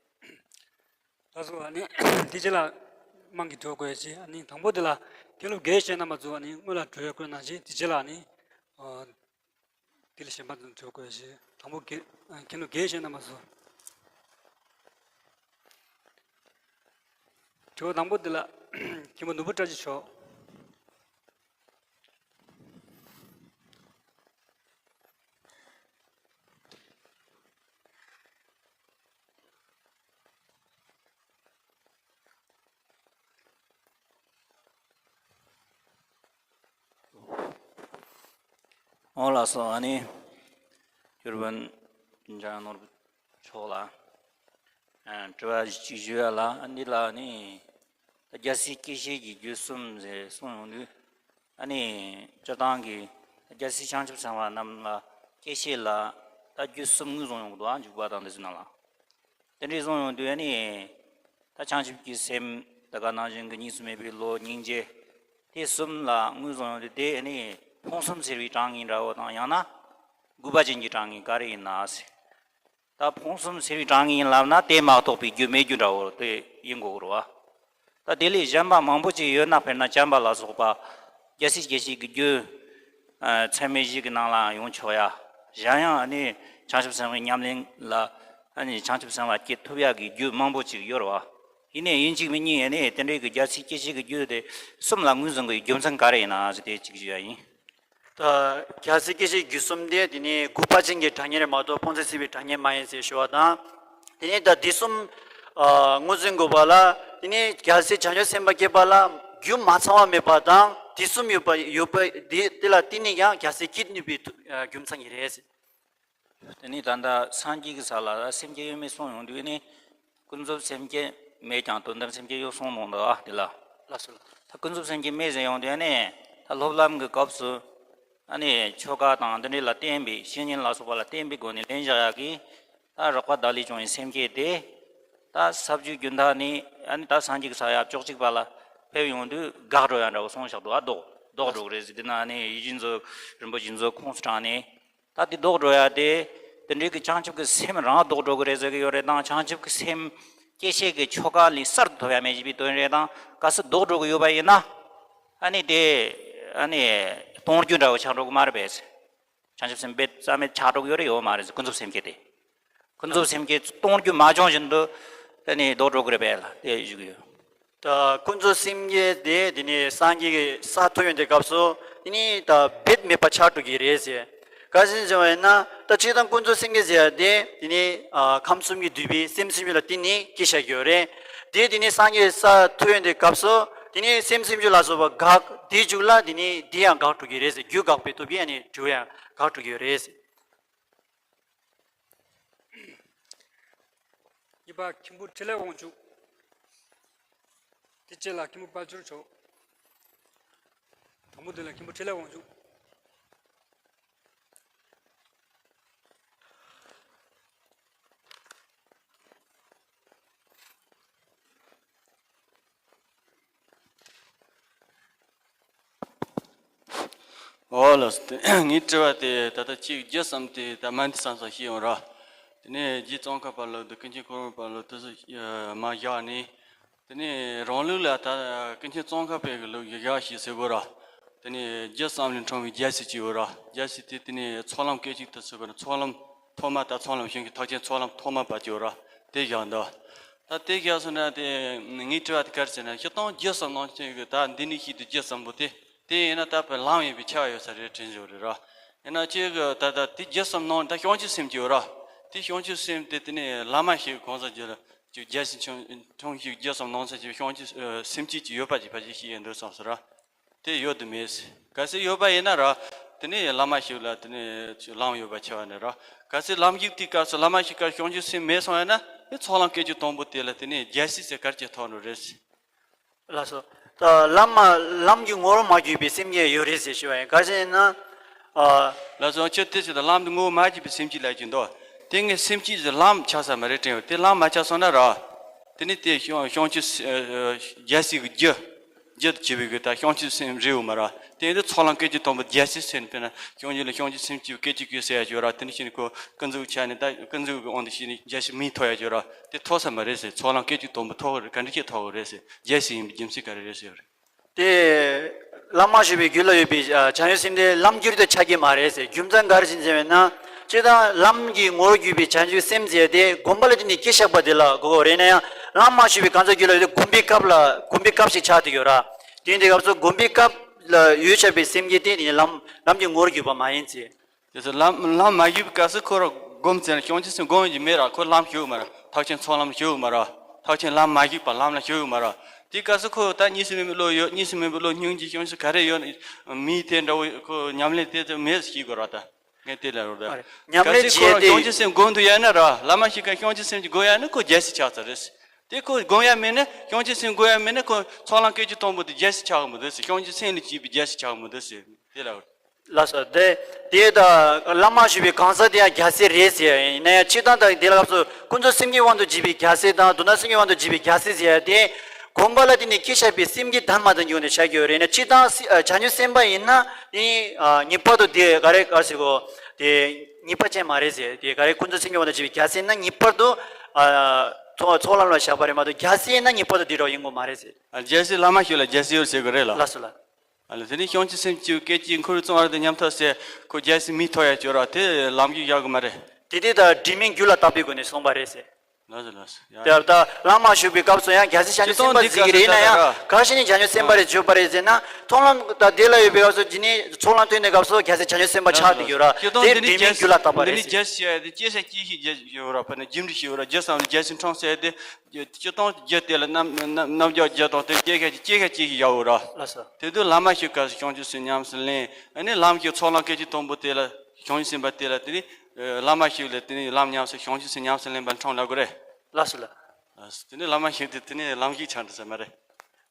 ད་གཟོད་ཨ་ནི་དེ་རྗེས་ལ་དམངས་ཀྱི་འགྲོ་དགོས་ཞེས། ཨ་ནི་དང་པོ་དེ་ལ་མཁན་སློབ་དགེ་བཤེས་རྣམ་པ་ཚོ་ཨ་ནི་སྔོན་ལ་འགྲོ་དགོས་ནང་བཞིན་དེ་རྗེས་ལ་ཨ་ནི་དེ་ལ་གཞན་པ་ཚོ་འགྲོ་དགོས་ཞེས། དང་པོ་དགེ་མཁན་སློབ་དགེ་བཤེས་རྣམ་པ་ཚོ། དྲི་བ་དང་པོ་དེ་ལ་མཁན་པོ་ནོར་བུ་བཀྲ་ཤིས་མཆོག་འོང་ལགས་སོ། ཨ་ནི་གྱུར་པན་འཇམ་དབྱངས་ནོར་བུ་མཆོག་ལ་ཨ་དྲི་བ་གཅིག་ཞུ་ཡ་ལ། ཨ་འདི་ལ་ནི་རྒྱལ་སྲས་སྐྱེ་ཤི་གི་རྒྱུ་གསུམ་ཟེར་གསུངས་ཡོང་དུས། ཨ་ནི་སྤྱིར་བཏང་གི་རྒྱལ་སྲས་བྱང་ཆུབ་སེམས་དཔའ་རྣམས་ལ་སྐྱེ་ཤི་ལ་ད་རྒྱུ་གསུམ་ངོས་བཟུང་ཡོང་གི་འདུག་ཨ། འཇུག་པ་དང་འདི་ཚོའི་ནང་ལ། དེ་འདྲའི་བཟུང་ཡོང་དུས་ཨ་ནི་ད་བྱང་ཆུབ་ཀྱི་སེམས་ད་ག་ནང་བཞིན་གྱི་གཉིས་སུ་མེད་པའི་བློ་སྙིང་རྗེ་དེ་གསུམ་ལ་ངོས་བཟུང་ཡོང་དུས། དེ་ཨ་ནི་ཕུང་གསུམ་སེལ་བའི་གྲངས་ངེས་འདྲ་བོ་དང་ཡང་ན་རྒུད་པ་ཅན་གྱི་གྲངས་ངེས་ག་རེ་ཡིན་ན་ཟེར། ད་ཕུང་གསུམ་སེལ་བའི་གྲངས་ངེས་ཡིན་ལབ་ན་དེ་མ་གཏོགས་པའི་རྒྱུ་མེད་རྒྱུ་འདྲ་བོ་དེ་ཡིན་དགོས་རེད་བ། ད་དེ་ལས་གཞན་པ་མང་པོ་ཅིག་ཡོད་ན། དཔེར་ན་བྱམས་པ་ལ་སོགས་པ་རྒྱལ་སྲས་སྐྱེ་ཤི་གི་རྒྱུ། ཨ། ཚད་མེད་བཞི་གི་ནང་ལའང་ཡོང་ཆོག་ཡ། གཞན་ཡང་ཨ་ནི་བྱང་ཆུབ་སེམས་དཔའི་ཉམས་ལེན་ལ་ཨ་ནི་བྱང་ཆུབ་སེམས་དཔའ་སྐྱེ་ཐུབ་ཡ་གི་རྒྱུ་མང་པོ་ཅིག་ཡོད་རེད་བ། ཡིན་ནའི་ཡིན་གཅིག་མིན་གཉིས་ཨ་ནི་དེ་འདྲའི་གི་རྒྱལ་སྲས་སྐྱེ་ཤི་གི་རྒྱུ་དེ་གསུམ་ལ་ངོས་བཟུང་གི་རྒྱུ་མཚན་ག་རེ་ཡིན་ན་ཟེར་དེ་གཅིག་ཞུ་ཡ་ཡིན། ད་རྒྱལ་སྲས་སྐྱེ་ཤི་རྒྱུ་གསུམ་དེ་དེ་ནི་རྒུད་པ་ཅན་གྱི་གྲངས་ངེས་རེད་མ་གཏོགས་ཕུང་གསུམ་སེལ་བའི་གྲངས་ངེས་མ་ཡིན་ཟེར་ཞུ་བ་དང་། དེ་ནི་ད་དེ་གསུམ་ཨ་ངོས་འཛིན་དགོས་པ་ལ། དེ་ནི་རྒྱལ་སྲས་བྱང་ཆུབ་སེམས་དཔའ་སྐྱེ་བ་ལ་རྒྱུ་མ་ཚང་བ་མེད་པ་དང་། དེ་གསུམ་ཡོད་པ་ཡོད་པ་དེ་དེ་ལ་བརྟེན་ནས་ཀྱང་རྒྱལ་སྲས་སྐྱེ་ནུས་པའི་ཨ་རྒྱུ་མཚན་ཡིན་རེད། དེ་ནི་ད་ལྟ་སངས་རྒྱས་ཀྱི་ས་ལ་སེམས་བསྐྱེད་ཡོད་མེད་གསུངས་ཡོང་དུས་ནི། ཀུན་རྫོབ་སེམས་བསྐྱེད་མེད་ཀྱང་དོན་དམ་སེམས་བསྐྱེད་ཡོད་གསུངས་གནང་འདུག་ཨ། དེ་ལ། ལགས་སོ། ད་ཀུན་རྫོབ་སེམས་བསྐྱེད་མེད་ཟེར་ཡོང་དུས་ནི་ད་སློབ་ལམ་གྱི་སྐབས་སུ་ཨ་ནི་ཆོ་ག་དང་འདི་འདྲའི་ལ་བརྟེན་པའི་བཤེས་གཉེན་ལ་སོགས་པ་ལ་བརྟེན་པའི་སྒོ་ནས་ལེན་བཞག་ཡག་གི་ད་རགས་པ་བརྡ་ལས་བྱུང་བའི་སེམས་བསྐྱེད་དེ། ད་ས་བཅུའི་རྒྱུན་མཐའ་ནས་ཨ་ནི་ད་སངས་རྒྱས་ཀྱི་ས་ཡ་བཅུ་གཅིག་པ་ལ་ཕེབས་ཡོང་དུས་འགག་འགྲོ་ཡ་འདྲ་བོ་གསུངས་བཞག་འདུག་ཨ་ལྡོག་ལྡོག་འགྲོ་གི་རེད་ཟེར། དེ་ན་ཨ་ནི་ཡིད་བཞིན་མཛོད་རིན་པོ་ཆེ་མཛོད་ཁོངས་སུ་དྲངས་ནས། ད་དེ་ལྡོག་འགྲོ་ཡ་དེ། དེ་འདྲའི་གི་བྱང་ཆུབ་ཀྱི་སེམས་རང་ལྡོག་འགྲོ་གི་རེད་ཟེར་གི་ཡོད་རེད་དང་། བྱང་ཆུབ་ཀྱི་སེམས་སྐྱེད་བྱེད་ཀྱི་ཆོ་ག་ལས་གསར་དུ་ཐོབ་ཡ་མེད་ཅེས་པའི་དོན་རེད་དང་། གལ་སྲིད་ལྡོག་འགྲོ་གི་ཡོད་པ་ཡིན་ན། ཨ་ནི་དེ། ཨ་ནི། གཏོང་རྒྱུ་འདྲ་བོ་ཆགས་འགྲོ་གི་མ་རེད་པས། བྱང་ཆུབ་སེམས་དཔེ་རྩ་མེད་ཆགས་འགྲོ་གི་ཡོད་རེད་ཡོད་མ་རེད། ཀུན་རྫོབ་སེམས་བསྐྱེད་དེ། ཀུན་རྫོབ་སེམས་བསྐྱེད་གཏོང་རྒྱུ་མ་བྱུང་བཞིན་དུ། ཨ་ནི་ལྡོག་འགྲོ་གི་རེད་པས་ལ་དེ་ཞུ་གི་ཡོད། ད་ཀུན་རྫོབ་སེམས་བསྐྱེད་དེ་དེ་ནས་སངས་རྒྱས་ཀྱི་ས་ཐོབ་ཡོང་དུས་སྐབས་སུ་དེ་ནས་ད་རྦད་མེད་པ་ཆགས་འགྲོ་གི་རེད་ཟེར། ག་ཟེར་བྱུང་བ་ཡིན་ན། ད་སྤྱིར་བཏང་ཀུན་རྫོབ་སེམས་བསྐྱེད་ཟེར་ཡ་དེ་དེ་ནས་ཨ་ཁམས་གསུམ་གྱིས་བསྡུས་པའི་སེམས་སེམས་བྱུང་ལ་བརྟེན་ནས་སྐྱེ་བཞག་གི་ཡོད་རེད། དེ་དེ་ནས་སངས་རྒྱས་ས་ཐོབ་ཡོང་དུས་སྐབས་སུ་དེ་ནས་སེམས་སེམས་བྱུང་ལ་སོགས་པ་འགག་དེའི་མཇུག་ལ་དེ་ནས་དེ་ཡང་འགག་འགྲོ་གི་རེད་ཟེར། རྒྱུ་འགག་པའི་སྟོབས་ཀྱིས་ཨ་ནི་འབྲས་བུ་ཡང་འགག་འགྲོ་གི་ཡོད་རེད་ཟེར། གཉིས་པ་མཁན་པོ་འཕྲིན་ལས་དབང་ཕྱུག་དེ་རྗེས་ལ་མཁན་པོ་དཔལ་འབྱོར་མཆོག་དང་པོ་དེ་ལ་མཁན་པོ་འཕྲིན་ལས་དབང་ཕྱུག་ཨོ་ལགས་སོ། དེ་ངའི་དྲི་བ་དེ་ད་ལྟ་གཅིག་རྒྱུ་བསམ་དེ་ད་མ་འདི་བསམ་བསམ་ཤེས་ཡོང་ར། དེ་ནས་རྗེ་ཙོང་ཁ་པ་ལོ་དང་ཀུན་མཁྱེན་གོ་རམས་པ་ལོ་དེ་ཚོ་མར་བཞག་ནས། དེ་ནས་རང་ལུགས་ལ་ད་ཀུན་མཁྱེན་ཙོང་ཁ་པའི་གི་ལུགས་ཀྱི་བཞག་ཞིག་ཟེར་དགོས་ར། དེ་ནས་རྒྱུ་བསམ་ལས་འཁྲུངས་པའི་རྒྱལ་སྲས་ཅིག་ཡོད་ར། རྒྱལ་སྲས་དེ་དེ་ནས་ཚོགས་ལམ་སྐད་ཅིག་ཏུ་ཟེར་དགོས་ར། ཚོགས་ལམ་ཐོག་མ་ད་ཚོགས་ལམ་གཞུང་གི་ཐེག་ཆེན་ཚོགས་ལམ་ཐོག་མ་པ་ཅིག་ཡོད་ར། དེ་བཞག་འདུག་ད་དེ་བཞག་སོང་ན་དེ་ངའི་དྲི་བ་དེ་ག་རེ་ཟེར་ན། སྤྱིར་བཏང་རྒྱུ་བསམ་ནང་བཞིན་གྱི་ད་འདི་ནས་ཤེས་དུས་རྒྱུ་བསམ་པོ་དེ། དེ་ཡིན་ན་ད་དཔེ་ལམ་ཡིན་པའི་ཁྱབ་ཡོད་ས་རེད་དྲན་བཞིན་རེད་ར། ཡིན་ན་ཁྱེད་ཀྱི་ད་ལྟ་དེ་རྒྱུ་བསམ་ནང་ད་བྱང་ཆུབ་སེམས་ཀྱི་ཡོད་ར། དེ་བྱང་ཆུབ་སེམས་དེ་དེ་ནས་བླ་མ་ཞིག་གང་ཟག་ཅིག་ལ་ཅིག་རྒྱལ་སྲས་ཆུང་ཆུང་ཞིག་རྒྱུ་བསམ་ནང་ཚན་ཅིག་བྱང་ཆུབ་སེམས་བསྐྱེད་ཅིག་ཡོད་པ་ཅིག་ཕལ་ཆེར་ཤེས་ཡོན་འདུག་བསམ་སོང་ར། དེ་ཡོད་དུ་མེད། གལ་སྲིད་ཡོད་པ་ཡིན་ན་ར། དེ་ནས་བླ་མ་ཞིག་ལ་དེ་ནས་ལམ་ཡོད་པ་ཆགས་ནས་ར། གལ་སྲིད་ལམ་ཞིག་དེའི་སྐབས་སུ་བླ་མ་ཞིག་ག་བྱང་ཆུབ་སེམས་མེད་སོང་ཡ་ན། དེ་ཚོགས་ལམ་སྐད་ཅིག་དང་པོ་དེ་ལ་དེ་ནས་རྒྱལ་སྲས་ཟེར་ག་རེ་ཅིག་ཐོབ་ནོ་རེད། ལགས་སོ། ད་ལམ་མ་ལམ་གྱི་ངོ་བོར་མ་གྱུར་པའི་སེམས་བསྐྱེད་ཡོད་རེད་ཟེར་ཞུ་བ་ཡིན། ག་ཅི་ཡིན་ན། ཨ། ལགས་སོ། ཁྱོད་དེ་ཚོ་ད་ལམ་གྱི་ངོ་བོར་མ་གྱུར་པའི་སེམས་བསྐྱེད་ལབ་ཀྱི་འདུག་དེ་ངས་སེམས་བསྐྱེད་ཀྱི་ལམ་ཆགས་ས་མ་རེད་དྲན་ཡོད། དེ་ལམ་མ་ཆགས་སོང་ན་ར། དེ་ནི་དེ་བྱང་བྱང་ཆུབ་སེ་ཨ་རྒྱལ་སྲས་ཀྱི་རྒྱུ། རྒྱུ་དུ་བྱེད་པའི་གི་ད་བྱང་ཆུབ་སེམས་རེད་འོ་མ་ར། དེ་ཡིན་དུས་ཚོགས་ལམ་སྐད་ཅིག་དང་པོ་རྒྱལ་སྲས་ཟེར་ནས་དཔེར་ན་བྱང་ཆུབ་ལ་བྱང་ཆུབ་སེམས་བསྐྱེད་སྐད་ཅིག་གིས་ཟེར་ཡ་ཅིག་ཡོད་ར། དེ་ནི་ཤི་ནི་ཁོ་ཀུན་རྫོབ་ཆ་ནས་ད་ཀུན་རྫོབ་ཀྱི་དབང་དུ་བྱས་ནས་རྒྱལ་སྲས་མིང་ཐོབ་ཡ་ཅིག་ཡོད་ར། དེ་ཐོབ་ས་མ་རེད་ཟེར། ཚོགས་ལམ་སྐད་ཅིག་དང་པོ་ཐོབ་གི་རེད། ག་འདྲ་ཅིག་ཐོབ་གི་རེད་ཟེར། རྒྱལ་སྲས་ཡིན་པའི་རྒྱུ་མཚན་ག་རེ་རེད་ཟེར་བ་རེད། དེ། བླ་མ་ཞུ་བའི་རྒྱུད་ལ་ཡོད་པའི་ཨ་བྱང་ཆུབ་སེམས་དེ་ལམ་གྱུར་དུ་ཆགས་ཀྱི་མ་རེད་ཟེར། རྒྱུ་མཚན་ག་རེ་ཞིག་ཟེར་བས་ན། སྤྱིར་བཏང་ལམ་གྱི་ངོ་བོར་གྱུར་པའི་བྱང་ཆུབ་སེམས་ཟེར་དེ་སྒོམ་པ་ལ་བརྟེན་ནས་སྐྱེས་བཞག་པ་དེ་ལ་གོ་དགོས་རེད། ན་ཡང་བླ་མ་ཞུ་བའི་གང་ཟག་རྒྱུད་ལ་ཡོད་དེ་སྒོམ་པའི་སྐབས་ལ་སྒོམ་པའི་སྐབས་ཤིག་ཆགས་ཏེ་ཡོད་ར། དེ་ཡིན་དུས་སྐབས་སུ་སྒོམ་པའི་སྐབས་ལ་ཡོད་ཆགས་པའི་སེམས་བསྐྱེད་དེ་ནི་ལམ་ལམ་གྱི་ངོ་བོར་གྱུར་པ་མ་ཡིན་ཟེར། དེ་ཚོ་ལམ་ལམ་མ་ཞུགས་པའི་སྐབས་སུ་ཁོ་ར་སྒོམ་ཚེ་ན་བྱང་ཆུབ་སེམས་སྒོམ་ཡོད་ཀྱི་མེད་ར། ཁོ་ལམ་ཞུགས་མ་ར། ཐེག་ཆེན་ཚོགས་ལམ་ཞུགས་མ་ར། ཐེག་ཆེན་ལམ་མ་ཞུགས་པ་ལམ་ལ་ཞུགས་མ་ར། དེའི་སྐབས་སུ་ཁོ་ད་གཉིས་སུ་མེད་པའི་བློ་ཡོད། གཉིས་སུ་མེད་པའི་བློ་སྙིང་རྗེ་བྱང་ཆུབ་ག་རེ་ཡོད། མིའི་དེ་འདྲ་བོ་ཁོ་ཉམས་ལེན་དེ་ཚོ་མེད་ཟེར་ཤེས་དགོས་ར། ད་ངས་དེ་ལ་རོ་ད། ཉམས་ལེན་གལ་སྲིད་ཁོ་བྱས་ར་ཏེ། བྱང་ཆུབ་སེམས་སྒོམ་དུ་ཡོད་ན་ར། བླ་མ་ཞིག་གིས་བྱང་ཆུབ་སེམས་ཀྱི་སྒོམ་ཡ་ན་ཁོ་རྒྱལ་སྲས་ཆགས་ཚར་རེད། དེ་ཁོ་སྒོམ་ཡ་མེད་ན། བྱང་ཆུབ་སེམས་སྒོམ་ཡ་མེད་ན་ཁོ་ཚོགས་ལམ་སྐད་ཅིག་དང་པོ་དེ་རྒྱལ་སྲས་ཆགས་གི་མི་འདུག་ཟེར། བྱང་ཆུབ་སེམས་ལ་སྐྱེས་པའི་རྒྱལ་སྲས་ཆགས་གི་མི་འདུག་ཟེར། དེ་ལ། ལགས་སོ། དེ་དེ་ད་བླ་མ་ཞུ་བའི་གང་ཟག་དེ་ཡང་རྒྱལ་སྲས་རེད་ཟེར་ཡ་ཡིན་ན་ཡང་། སྤྱིར་བཏང་ད་དེ་ལ་སྐབས་སུ་ཀུན་རྫོབ་སེམས་ཀྱི་དབང་དུ་བྱས་པའི་རྒྱལ་སྲས་དང་། དོན་དམ་སེམས་ཀྱི་དབང་དུ་བྱས་པའི་རྒྱལ་སྲས་ཟེར་ཡ་དེ། སྒོམ་པ་ལ་བརྟེན་ནས་སྐྱེས་བཞག་པའི་སེམས་ཀྱི་དོན་མ་དང་འགྱུར་ནས་ཆགས་ཀྱི་ཡོད་རེད་ན། སྤྱིར་བཏང་སི་ཨ་བྱང་ཆུབ་སེམས་དཔའ་ཡིན་ན་ནི་ཨ་ངེས་པར་དུ་དེ་ག་རེ་ག་རེ་ཟེར་གོ། དེ་ངེས་པ་ཅན་མ་རེད་ཟེར། དེ་ག་རེ་ཀུན་རྫོབ་སེམས་ཀྱི་དབང་དུ་བྱས་པའི་རྒྱལ་སྲས་ན་ངེས་པར་དུ་ཨ་ཚོགས་ཚོགས་ལམ་ལ་བཞག་པ་རེད་མ་གཏོགས་རྒྱལ་སྲས་ཡིན་ན་ངེས་པར་དུ་དེ་འདྲ་ཡིན་དགོས་མ་རེད་ཟེར། ཨ་རྒྱལ་སྲས་བླ་མ་ཞིག་ལ་རྒྱལ་སྲས་ཡོད་ཟེར་གི་རེད་ལ། ལགས་སོ་ལགས། ཨ་ལ་དེ་ནས་བྱང་ཆུབ་སེམས་བསྐྱེད་ཀྱི་འཁོར་བའི་གཙང་བར་དུ་ཉམས་ཐག་ཟེར། ཁོ་རྒྱལ་སྲས་མིང་ཐོབ་ཡ་ཅིག་ཡོད་ར། དེ་ལམ་རྒྱུད་ཡག་གི་མ་རེད། དེ་དེ་ད་དྲི་མེད་རྒྱུད་ལ་བཏགས་པའི་སྒོ་ནས་གསུངས་པ་རེད་ཟེར། ལགས་སོ་ལགས་སོ། ཡ། དེ་ད་བླ་མ་ཞུ་བའི་སྐབས་སུ་ཡང་རྒྱལ་སྲས་བྱང་ཆུབ་སེམས་དཔའ་ཟེར་གི་རེད་ན་ཡང་། ག་ཤེད་ནས་བྱང་ཆུབ་སེམས་དཔའ་རེད་བརྗོད་པ་རེད་ཟེར་ན། མཐོང་ལམ་ད་དེ་ལ་ཡོད་པའི་སྐབས་སུ་དེ་ནས་ཚོགས་ལམ་ཐོན་ནས་སྐབས་སུ་རྒྱལ་སྲས་བྱང་ཆུབ་སེམས་དཔའ་ཆགས་བསྡད་ཡོད་ར། དེ་དྲི་མེད་རྒྱུད་ལ་བཏགས་པ་རེད་ཟེར། སྐྱེས་སྐྱེས་ཤིག་ཡོད་ར། ཕ་ནི་རྒྱུ་འབྲས་ཤིག་ཡོད་ར། རྒྱུ་བསམ་ནས་རྒྱལ་སྲས་འཁྲུངས་ཟེར་ཏེ། སྤྱིར་བཏང་རྒྱུ་དེ་ལ་རྣམ་རྣམ་རྣམ་རྒྱལ་རྒྱུ་དང་དེ་སྐྱེ་མཁན་གྱི་སྐྱེ་མཁན་གཅིག་ཞིག་ཡོད་ར། ལགས་སོ། དེ་དུས་བླ་མ་ཞིག་ག་བྱང་ཆུབ་སེམས་ཉམས་སུ་ལེན། ཨ་ནི་ལམ་གྱི་ཚོགས་ལམ་སྐད་ཅིག་དང་པོ་དེ་ལ་བྱང་ཆུབ་སེམས་དཔའ་དེ་ལ་དེ་ནི་བླ་མ་ཞིག་ལ་དེ་ནི་ལམ་ཉམས་སུ་བྱང་ཆུབ་སེམས་ཉམས་སུ་ལེན་པ་འཁྲུངས་ལབ་དགོས་རེད། ལགས་སོ་ལགས། ལགས་སོ། དེ་ནི་བླ་མ་ཞིག་དེ་དེ་ནི་ལམ་ཞིག་ཆགས་འགྲོ་ས་མ་རེད།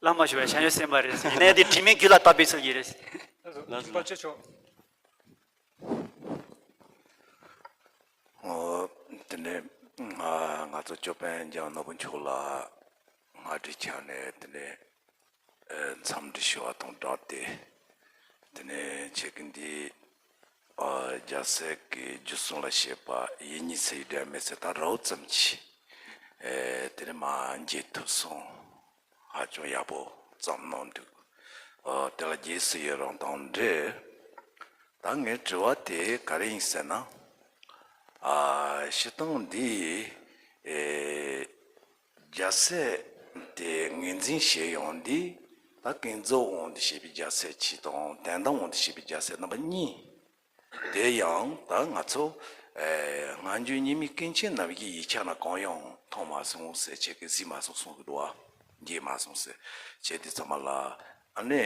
བླ་མ་ཞུ་བའི་བྱང་ཆུབ་སེམས་དཔའ་རེད། ཡིན་ནའི་དེ་དྲི་མེད་རྒྱུད་ལ་བཏབ་པའི་ཚུལ་གྱིས་རེད། ལགས་སོ། ལགས་སོ། ཕལ་ཆེར་ཆོག་ཨོ། དེ་ནས་ང་ང་ཚོ་ཅོ་པན་ལྕམ་ནོར་བུ་མཆོག་ལ་སྔ་དྲོའི་ཆ་ནས་དེ་ནས་ཨེ་འཚམས་འདྲི་ཞུ་བ་དང་སྦྲགས་ཏེ། དེ་ནས་ཁྱེད་ཀྱི་འདི་ཨ་རྒྱལ་སྲས་ཀྱི་རྒྱུད་གསུམ་ལ་བཤད་པ་ཡིན་ཉིད་ཟེར་ཡི་འདྲ་མེད་ཟེར། ད་རོབ་ཙམ་གྱིས་ཨེ་དེ་ནས་མར་མཇལ་ཐུབ་སོང་། ཧ་ཅང་ཡག་པོ་བརྩམས་གནང་འདུག་ཨ་དེ་ལ་རྗེས་སུ་ཡི་རང་དང་འབྲེལ། ད་ངའི་དྲི་བ་དེ་ག་རེ་ཡིན་ཟེར་ན། ཨ་སྤྱིར་བཏང་འདི་ཨེ་རྒྱལ་སྲས་དེ་ངོས་འཛིན་བྱེད་ཡོང་འདི། ད་ཀུན་རྫོབ་དབང་དུ་བྱས་པའི་རྒྱལ་སྲས་གཅིག་དང་དོན་དམ་དབང་དུ་བྱས་པའི་རྒྱལ་སྲས་རྣམ་པ་གཉིས། དེ་ཡང་ད་ང་ཚོ་ཨེ་སྔ་འགྱུར་རྙིང་མའི་ཀུན་མཁྱེན་རྣམས་ཀྱི་ཡིག་ཆ་ན་གང་ཡང་མཐོང་མ་སོང་ཟེར། ཁྱེད་ཀྱིས་གཟིགས་མ་སོང་གསུང་གི་འདུག་བ། མཇལ་མ་སོང་ཟེར། བྱས་དུས་ཚང་མ་ལ་ཨ་ནི་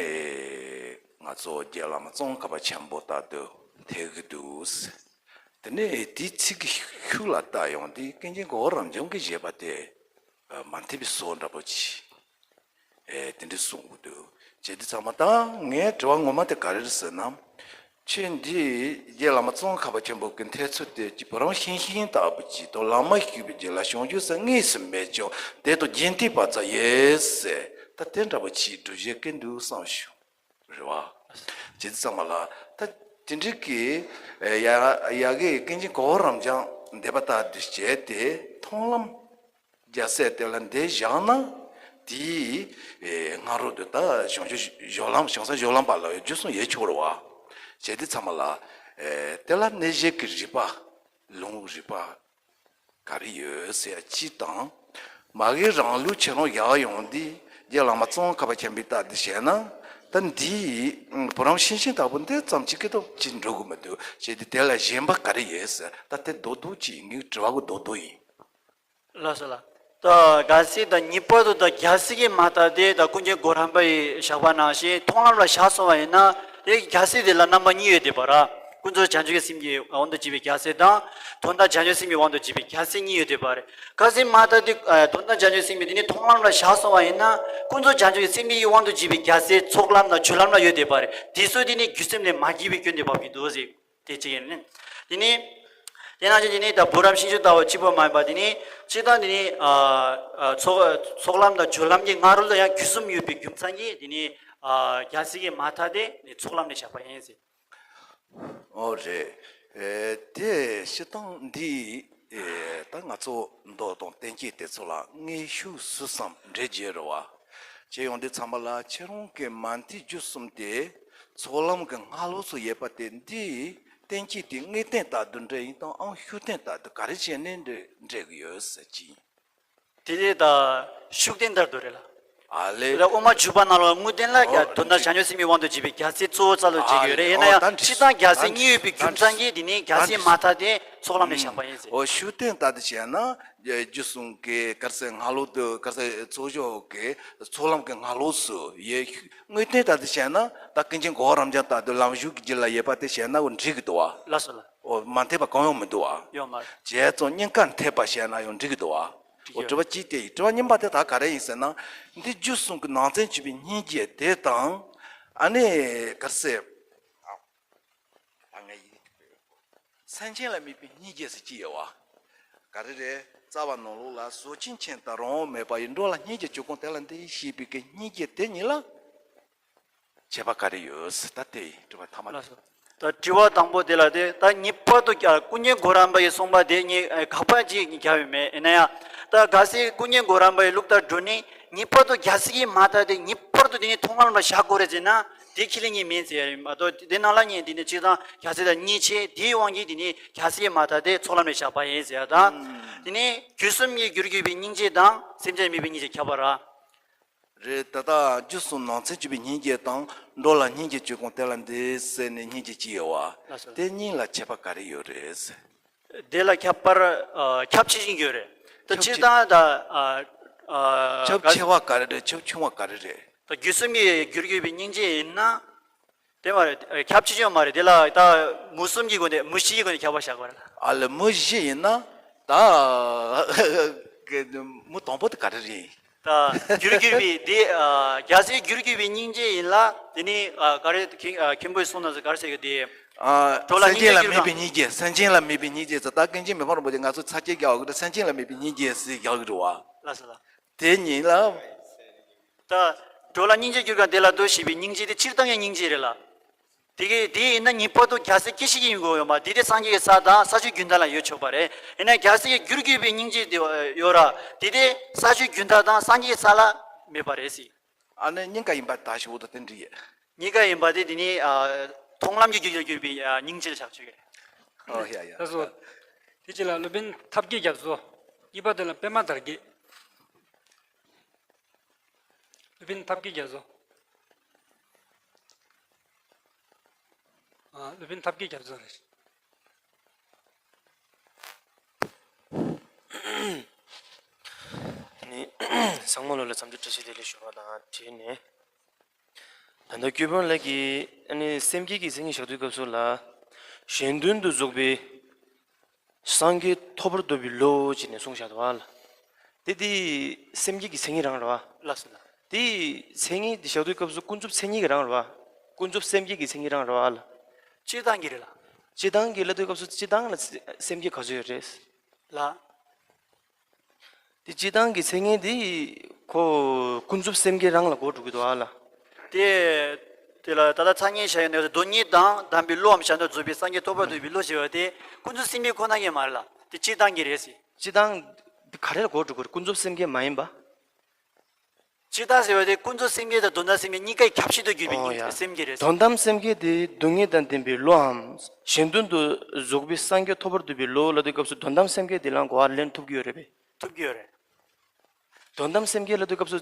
ང་ཚོ་རྗེ་བླ་མ་ཙོང་ཁ་པ་ཆེན་པོ་ལྟར་དུ་ཐལ་གྱི་འདུག་ཟེར། དེ་ནས་དེའི་ཚིག་གི་ཤུགས་ལ་བལྟ་ཡོང་དུས་ཀུན་མཁྱེན་གོ་བོ་རབ་འབྱམས་ཀྱི་བཞེད་པ་དེ་མ་འཐད་པའི་བཟོ་འདྲ་པོ་ཅིག་ཨེ་དེ་འདྲ་གསུང་གི་འདུག་བྱས་དུས་ཚང་མ་ད་ངའི་དྲི་བ་ངོ་མ་དེ་ག་རེ་རེད་ཟེར་ན། ཁྱེད་འདིས་རྗེ་བླ་མ་ཙོང་ཁ་པ་ཆེན་པོ་གི་འཐད་ཚུལ་དེ་ཀྱི་བུ་རམ་ཤིང་ཤིང་ལྟ་བུ་ཅིག་དང་། བླ་མ་བཞུགས་པའི་རྗེས་ལ་བྱང་ཆུབ་སེམས་དངོས་སུ་མེད་ཀྱང་དེ་དང་རྒྱུན་མཐུད་པ་ཙམ་ཡོད་ཟེར། ད་དེ་འདྲ་པོ་ཅིག་སྒྲུབ་བྱེད་ཀྱི་འདུག་བསམ་བྱུང་། རེད་བ། བྱས་དུས་ཚང་མ་ལ་ད་དེ་འདྲ་གི་ཡ་ཡ་གི་ཀུན་མཁྱེན་གོ་བོ་རབ་འབྱམས་འདས་པ་ལྟར་དུ་བྱས་ཏེ་མཐོང་ལམ། རྒྱལ་སྲས་དེ་ལ་འདི་བཞག་ན། དེའི་སྔ་རོལ་དུ་ད་བྱང་ཆུབ་སྦྱོར་ལམ། བྱང་སེམས་སྦྱོར་ལམ་པ་ལ་རྒྱུད་གསུམ་ཡོད་ཆོག་རེད་བ། བྱས་དུས་ཚང་མ་ལ་དེ་ལ་གནས་བྱེད་ཀྱི་རིགས་པ། ལུང་རིགས་པ་ག་རེ་ཡོད་ཟེར་ཡ་གཅིག་དང་། མ་གི་རང་ལུགས་ཁྱེད་རང་བཞག་ཡོང་དུས་རྗེ་བླ་མ་ཙོང་ཁ་པ་ཆེན་པོའི་ལྟར་དུ་བྱས་ན། ད་འདིའི་བུ་རམ་ཤིང་ཤིང་ལྟ་བུ་འདི་ཙམ་གཅིག་གིས་ད་ཅིག་འགྲོ་གི་མི་འདུག་བྱས་དུས་དེ་ལ་གཞན་པ་ག་རེ་ཡོད་ཟེར། ད་དེ་རྡོག་རྡོག་ཅིག་ངའི་དྲི་བ་གི་རྡོག་རྡོག་ཡིན། ལགས་སོ་ལགས། ད་གལ་སྲིད་ད་ངེས་པར་དུ་ད་རྒྱལ་སྲས་ཀྱིས་མ་ཐག་དེ་ད་ཀུན་མཁྱེན་གོ་རམས་པ་ཡིས་བཞག་པ་ནང་བཞིན་མཐོང་ལམ་ལ་བཞག་སོང་བ་ཡིན་ན། དེ་རྒྱལ་སྲས་དེ་ལ་རྣམ་པ་གཉིས་ཡོད་དེ་པ་ར། ཀུན་རྫོབ་བྱང་ཆུབ་ཀྱི་སེམས་ཀྱི་དབང་དུ་བྱས་པའི་རྒྱལ་སྲས་དང་། དོན་དམ་བྱང་ཆུབ་སེམས་ཀྱི་དབང་དུ་བྱས་པའི་རྒྱལ་སྲས་གཉིས་ཡོད་དེ་པ་རེད། གལ་སྲིད་མ་ཐག་དེ་དོན་དམ་བྱང་ཆུབ་སེམས་ཀྱི་དེ་ནི་མཐོང་ལམ་ལ་བཞག་སོང་བ་ཡིན་ན། ཀུན་རྫོབ་བྱང་ཆུབ་ཀྱི་སེམས་ཀྱི་དབང་དུ་བྱས་པའི་རྒྱལ་སྲས་ཚོགས་ལམ་དང་སྦྱོར་ལམ་ལ་ཡོད་དེ་པ་རེད། དེ་ཚོ་དེ་ནི་རྒྱུ་སེམས་ལས་མ་སྐྱེས་པའི་སྐྱོན་དེ་བབས་ཀྱི་འདུག་ཟེར། དེ་གཅིག་ཡིན་ནི། དེ་ནི། དེ་ནང་བཞིན་དེ་ནི་ད་བུ་རམ་ཤིང་ཤིང་ལྟ་བུ་གཅིག་པོ་མ་ཡིན་པ་དེ་ནི། སྤྱིར་བཏང་དེ་ནི། ཨ་ཨ་ཚོགས་ཚོགས་ལམ་དང་སྦྱོར་ལམ་གྱི་སྔ་རོལ་ལ་ཡང་རྒྱུད་གསུམ་ཡོད་པའི་རྒྱུ་མཚན་གྱིས་དེ་ནི། ཨ་རྒྱལ་སྲས་ཀྱིས་མ་ཐག་དེ་ནི་ཚོགས་ལམ་ནས་བཞག་པ་ཡིན་ཟེར། ཨོ་རེད། ཨེ་དེ་སྤྱིར་བཏང་འདི་ཨེ་ད་ང་ཚོ་མདོ་དང་བསྟན་བཅོས་དེ་ཚོ་ལ་དངོས་ཤུགས་སུ་ཙམ་འགྲེལ་བརྗོད་རེད་བ། བྱས་ཡོང་དུས་ཚང་མ་ལ་ཁྱེད་རང་གི་མ་མཐའི་རྒྱུད་གསུམ་དེ་ཚོགས་ལམ་གྱི་སྔ་ལོགས་སུ་ཡོད་པ་དེ། འདི་བསྟན་བཅོས་དེ་དངོས་བསྟན་ལྟར་དུ་འགྲེལ་ཡིན་དང་ཨང་ཤུགས་བསྟན་ལྟར་དུ་ག་རེ་བྱས་ནས་འགྲེལ་འགྲེལ་གྱི་ཡོད་ཟེར་གྱི་ཡིན། དེ་དེ་ད་ཤུགས་བསྟན་ལྟར་དུ་རེད་ལ། ཨ་ལེ། དེ་ལ་དབུ་མ་འཇུག་པ་ནང་ལ་དངོས་བསྟན་ལ་ཨོ་དོན་དམ་བྱང་ཆུབ་སེམས་ཀྱི་དབང་དུ་བྱས་པའི་རྒྱལ་སྲས་གཙོ་བོ་རྩ་ལ་བྱེད་ཀྱི་ཡོད་རེད། ཡིན་ན་ཡང་སྤྱིར་བཏང་རྒྱལ་སྲས་གཉིས་ཡོད་པའི་རྒྱུ་མཚན་གྱིས་དེ་ནི་རྒྱལ་སྲས་མ་ཐག་དེ་ཚོགས་ལམ་ནས་བཞག་པ་ཡིན་ཟེར། ཨོ་ཤུགས་བསྟན་ལྟར་དུ་བྱས་ན། རྒྱུད་གསུམ་གྱི་ག་རེ་ཟེར་སྔ་ལོགས་དུ་ག་རེ་ཟེར་ཚོགས་ཞུགས་ཀྱི་ཚོགས་ལམ་གྱི་སྔ་ལོགས་སུ་ཡོད། དངོས་བསྟན་ལྟར་དུ་བྱས་ན་ད་ཀུན་མཁྱེན་གོ་བོ་རབ་འབྱམས་ལྟར་དུ་ལམ་ཞུགས་ཀྱི་རྒྱུད་ལ་ཡོད་པ་དེ་བྱས་ན་འོ་འགྲིག་གི་འདུག་བ། ལགས་སོ་ལགས། འོ་མ་འཐད་པ་གང་ཡང་མི་འདུག་བ། ཡོད་མ་རེད། བྱས་ཙང་གཉིས་ཀ་འཐད་པ་བྱས་ན་ཡང་འགྲིག་གི་འདུག་བ། འགྲིག་འོ་ཡོད། དྲི་བ་གཅིག་དེ་ཡིན། དྲི་བ་གཉིས་པ་དེ་ད་ག་རེ་ཡིན་ཟེར་ན། འདི་རྒྱུད་གསུམ་གྱི་ནང་ཚན་བཅུ་པའི་སྙིང་རྗེ་དེ་དང་། ཨ་ནི་ག་རེ་ཟེར། ད་ངས་ཡིན། སེམས་ཅན་ལ་དམིགས་པའི་སྙིང་རྗེ་ཟེར་གྱི་ཡོད་བ། ག་རེ་རེད། རྩ་བ་ནང་ལོགས་ལ་བཟོ་ཆེན་ཆེན་དང་རང་དབང་མེད་པ་ཡི། འགྲོ་ལ་སྙིང་རྗེ་ཆེ་གང་དེ་ལ་འདི་ཡིས་ཤེས་པའི་གི་སྙིང་རྗེ་དེ་གཉིས་ལ་ཁྱད་པར་ག་རེ་ཡོད་ཟེར། ད་དེ་ཡིན་དྲི་བ་ཐ་མ་དེ། ལགས་སོ། ད་དྲི་བ་དང་པོ་དེ་ལ་དེ་ད་ངེས་པར་དུ་ཀུན་མཁྱེན་གོ་རམས་པ་ཡིས་གསུངས་པ་དེ་ངས་དགག་པ་ཅིག་བརྒྱབ་ཡོད་མེད། ཡིན་ན་ཡང་ད་གལ་སྲིད་ཀུན་མཁྱེན་གོ་རམས་པ་ཡི་ལུགས་ལྟར་འགྲོ་ནས་ངེས་པར་དུ་རྒྱལ་སྲས་ཀྱིས་མ་ཐག་དེ་ངེས་པར་དུ་དེ་ནི་མཐོང་ལམ་ལ་བཞག་དགོས་རེད་ཟེར་ན། དེ་ཁས་ལེན་ངེས་མེད་ཟེར་ཡ་ཡིན་མ་གཏོགས། དེ་ནང་ལ་ངས་འདི་ནི་སྤྱིར་བཏང་རྒྱལ་སྲས་དང་གཉིས་ཆེ་དེའི་དབང་གིས་དེ་ནི་རྒྱལ་སྲས་མ་ཐག་དེ་ཚོགས་ལམ་ནས་བཞག་པ་ཡིན་ཟེར་ཡ་དང་། དེ་ནི་རྒྱུད་གསུམ་གྱི་རྒྱུར་གྱུར་པའི་སྙིང་རྗེ་དང་སེམས་ཅན་དམིགས་པའི་སྙིང་རྗེ་ཁྱད་པར་ར། རེད། ད་ལྟ་རྒྱུད་གསུམ་ནང་ཚན་བཅུ་པའི་སྙིང་རྗེ་དང་འགྲོ་ལ་སྙིང་རྗེ་ཆེ་གང་དེ་ལ་འདི་ཟེར་ནས་སྙིང་རྗེ་གཅིག་ཡོད་བ། ལགས་སོ། དེ་གཉིས་ལ་ཁྱད་པར་ག་རེ་ཡོད་རེད་ཟེར། དེ་ལ་ཁྱད་པར་ཨ་ཁྱབ་ཆེ་ཞིང་ཡོད་རེད། ད་ཁྱབ་སྤྱིར་ཆེ་བཏང་ད་ཨ་ཨ་ཁྱབ་ག་ཆེ་བ་ག་རེ་རེད། ཁྱབ་ཆུང་བ་ག་རེ་རེད། ད་རྒྱུད་གསུམ་གྱི་རྒྱུར་གྱུར་པའི་སྙིང་རྗེ་ཡིན་ན། དེ་མ་རེད། ཨ་ཁྱབ་ཆེ་ཆུང་མ་རེད། དེ་ལ་ད་མུ་གསུམ་གྱི་སྒོ་ནས་མུ་བཞི་གི་སྒོ་ནས་ཁྱབ་པ་བཞག་པ་རེད། ཨ་ལེ་མུ་བཞི་ཡིན་ན་ད་མུ་དང་པོ་དེ་ག་རེ་རེད། ད་རྒྱུར་གྱུར་པའི་དེ་ཨ་རྒྱལ་སྲས་རྒྱུར་གྱུར་པའི་སྙིང་རྗེ་ཡིན་ལ། དེ་ནི་ཨ་ག་རེ་མཁན་ཨ་མཁན་པོས་གསུངས་ན་ག་རེ་ཟེར་གི་དེ། ཨ་འགྲོ་ལ་སེམས་ཅན་ལ་སྙིང་རྗེ་མེད་པའི་གྱུར་གང་། སྙིང་རྗེ། སེམས་ཅན་ལ་མེད་པའི་སྙིང་རྗེ་ཟེར། ད་ཀུན་མཁྱེན་མི་ཕམ་རིན་པོ་ཆེ་ང་ཚོ་ཚ་སྐྱེ་རྒྱག་གི་རེད། སེམས་ཅན་ལ་མེད་པའི་སྙིང་རྗེ་ཟེར་རྒྱག་གི་རེད་བ། ལགས་སོ་ལགས། དེ་ཉིད་ལ། ད་འགྲོ་ལ་སྙིང་རྗེ་གྱུར་གང་དེ་ལ་ལྟོས་ཞེས་པའི་སྙིང་རྗེ་དེ་སྤྱིར་བཏང་གི་སྙིང་རྗེ་རེད་ལ། དེ་གི་དེ་ཡིན་ན་ངེས་པར་དུ་རྒྱལ་སྲས་སྐྱེ་ཤི་ཡིན་དགོས་ཡོད་མ། དེ་དེ་སངས་རྒྱས་ཀྱི་ས་དང་ས་ཆུ་རྒྱུན་མཐའ་ལ་ཡོད་ཆོག་པ་རེད། ཡིན་ན་རྒྱལ་སྲས་ཀྱི་རྒྱུར་གྱུར་པའི་སྙིང་རྗེ་དེ་ཡོད་ར། དེ་དེ་ས་ཆུ་རྒྱུན་མཐའ་དང་སངས་རྒྱས་ཀྱི་ས་ལ་མེད་པ་རེད་ཟེར། ཨ་ནི་སྙིང་ག་ཡིན་པ་ད་ཞུ་བོ་དང་དེ་འདྲ་ཡེ། སྙིང་ག་ཡིན་པ་དེ་དེ་ནི་ཨ་མཐོང་ལམ་གྱི་རྒྱུར་གྱུར་པའི་ཨ་སྙིང་རྗེ་ལ་བཞག་ཆོག་གི། ཨོ་ཡ་ཡ། ད་སོ། དེ་ཅི་ལ་སློབ་དཔོན་ཐབས་མཁས་རྒྱ་མཚོ། གཉིས་པ་དེ་ལ་པདྨ་དར་རྒྱས། སློབ་དཔོན་ཐབས་མཁས་རྒྱ་མཚོ། ཨ། སློབ་དཔོན་ཐབས་མཁས་རྒྱ་མཚོ་རེད། ནི། ཚང་མ་ལོ་ལ་འཚམས་འདྲི་བཀྲ་ཤིས་བདེ་ལེགས་ཞུ་བ་དང་འབྲེལ་ནས། ད་ལྟ་སྐྱོར་དཔོན་ལགས་ཀྱིས་ཨ་ནི་སེམས་བསྐྱེད་ཀྱི་མཚན་ཉིད་བཞག་དུས་སྐབས་སུ་ལ། གཞན་དོན་དུ་རྫོགས་པའི་སངས་རྒྱས་ཐོབ་པར་འདོད་པའི་བློ་ཅེས་ནས་གསུངས་བཞག་འདུག་བ་ལ། དེ་དེ་སེམས་བསྐྱེད་ཀྱི་མཚན་ཉིད་རང་རེད་བ། ལགས་སོ་ལགས། དེ་མཚན་ཉིད་དེ་བཞག་དུས་སྐབས་སུ་ཀུན་རྫོབ་མཚན་ཉིད་ཀྱི་རང་རེད་བ། ཀུན་རྫོབ་སེམས་བསྐྱེད་ཀྱི་མཚན་ཉིད་རང་རེད་བ་ལ། སྤྱིར་བཏང་གི་རེད་ལ། སྤྱིར་བཏང་གི་ལབ་དུས་སྐབས་སུ་སྤྱིར་བཏང་ལ་སེམས་བསྐྱེད་ག་ཚོད་ཡོད་རེད། ལ། དེ་སྤྱིར་བཏང་གི་མཚན་ཉིད་དེ་ཁོ་ཀུན་རྫོབ་སེམས་བསྐྱེད་རང་ལ་གོ་འགྲོ་གི་འདུག་ཨ་ལ། དེ། དེ་ལ་ད་ལྟ་ཚ་ཉེ་བྱ་ཡི་ནས་སྡུག་བསྔལ་དང་བསྡམས་པའི་བློའམ་གཞན་དོན་རྫོགས་པའི་སངས་རྒྱས་ཐོབ་པར་འདོད་པའི་བློ་ཞེས་པ་དེ་ཀུན་རྫོབ་སེམས་བསྐྱེད་ཁོ་ན་ངེས་མ་རེད་ལ། དེ་སྤྱིར་བཏང་གི་རེད་ཟེར། སྤྱིར་བཏང་། དེ་ག་རེ་ལ་གོ་འགྲོ་གི་རེད། ཀུན་རྫོབ་སེམས་བསྐྱེད་མ་ཡིན་པ། སྤྱིར་བཏང་ཟེར་བ་དེ་ཀུན་རྫོབ་སེམས་བསྐྱེད་དང་དོན་དམ་སེམས་བསྐྱེད་གཉིས་ཀའི་ཁྱབ་བྱེད་དུ་གྱུར་པའི་ཨོ་ཡ། སེམས་བསྐྱེད་རེད་ཟེར། དོན་དམ་སེམས་བསྐྱེད་དེ་སྡུག་བསྔལ་དང་ལྡན་པའི་བློའམ། གཞན་དོན་དུ་རྫོགས་པའི་སངས་རྒྱས་ཐོབ་པར་འདོད་པའི་བློ་ལབ་དུས་སྐབས་སུ་དོན་དམ་སེམས་བསྐྱེད་དེ་ལ་གོ་བ་ལེན་ཐུབ་ཀྱི་ཡོད་རེད་པས། ཐུབ་ཀྱི་ཡོད་རེད། དོན་དམ་སེམས་བསྐྱེད་ལབ་དུས་སྐབས་སུ་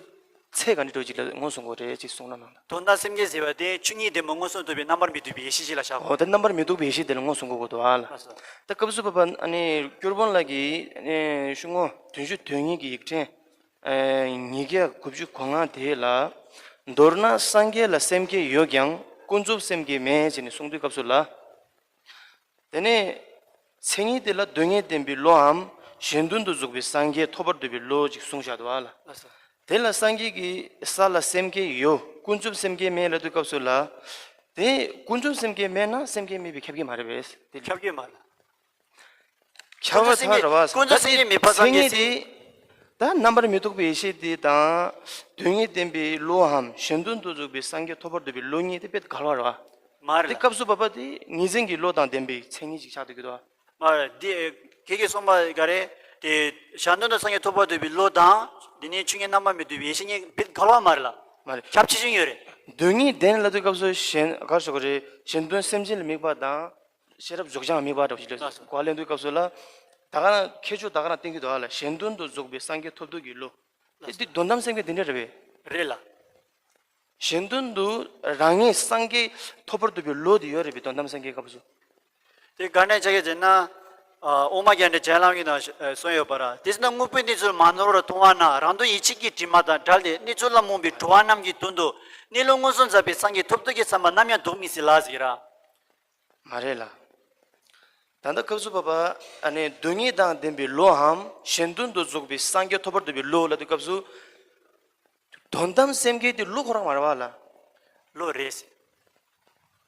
ཚད་ག་འདྲ་འགྲོ་ཅིག་ལ་མངོན་སུམ་གོ་རེད་ཅེས་གསུངས་ན་ནང་དུ། དོན་དམ་སེམས་བསྐྱེད་ཟེར་བ་དེ་ཆོས་ཉིད་བདེན་པ་མངོན་སུམ་རྟོགས་པའི་རྣམ་པར་མི་རྟོག་པའི་ཡེ་ཤེས་ཅིག་ལ་བཞག་གོ། འོ་དེ་རྣམ་པར་མི་རྟོག་པའི་ཡེ་ཤེས་དེ་ལ་མངོན་སུམ་གོ་དགོས་འདུག་ཨ་ལ། ལགས་སོ། ད་སྐབས་སུ་བབ་པ་ཨ་ནི་སྐྱོར་དཔོན་ལགས་ཀྱིས་ཨ་ནི་གཞུང་ངོ་བདུན་ཅུ་དོན་གཉིས་ཀྱི་ཡིག་ཕྲེང་ཨ་ཉིས་བརྒྱ་དགུ་བཅུ་གོ་ལྔ་དེ་ལ། མདོར་ན་སངས་རྒྱས་ལ་སེམས་བསྐྱེད་ཡོད་ཀྱང་ཀུན་རྫོབ་སེམས་བསྐྱེད་མེད་ཅེས་ནས་གསུངས་དུས་སྐབས་སུ་ལ། དེ་ནས་མཚན་ཉིད་དེ་ལ་སྡུག་བསྔལ་བདེན་པའི་བློའམ་གཞན་དོན་དུ་རྫོགས་པའི་སངས་རྒྱས་ཐོབ་པར་འདོད་པའི་བློ་ཅིག་གསུངས་བཞག་འདུག་ཨ་ལ། ལགས་སོ། དེ་ལ་སངས་རྒྱས་ཀྱི་ས་ལ་སེམས་བསྐྱེད་ཡོད། ཀུན་རྫོབ་སེམས་བསྐྱེད་མེད་ལབ་དུས་སྐབས་སུ་ལ། དེ་ཀུན་རྫོབ་སེམས་བསྐྱེད་མེད་ན་སེམས་བསྐྱེད་མེད་པའི་ཁྱབ་ཀྱི་མ་རེད་པས། དེ་ཁྱབ་ཀྱི་མ་རེད། ཁྱབ་པ་ཐལ་རེད་བ། ཀུན་རྫོབ་སེམས་བསྐྱེད་མེད་པ་སངས་རྒྱས་ཟེར། ད་རྣམ་པར་མི་རྟོག་པའི་ཡེ་ཤེས་དེ་དང་། སྡུག་བསྔལ་བདེན་པའི་བློའམ་གཞན་དོན་དུ་རྫོགས་པའི་སངས་རྒྱས་ཐོབ་པར་འདོད་པའི་བློ་གཉིས་དེ་དཔེ་འགལ་བ་རེད་བ། མ་རེད་ལ། དེ་སྐབས་སུ་བབ་པ་དེ་ངེས་འཛིན་གྱི་བློ་དང་ལྡན་པའི་མཚན་ཉིད་ཅིག་ཆགས་བསྡད་ཀྱི་འདུག་བ། མ་རེད། འདི་ཁྱེད་ཀྱིས་གསུངས་པ་ག་རེ། དེ་གཞན་དོན་དུ་སངས་རྒྱས་ཐོབ་པར་འདོད་པའི་བློ་དང་། འདི་ནི་ཆོས་ཉིད་རྣམ་པར་མི་རྟོག་པའི་ཡེ་ཤེས་གཉིས་དཔེ་འགལ་བ་མ་རེད་ལ། མ་རེད། ཁྱབ་ཆེ་ཆུང་ཡོད་རེད། སྡུག་བསྔལ་བདེན་ལབ་དུས་སྐབས་སུ་གཞན་ག་རེ་ཟེར་དགོས་རེད། གཞན་དོན་སེམས་ཅན་ལ་དམིགས་པ་དང་། ཤེས་རབ་རྫོགས་བྱང་དམིགས་པ་འདྲ་བོ་ཞིག་ལ་གོ་བ་ལེན་དུས་སྐབས་སུ་ལ། ད་ག་རང་ཁྱད་ཆོས་ད་ག་རང་བསྟན་གྱི་འདུག་ཨ་ལ། གཞན་དོན་དུ་རྫོགས་པའི་སངས་རྒྱས་ཐོབ་འདོད་ཀྱི་བློ། དེ་འདི་དོན་དམ་སེམས་བསྐྱེད་འདི་འདྲ་རེད་པས། རེད་ལ། གཞན་དོན་དུ་རང་ཉིད་སངས་རྒྱས་ཐོབ་པར་འདོད་པའི་བློ་དེ་ཡོད་རེད་པས། དོན་དམ་སེམས་བསྐྱེད་སྐབས་སུ། དེ་ག་ནས་ཆགས་ཀྱི་ཟེར་ན། ཨ། དབུ་མ་རྒྱན་འདྲེན་བྱེད་ལམ་གྱི་ནང་གསུངས་ཡོད་པ་ར། དེས་ན་དངོས་པོའི་གནས་ཚུལ་མ་ནོར་བར་མཐོང་བ་ན། རང་དོན་ཡིད་བྱེད་ཀྱི་དྲི་མ་དང་བྲལ་ཏེ། གནས་ཚུལ་ལ་རྨོངས་པའི་གྲོལ་བ་རྣམས་ཀྱི་དོན་དུ་གནས་ལུགས་མངོན་སུམ་མཛད་པའི་སངས་རྒྱས་ཐོབ་འདོད་ཀྱི་བསམ་པ་ནམ་ཡང་ལྡོག་མི་སྲིད་ལ་ཟེར་གྱི་ར། མ་རེད་ལ། ད་ལྟ་སྐབས་སུ་བབ་པ་ཨ་ནི་སྡུག་བསྔལ་དང་ལྡན་པའི་བློའམ་གཞན་དོན་དུ་རྫོགས་པའི་སངས་རྒྱས་ཐོབ་པར་འདོད་པའི་བློ་ལབ་དུས་སྐབས་སུ། དོན་དམ་སེམས་བསྐྱེད་དེ་བློ་ཁོ་རང་མ་རེད་བ་ལ། བློ་རེད།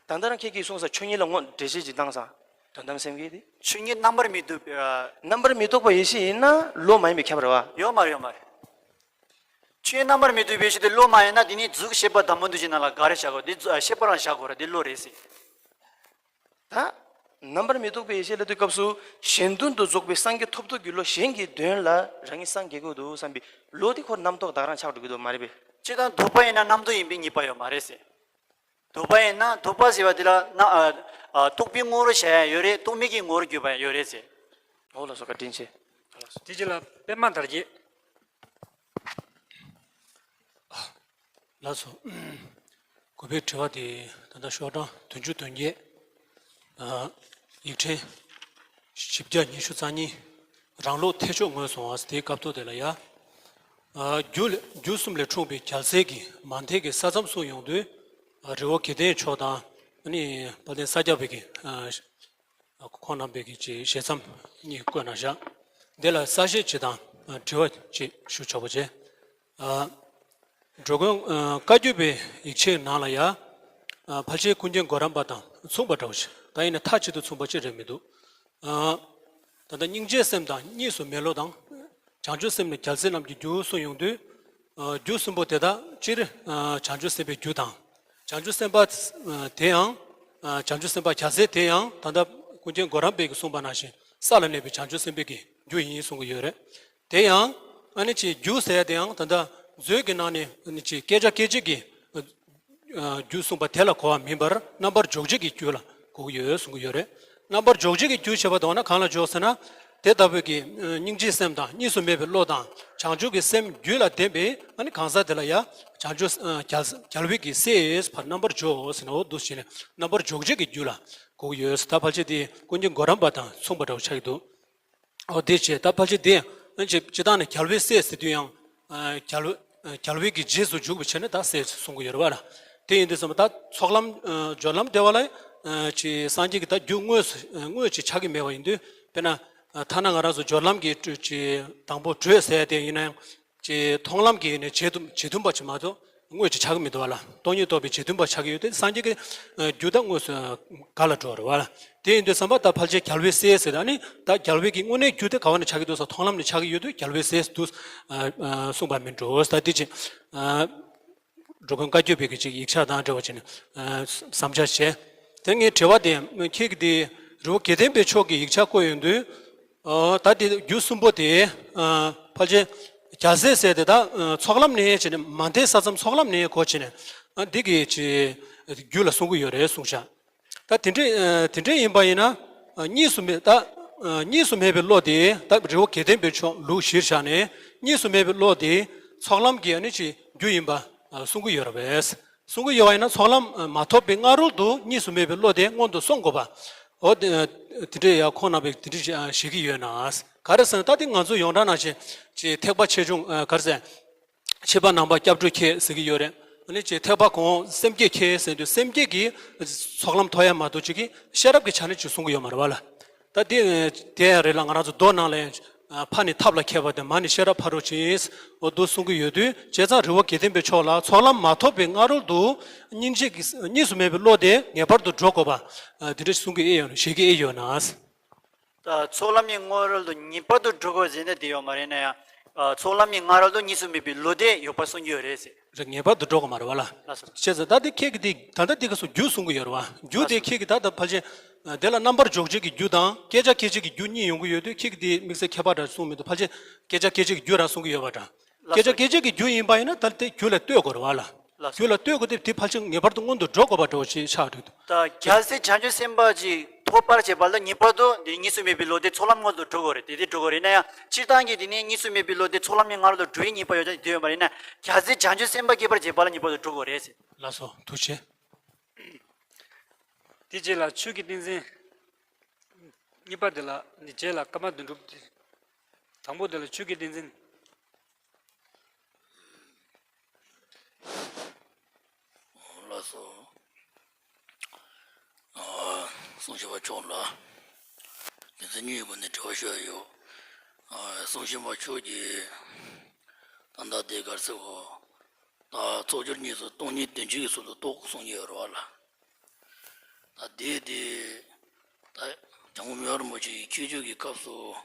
ད་ལྟ་རང་ཁྱེད་ཀྱིས་གསུངས་ས་ཆོས་ཉིད་ལ་དངོས་འགྲེལ་བཤད་ཅིག་བཏང་ས། དོན་དམ་སེམས་བསྐྱེད་དེ། ཆོས་ཉིད་རྣམ་པར་མི་རྟོག་པའི། རྣམ་པར་མི་རྟོག་པ་ཡེ་ཤེས་ཡིན་ན་བློ་མ་ཡིན་པའི་ཁྱབ་རེད་བ། ཡོད་མ་རེད། ཡོད་མ་རེད། ཆོས་རྣམ་པར་མི་རྟོག་པའི་ཡེ་ཤེས་དེ་བློ་མ་ཡིན་ན། དེ་ནི་གཟུགས་ཤེས་པ་དང་པོ་འདུ་བྱེད་རྣམས་ལ་ག་རེ་བཞག་གོ། དེ་གཟུགས་ཤེས་པ་རང་བཞག་གོ་ར། དེ་བློ་རེད་ཟེར། ད། རྣམ་པར་མི་རྟོག་པའི་ཡེ་ཤེས་ལབ་དུས་སྐབས་སུ། གཞན་དོན་དུ་རྫོགས་པའི་སངས་རྒྱས་ཐོབ་འདོད་ཀྱི་བློ་གཞན་གྱི་དོན་ལ་རང་ཉིད་སངས་རྒྱས་དགོས་འདུག་བསམ་པའི་བློ་དེ་ཁོ་རྣམ་རྟོག་ད་ག་རང་ཆགས་འགྲོ་གི་འདུག་མ་རེད་པས། སྤྱིར་བཏང་རྟོག་པ་ཡིན་ན་རྣམ་རྟོག་ཡིན་པའི་ངེས་པ་ཡོད་མ་རེད་ཟེར། རྟོག་པ་ཡིན་ན་རྟོག་པ་ཟེར་བ་དེ་ལ་ན། ཨ། ཨ། རྟོག་པའི་ངོ་བོར་བྱ་ཡ་ཡོད་རེད། རྟོག་མེད་ཀྱི་ངོ་བོར་གྱུར་པ་ཡང་ཡོད་རེད་ཟེར། འོ་ལགས་སོ། བཀའ་དྲིན་ཆེ། དེ་རྗེས་ལ་པདྨ་དར་རྒྱས། ལགས་སོ། གུས་པའི་དྲི་བ་དེ་ད་ལྟ་ཤོག་གྲངས་བདུན་ཅུ་དོན་བརྒྱད། ཨ། ཡིག་ཕྲེང་བཞི་བརྒྱ་ཉི་ཤུ་རྩ་གཉིས། རང་ལུགས་ཐེག་མཆོག་ངོས་བཟུང་བ་དེའི་སྐབས་ཐོག་དེ་ལ་ཡ། ཨ། རྒྱུ་ལས། རྒྱུ་གསུམ་ལས་འཁྲུངས་པའི་རྒྱལ་སྲས་ཀྱི་མ་མཐའི་གི་ས་མཚམས་སུ་ཡོང་དུས། ཨ། རི་བོ་དགེ་ལྡན་མཆོག་དང་། ཨ་ནི་དཔལ་ལྡན་ས་སྐྱ་པའི་གི། ཨ། ཁོང་རྣམ་པའི་གི་ཅིག་ཞལ་མཚམས་གཉིས་བཀོད་གནང་བཞག་འདི་ལ་གསལ་བཤད་ཅིག་དང་། ཨ། དྲི་བ་ཅིག་ཞུ་ཆོག་པ་བྱས། འགྲོ་མགོན་བཀའ་བརྒྱུད་པའི་ཡིག་ཆའི་ནང་ལ་ཡ། ཕལ་ཆེར་ཀུན་མཁྱེན་གོ་རམས་པ་དང་མཚུངས་པ་འདྲ་བོ་ཞིག་ད་ཡིན་ན་མཐའ་གཅིག་ཏུ་མཚུངས་པ་ཅིག་རེད་མི་འདུག་ད་ལྟ་སྙིང་རྗེའི་སེམས་དང་གཉིས་སུ་མེད་བློ་དང་། བྱང་ཆུབ་སེམས་ནི་རྒྱལ་སྲས་རྣམས་ཀྱི་རྒྱུ་གསུངས་ཡོང་དུས། རྒྱུ་གསུམ་པོ་དེ་དག་སྤྱིར་བྱང་ཆུབ་སེམས་དཔའི་རྒྱུ་དང་། བྱང་ཆུབ་སེམས་དཔའ་དེ་ཡང་། བྱང་ཆུབ་སེམས་དཔའ་རྒྱལ་སྲས་དེ་ཡང་ད་ལྟ་ཀུན་མཁྱེན་གོ་རམས་པས་གསུངས་པ་ནང་བཞིན་ས་ལ་གནས་པའི་བྱང་ཆུབ་སེམས་དཔའི་གི་རྒྱུ་ཡིན་གསུང་གི་ཡོད་རེད། དེ་ཡང་ཨ་ནི་ཅིག་རྒྱུ་ཟེར་ཡ་དེ་ཡང་ད་ལྟ་མཛོད་ཀྱི་ནང་ནས་ཨ་ནི་ཅིག་བསྐྱེད་བྱ་སྐྱེད་བྱེད་ཀྱི་རྒྱུ་གསུངས་པ་དེ་ལ་གོ་བ་མིན་པར་རྣམ་པར་འཇོག་བྱེད་ཀྱི་རྒྱུ་ལ་གོ་གི་ཡོད་གསུང་གི་ཡོད་རེད། རྣམ་པར་འཇོག་བྱེད་ཀྱི་རྒྱུ་ཞེས་པ་དེ་འོ་ན་གང་ལ་འཇོག་ཟེར་ན། དེ་ལྟ་བུའི་གི་སྙིང་རྗེའི་སེམས་དང་གཉིས་སུ་མེད་པའི་བློ་དང་བྱང་ཆུབ་ཀྱི་སེམས་རྒྱུད་ལ་ལྡན་པའི་ཨ་ནི་གང་ཟག་དེ་ལ་ཡང་བྱང་ཆུབ་རྒྱལ་རྒྱལ་བའི་གི་སྲས་ཕར་རྣམ་པར་འཇོག་ཟེར་ན་འོ་འདུག་བྱས་ནས་རྣམ་པར་འཇོག་བྱེད་ཀྱི་རྒྱུ་ལ་གོ་གི་ཡོད། ད་ཕལ་ཆེར་དེ་ཀུན་མཁྱེན་གོ་རམས་པ་དང་མཚུངས་པ་འདྲ་བོ་ཆགས་ཀྱི་འདུག་འོ་དེ་བྱས་ད་ཕལ་ཆེར་དེ་ཨ་ཅེ་སྤྱི་བཏང་ནས་རྒྱལ་བའི་སྲས་ཟེར་དུས་ཡང་རྒྱལ་རྒྱལ་བའི་གི་རྗེས་སུ་འཇུག་པའི་ཆ་ནས་ད་སྲས་གསུང་གི་ཡོད་རེད་བ་ལ། དེ་ཡིན་དུས་ཙམ་ད་ཚོགས་ལམ་སྦྱོར་ལམ་བདེ་བ་ལ་ཅེ་སངས་རྒྱས་ཀྱི་ད་རྒྱུ་དངོས་སུ་དངོས་ཅིག་ཆགས་ཀྱི་མེད་པ་ཡིན་དུས་དཔེར་ན་ཐ་ན་ང་རང་ཚོ་སྦྱོར་ལམ་གྱི་ཅེ་དང་པོ་དྲོད་ཟེར་ཡ་དེ་ཡིན་ན་ཡང་། ཅེས་མཐོང་ལམ་གྱི་ནས་རྗེས་མཐུན་རྗེས་མཐུན་པ་ཅིག་མ་གཏོགས་དངོས་ཅིག་ཆགས་ཀྱི་མི་འདུག་བ་ལ། སྟོང་ཉིད་རྟོགས་པའི་རྗེས་མཐུན་པ་ཆགས་ཀྱི་ཡོད་དེ་སངས་རྒྱས་ཀྱི་རྒྱུ་དང་དངོས་སུ་ག་ལ་འགྲོ་བ་རེད་བ་ལ། དེ་ཡིན་དུས་ཙམ་པ་ད་ཕལ་ཆེར་རྒྱལ་བའི་སྲས་ཟེར་ད་ནི་ད་རྒྱལ་བའི་གི་དངོས་གནས་རྒྱུ་དེ་ག་བ་ནས་ཆགས་ཀྱི་འདུག་ཟེར་མཐོང་ལམ་ནས་ཆགས་ཀྱི་ཡོད་དུས་རྒྱལ་བའི་སྲས་སུ་གསུངས་པ་མིན་འགྲོ་ད་དེ་ཅི། འགྲོ་མགོན་བཀའ་བརྒྱུད་པའི་གི་ཅིག་ཡིག་ཆ་དང་འབྲེལ་བ་བྱས་ནས་བསམ་འཆར་བྱས། དེ་ངའི་དྲི་བ་དེ་ཁྱེད་ཀྱི་དེ་རི་བོ་དགེ་ལྡན་པའི་ཕྱོགས་ཀྱི་ཡིག་ཆ་བཀོད་ཡོང་དུས། ད་དེ་རྒྱུ་གསུམ་པོ་དེ་ཕལ་ཆེར་རྒྱལ་སྲས་ཟེར་དེ་ད་ཚོགས་ལམ་ནས་བྱས་ནས་མ་མཐའི་ས་མཚམས་ཚོགས་ལམ་ནས་གོ་བྱས་ནས་འདི་གི་ཅིག་རྒྱུ་ལ་གསུང་གི་ཡོད་རེད་གསུངས་ཤག་ད་དེ་འདྲས་དེ་འདྲས་ཡིན་པ་ཡིན་ན། གཉིས་སུ་མེད་ད། གཉིས་སུ་མེད་པའི་བློ་དེ་ད་རི་བོ་དགེ་ལྡན་པའི་ཕྱོགས་ལུགས་གཞིར་བཞག་ནས་གཉིས་སུ་མེད་པའི་བློ་དེ་ཚོགས་ལམ་གྱི་ཨ་ནི་ཅིག་རྒྱུ་ཡིན་པ་གསུང་གི་ཡོད་རེད་པས། གསུང་གི་ཡོད་པ་ཡིན་ན་ཚོགས་ལམ་མ་ཐོབ་པའི་སྔ་རོལ་དུ་གཉིས་སུ་མེད་པའི་བློ་དེ་སྔོན་དུ་སོང་དགོས་པ། འོ་དེ་དེ་འདྲས་ཡང་ཁོང་རྣམ་པས་དེ་འདྲས་བཞེད་ཀྱི་ཡོད་ན། ག་རེ་ཟེར་ན་ད་དེ་ང་ཚོ་ཡོངས་གྲགས་ནང་བཞིན་ཅིག་ཐེག་པ་ཆེ་ཆུང་ག་རེ་ཟེར། ཕྱི་པ་ནང་པ་སྐྱབས་འགྲོ་ཁྱེད་ཟེར་གྱི་ཡོད་རེད། ཨ་ནི་ཅིག་ཐེག་པ་གོང་སེམས་བསྐྱེད་ཁྱེད་ཟེར་དུས་སེམས་བསྐྱེད་ཀྱི་ཚོགས་ལམ་ཐོབ་ཡ་མ་གཏོགས་ཅིག་གི་ཤེས་རབ་ཀྱི་ཆ་ནས་ཅིག་གསུང་གི་ཡོད་མ་རེད་བ་ལ། ད་དེ་དེ་ཡང་རེད་ལ་ང་རང་ཚོ་མདོ་ནང་ལ་ཡང་ཕ་ནི་ཐབས་ལ་མཁས་པ་དང་མ་ནི་ཤེས་རབ་ཕ་རོལ་ཕྱིན། འོ་འདུག་གསུང་གི་ཡོད་དུས་བྱས་ཙང་རི་བོ་དགེ་ལྡན་པའི་ཕྱོགས་ལ་ཚོགས་ལམ་མ་ཐོབ་པའི་སྔ་རོལ་དུ་སྙིང་རྗེ་གི་གཉིས་སུ་མེད་པའི་བློ་དེ་ངེས་པར་དུ་འགྲོ་དགོས་པ་དེ་འདྲ་གསུང་གི་ཨེ་ཡོད་ན་བཞེད་ཀྱི་ཨེ་ཡོད་ན། ད་ཚོགས་ལམ་གྱི་སྔ་རོལ་དུ་ངེས་པར་དུ་འགྲོ་དགོས་ཟེར་ན་དེ་ཡོད་མ་རེད་ན་ཡང་། ཚོགས་ལམ་གྱི་སྔ་རོལ་དུ་གཉིས་སུ་མེད་པའི་བློ་དེ་ཡོད་པ་གསུང་གི་ཡོད་རེད་ཟེར། རེད་ངེས་པར་དུ་འགྲོ་དགོས་མ་རེད་བ་ལ། ལགས་སོ། བྱས་ཙང་ད་དེ་ཁྱེད་ཀྱི་དེ་ད་ལྟ་དེ་ག་སུ་རྒྱུ་གསུང་གི་ཡོད་རེད་བ། རྒྱུ་དེ་ལགས་སོ། ཁྱེད་ཀྱི་ད་ལྟ་ཕལ་ཆེར་དེ་ལ་རྣམ་པར་འཇོག་བྱེད་ཀྱི་རྒྱུ་དང་བསྐྱེད་བྱ་སྐྱེད་བྱེད་ཀྱི་རྒྱུ་གཉིས་ཡོང་གི་ཡོད་དུས་ཁྱེད་ཀྱི་དེ་དམིགས་བསལ་ཁྱད་པར་འདྲ་གསུངས་མི་འདུག་ཕལ་ཆེར་བསྐྱེད་བྱ་སྐྱེད་བྱེད་ཀྱི་རྒྱུ་རང་གསུང་གི་ཡོད་པ་འདྲ། ལགས་སོ། བསྐྱེད་བྱ་སྐྱེད་བྱེད་ཀྱི་རྒྱུ་ཡིན་པ་ཡིན་ན་ད་ལྟ་རྒྱུ་ལ་ལྟོས་དགོས་རེད་བ་ལ། ལགས་སོ། རྒྱུ་ལ་ལྟོས་དགོས་དེ་དེ་ཕལ་ཆེར་ངེས་པར་དུ་སྔོན་དུ་འགྲོ་དགོས་པ་འདྲ་བོ་ཞིག་ཆགས་འགྲོ་འདུག་ད་རྒྱལ་སྲས་བྱང་ཆུབ་སེམས་དཔའ་ཅིག་ཐོབ་པར་བྱེད་པ་ལ་ངེས་པར་དུ་འདི་གཉིས་སུ་མེད་པའི་བློ་དེ་ཚོགས་ལམ་སྔོན་དུ་འགྲོ་དགོས་རེད། དེ་དེ་འགྲོ་དགོས་རེད་ན་ཡང་སྤྱིར་བཏང་གི་དེ་ནི་གཉིས་སུ་མེད་པའི་བློ་དེ་ཚོགས་ལམ་གྱི་སྔ་རོལ་དུ་འགྲོ་ཡི་ངེས་པ་ཡོད་ཀྱང་དེ་ཡོད་མ་རེད་ན་རྒྱལ་སྲས་བྱང་ཆུབ་སེམས་དཔའ་སྐྱེད་པར་བྱེད་པ་ལ་ངེས་པར་དུ་འགྲོ་དགོས་རེད་ཟེར། ལགས་སོ་ཐུགས་རྗེ་ཆེ། དེ་རྗེས་ལ་ཆོས་ཀྱི་ཏིང་འཛིན། གཉིས་པ་དེ་ལ་འདི་རྗེས་ལ་བཀའ་མ་བདུན་གྲུབ་དེ། དང་པོ་དེ་ལ་ཆོས་ཀྱི་ཏིང་འཛིན། ལགས་སོ། ཨ། གསུང་ཞུ་བ་མཆོག་ལ། དེ་ཚེ་གཉིས་པོ་ནས་དྲི་བ་ཞུ་ཡ་ཡོད། ཨ། གསུང་ཞུ་བ་མཆོག་གིས། ད་ལྟ་དེ་གར་ཚེ་འོ། ད་ཚོགས་སྦྱོར་གཉིས་སུ་སྟོང་ཉིད་དོན་སྤྱི་གི་ཚུལ་དུ་རྟོགས་གསུང་ཡོད་རེད་བ་ལ། ད་དེ་དེ། ད་སྐྱབས་མགོན་རིན་པོ་ཆེ་ཡི་ཁྱད་ཆོས་ཀྱི་སྐབས་སུ།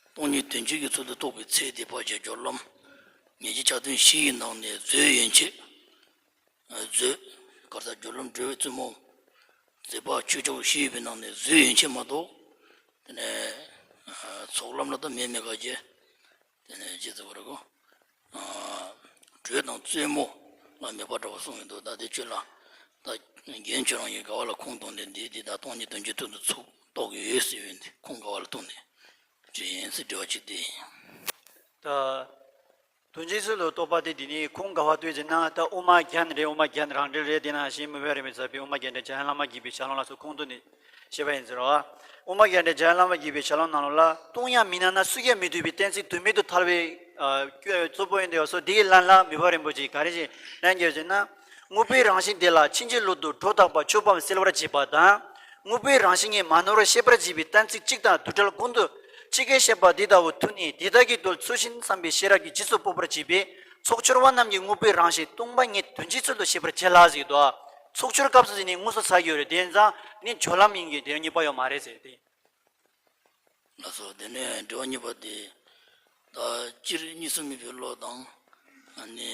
སྟོང་ཉིད་དོན་སྤྱི་གི་ཚུལ་དུ་རྟོགས་པའི་ཚེ་དེ་ཕལ་ཆེར་སྦྱོར་ལམ། ཉེར་གཅིག་ཆ་མཐུན་བཞི་ཡི་ནང་ནས་མཛོད་ཡན་ཆད། མཛོད། གར་ས་སྦྱོར་ལམ་འགྲོ་བའི་བཙུན་མོ། མཛད་པ་ཆོས་ཕྱོགས་བཞི་ཡོད་པའི་ནང་ནས་མཛོད་ཡན་ཆད་མ་གཏོགས། དེ་ནས་ཚོགས་ལམ་ལ་ད་མེད་མེད་ག་རྗེ། དེ་ནས་རྗེ་བཙུན་པོ་རེད་གོ། དྲོད་དང་རྩེ་མོ་ལ་མེད་པ་འདྲ་བ་གསུངས་ཡོད་འདུག་ད་དེ་ཁྱོད་ལ་ད་རྒན་ཁྱོད་རང་གིས་ག་བ་ལ་ཁུངས་གཏོང་དེ་འདི་འདི་ད་སྟོང་ཉིད་དོན་སྤྱི་ཐུར་དུ་ཚུགས་རྟོགས་ཡོད་ཟེར་བས་འདི་ཁུངས་ག་བ་ལ་གཏོང་ནས་དྲིས་ཡིན་ཟེར་དྲི་བ་གཅིག་དེ་ཡིན། ད། དོན་སྤྱིའི་ཚུལ་དུ་རྟོགས་པ་དེ་འདི་ནི་ཁུངས་ག་བ་ལྟོས་ཟེར་ན་ད་དབུ་མ་རྒྱན་རེད། དབུ་མ་རྒྱན་རང་འགྲེལ་རེད། དེ་ནང་བཞིན་མི་ཕམ་རིན་པོ་ཆེས་མཛད་པའི་དབུ་མ་རྒྱན་འགྲེལ་འཇམ་དབྱངས་བླ་མ་དགྱེས་པའི་ཞལ་ལུང་ལ་སོགས་ཁུངས་གཏུགས་ནས་བཤད་པ་ཡིན་ཟེར་བ། དབུ་མ་རྒྱན་འགྲེལ་འཇམ་དབྱངས་བླ་མ་དགྱེས་པའི་ཞལ་ལུང་ནང་ལོགས་ལ་སྟོང་ཉིད་མི་སྣང་ན་སུ་ཡང་མི་སྡུག་པའི་གཏན་ཚིགས་དོན་མེད་དུ་ཐལ་བའི་གཙོ་བོ་ཡིན་དེ་བ་སོགས་འདི་ཡི་ལན་ལ་མི་ཕམ་རིན་པོ་ཆེས་ག་རེ་ཞིག་ལན་བརྒྱབ་ཟེར་ན། དངོས་པོའི་རང་བཞིན་དེ་ལ་ཕྱིན་ཅི་ལོག་ཏུ་སྒྲོ་བཏགས་པ་ཆོས་པའམ་སེལ་བར་བྱེད་པ་དང་། དངོས་པོའི་རང་བཞིན་ངེས་མ་ནོར་བར་ཤེས་པར་བྱེད་པའི་གཏན་ཚིགས་གཅིག་དང་དུ་བྲལ་ཀུན་ཏུ་ཅི་སྐད་བཤད་པ་འདི་ལྟ་བུ་ཐུག་ནས་དེ་དག་གི་དོན་ཚུལ་བཞིན་བསམ་པའི་ཤེས་རབ་ཀྱིས་རྗེས་སུ་དཔོག་པར་བྱེད་པས་ ཚོགས་སྦྱོར་བ་རྣམས་ཀྱིས་དངོས་པོའི་རང་བཞིན་སྟོང་པ་ཉིད་དོན་སྤྱིའི་ཚུལ་དུ་ཤེས་པར་བྱེད་ལ་ཟེར་གྱི་འདུག། ཚོགས་སྦྱོར་སྐབས་སུ་ཟེར་ནས་དངོས་སུ་ཚར་གྱི་ཡོད་རེད། དེ་ཡིན་ཙང་ནི་སྦྱོར་ལམ་ཡིན་གྱི་དེ་གཉིས་པ་ཡོད་མ་རེད་ཟེར་ཏེ། ལགས་སོ། དེ་ནས་འགྲེལ་པ་གཉིས་པ་དེ། ད་སྤྱིར་གཉིས་སུ་མེད་པའི་བློ་དང་། ཨ་ནི་